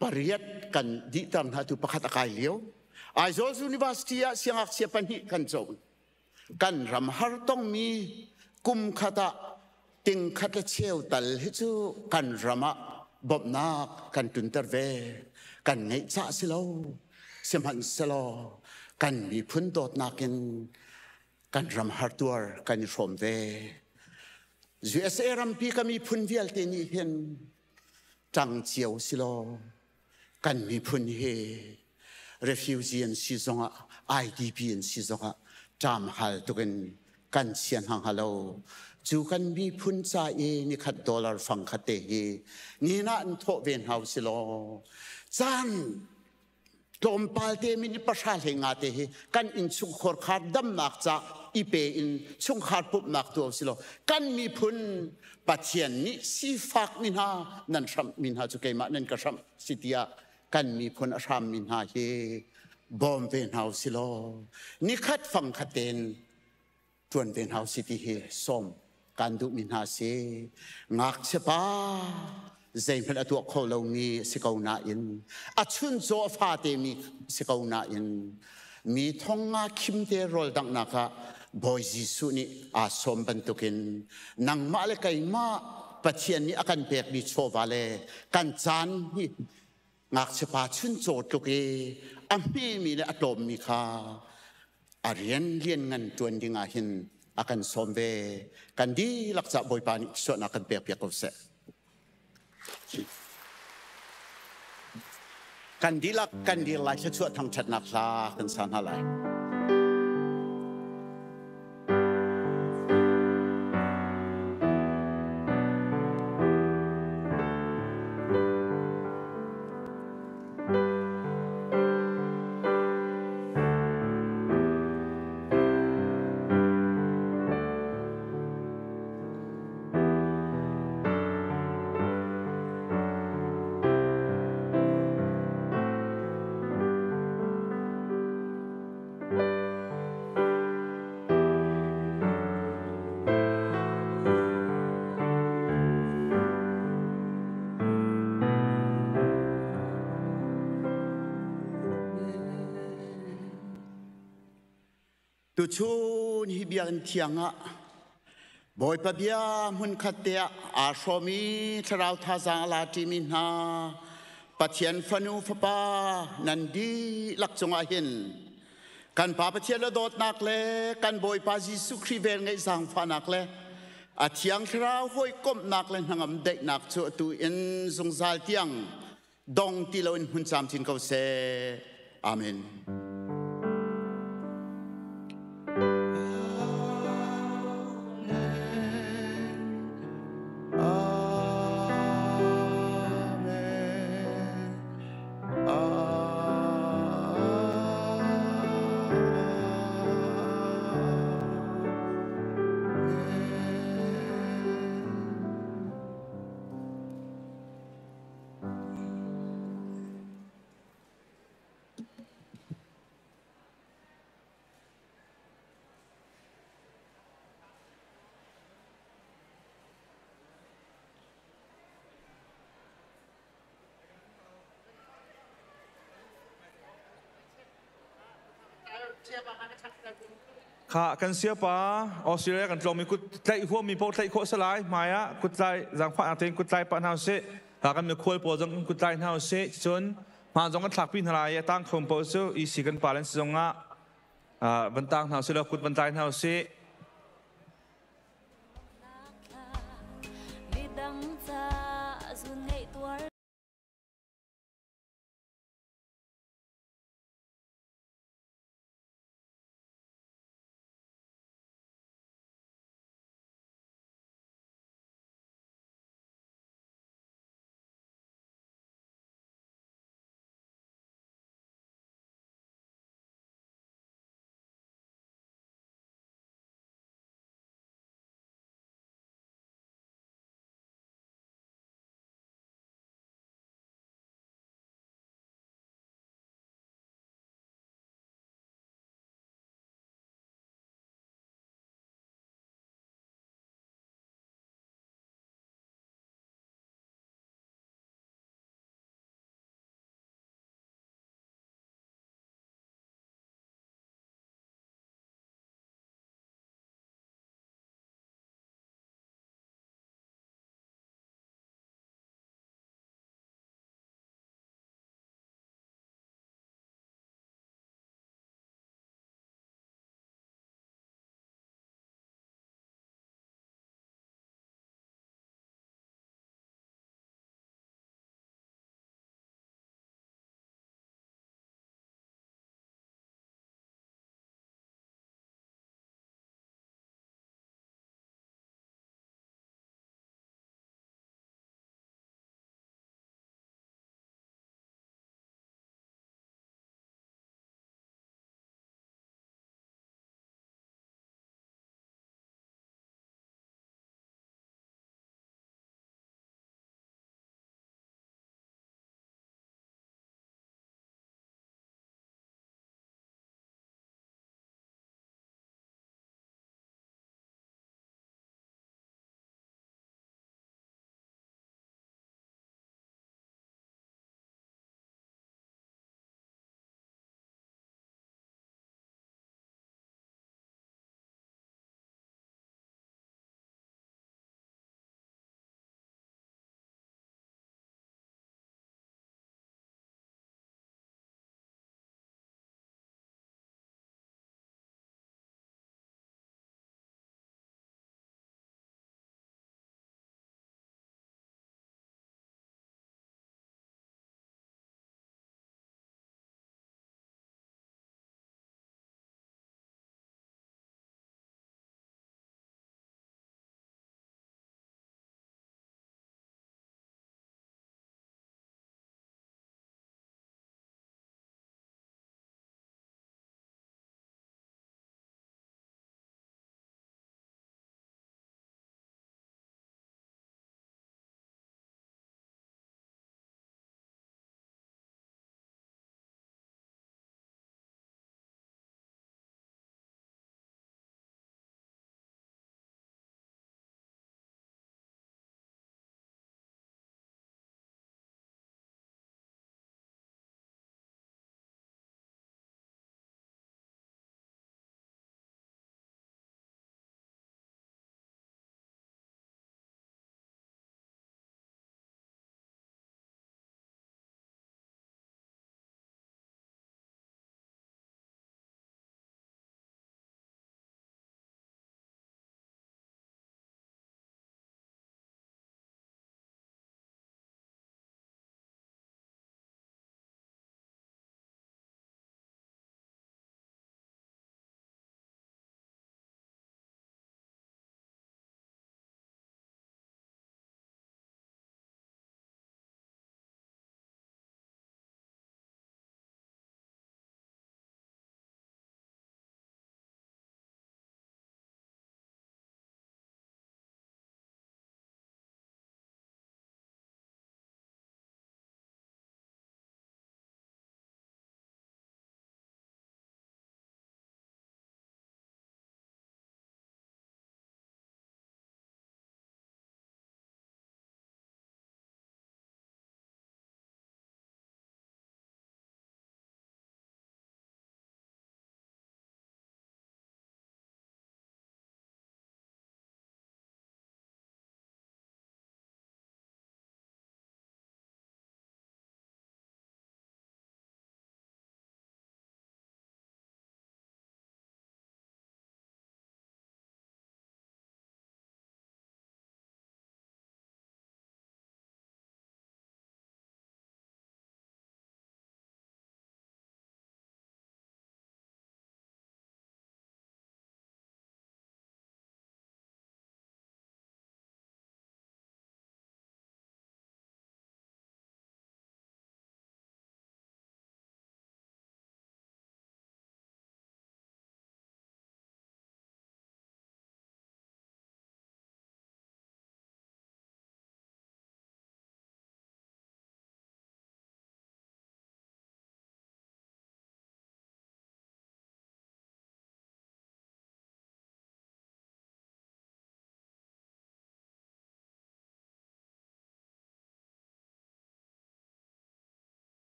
pariat kan dihter hna tu pakhat a kai lio. Aizawl University ah siangngakchia pahnih kan cawn. Kan ram har tongmi kum khat ah ting khat le cheu tal hi cu kan ram ah bawmhnak kan tunter ve. Kan ngeih cah si lo. Sihmanhsehlaw kan miphun dawtnak in kan ram har tuar kan i hrawm ve. USA rampi ka miphun vialte nih hin ṭang cio si law kan miphun hi refugee an si zongah IDP an si zongah ṭam hal tukin kan chia hna hnga lo. Cu kan miphun ca i nikhat dollar fang khat te hi ni na an thawh ve hna si law caan tlawmpal te minute 15 hlei te hi kan innchungkhar khar damnak ca i pe in chungkhar pumhnak tu si lo kan miphun Pathian nih sifak mi hna nan hramh mi hna cu keimah nan ka hramh si tiah kan miphun a hram mi hna hi bawm ve hna si law nikhat fang khat tein ṭuan ve hna si ti hi sawm kan duh mi hna si. Ngakchia pa zeihmanh a tuah kho lomi si ko nain, a chuncaw a fate mi si ko nain, mi thong nga khim te rawl danghnak ah Bawi Jesuh nih aa sawm bantukin nangmah le keimah Pathian nih a kan pekmi chawva le kan caan hi ngakchia pa chuncaw tluk i a hmemi le a tlawmmi kha a rian lian ngan ṭuan ding ah hin a kan sawm ve. Kan dihlak cah Bawipa nih suahnak kan pek piak ko seh. Kan dihlak kan dir lai, thluachuah thangṭhatnak hla kan sa hna lai. Tuchun hi biakinn thiang ah Bawipa bia hmunkhat te ah aa hrawmi thlarau thazaang a la ṭimi hna Pathian fanu fapa nan dihlak cungah hin kan Pa Pathian le dawtnak le kan Bawipa Jesuh Khrih velngeih zaangfahnak le a Thiang Thlarau hawikomhnak le hnangam daihnak cu atu in zungzal tiang dong ti loin hmun camcin ko seh. Amen. Kha kan siapa Australia kan tlawng mi kut tlaih huam mi paoh tlaih khawh salai hmai ah kut tlai zaangfah tein kut tlai pah hna usih. Ka kan mikhual pawl zong kut tlai hna usih. Cun hma zong kan thlakpi hna lai. A tang khom paoh cu EC kan pa len si zong ah van tang hna usih law kut van tlai hna usih.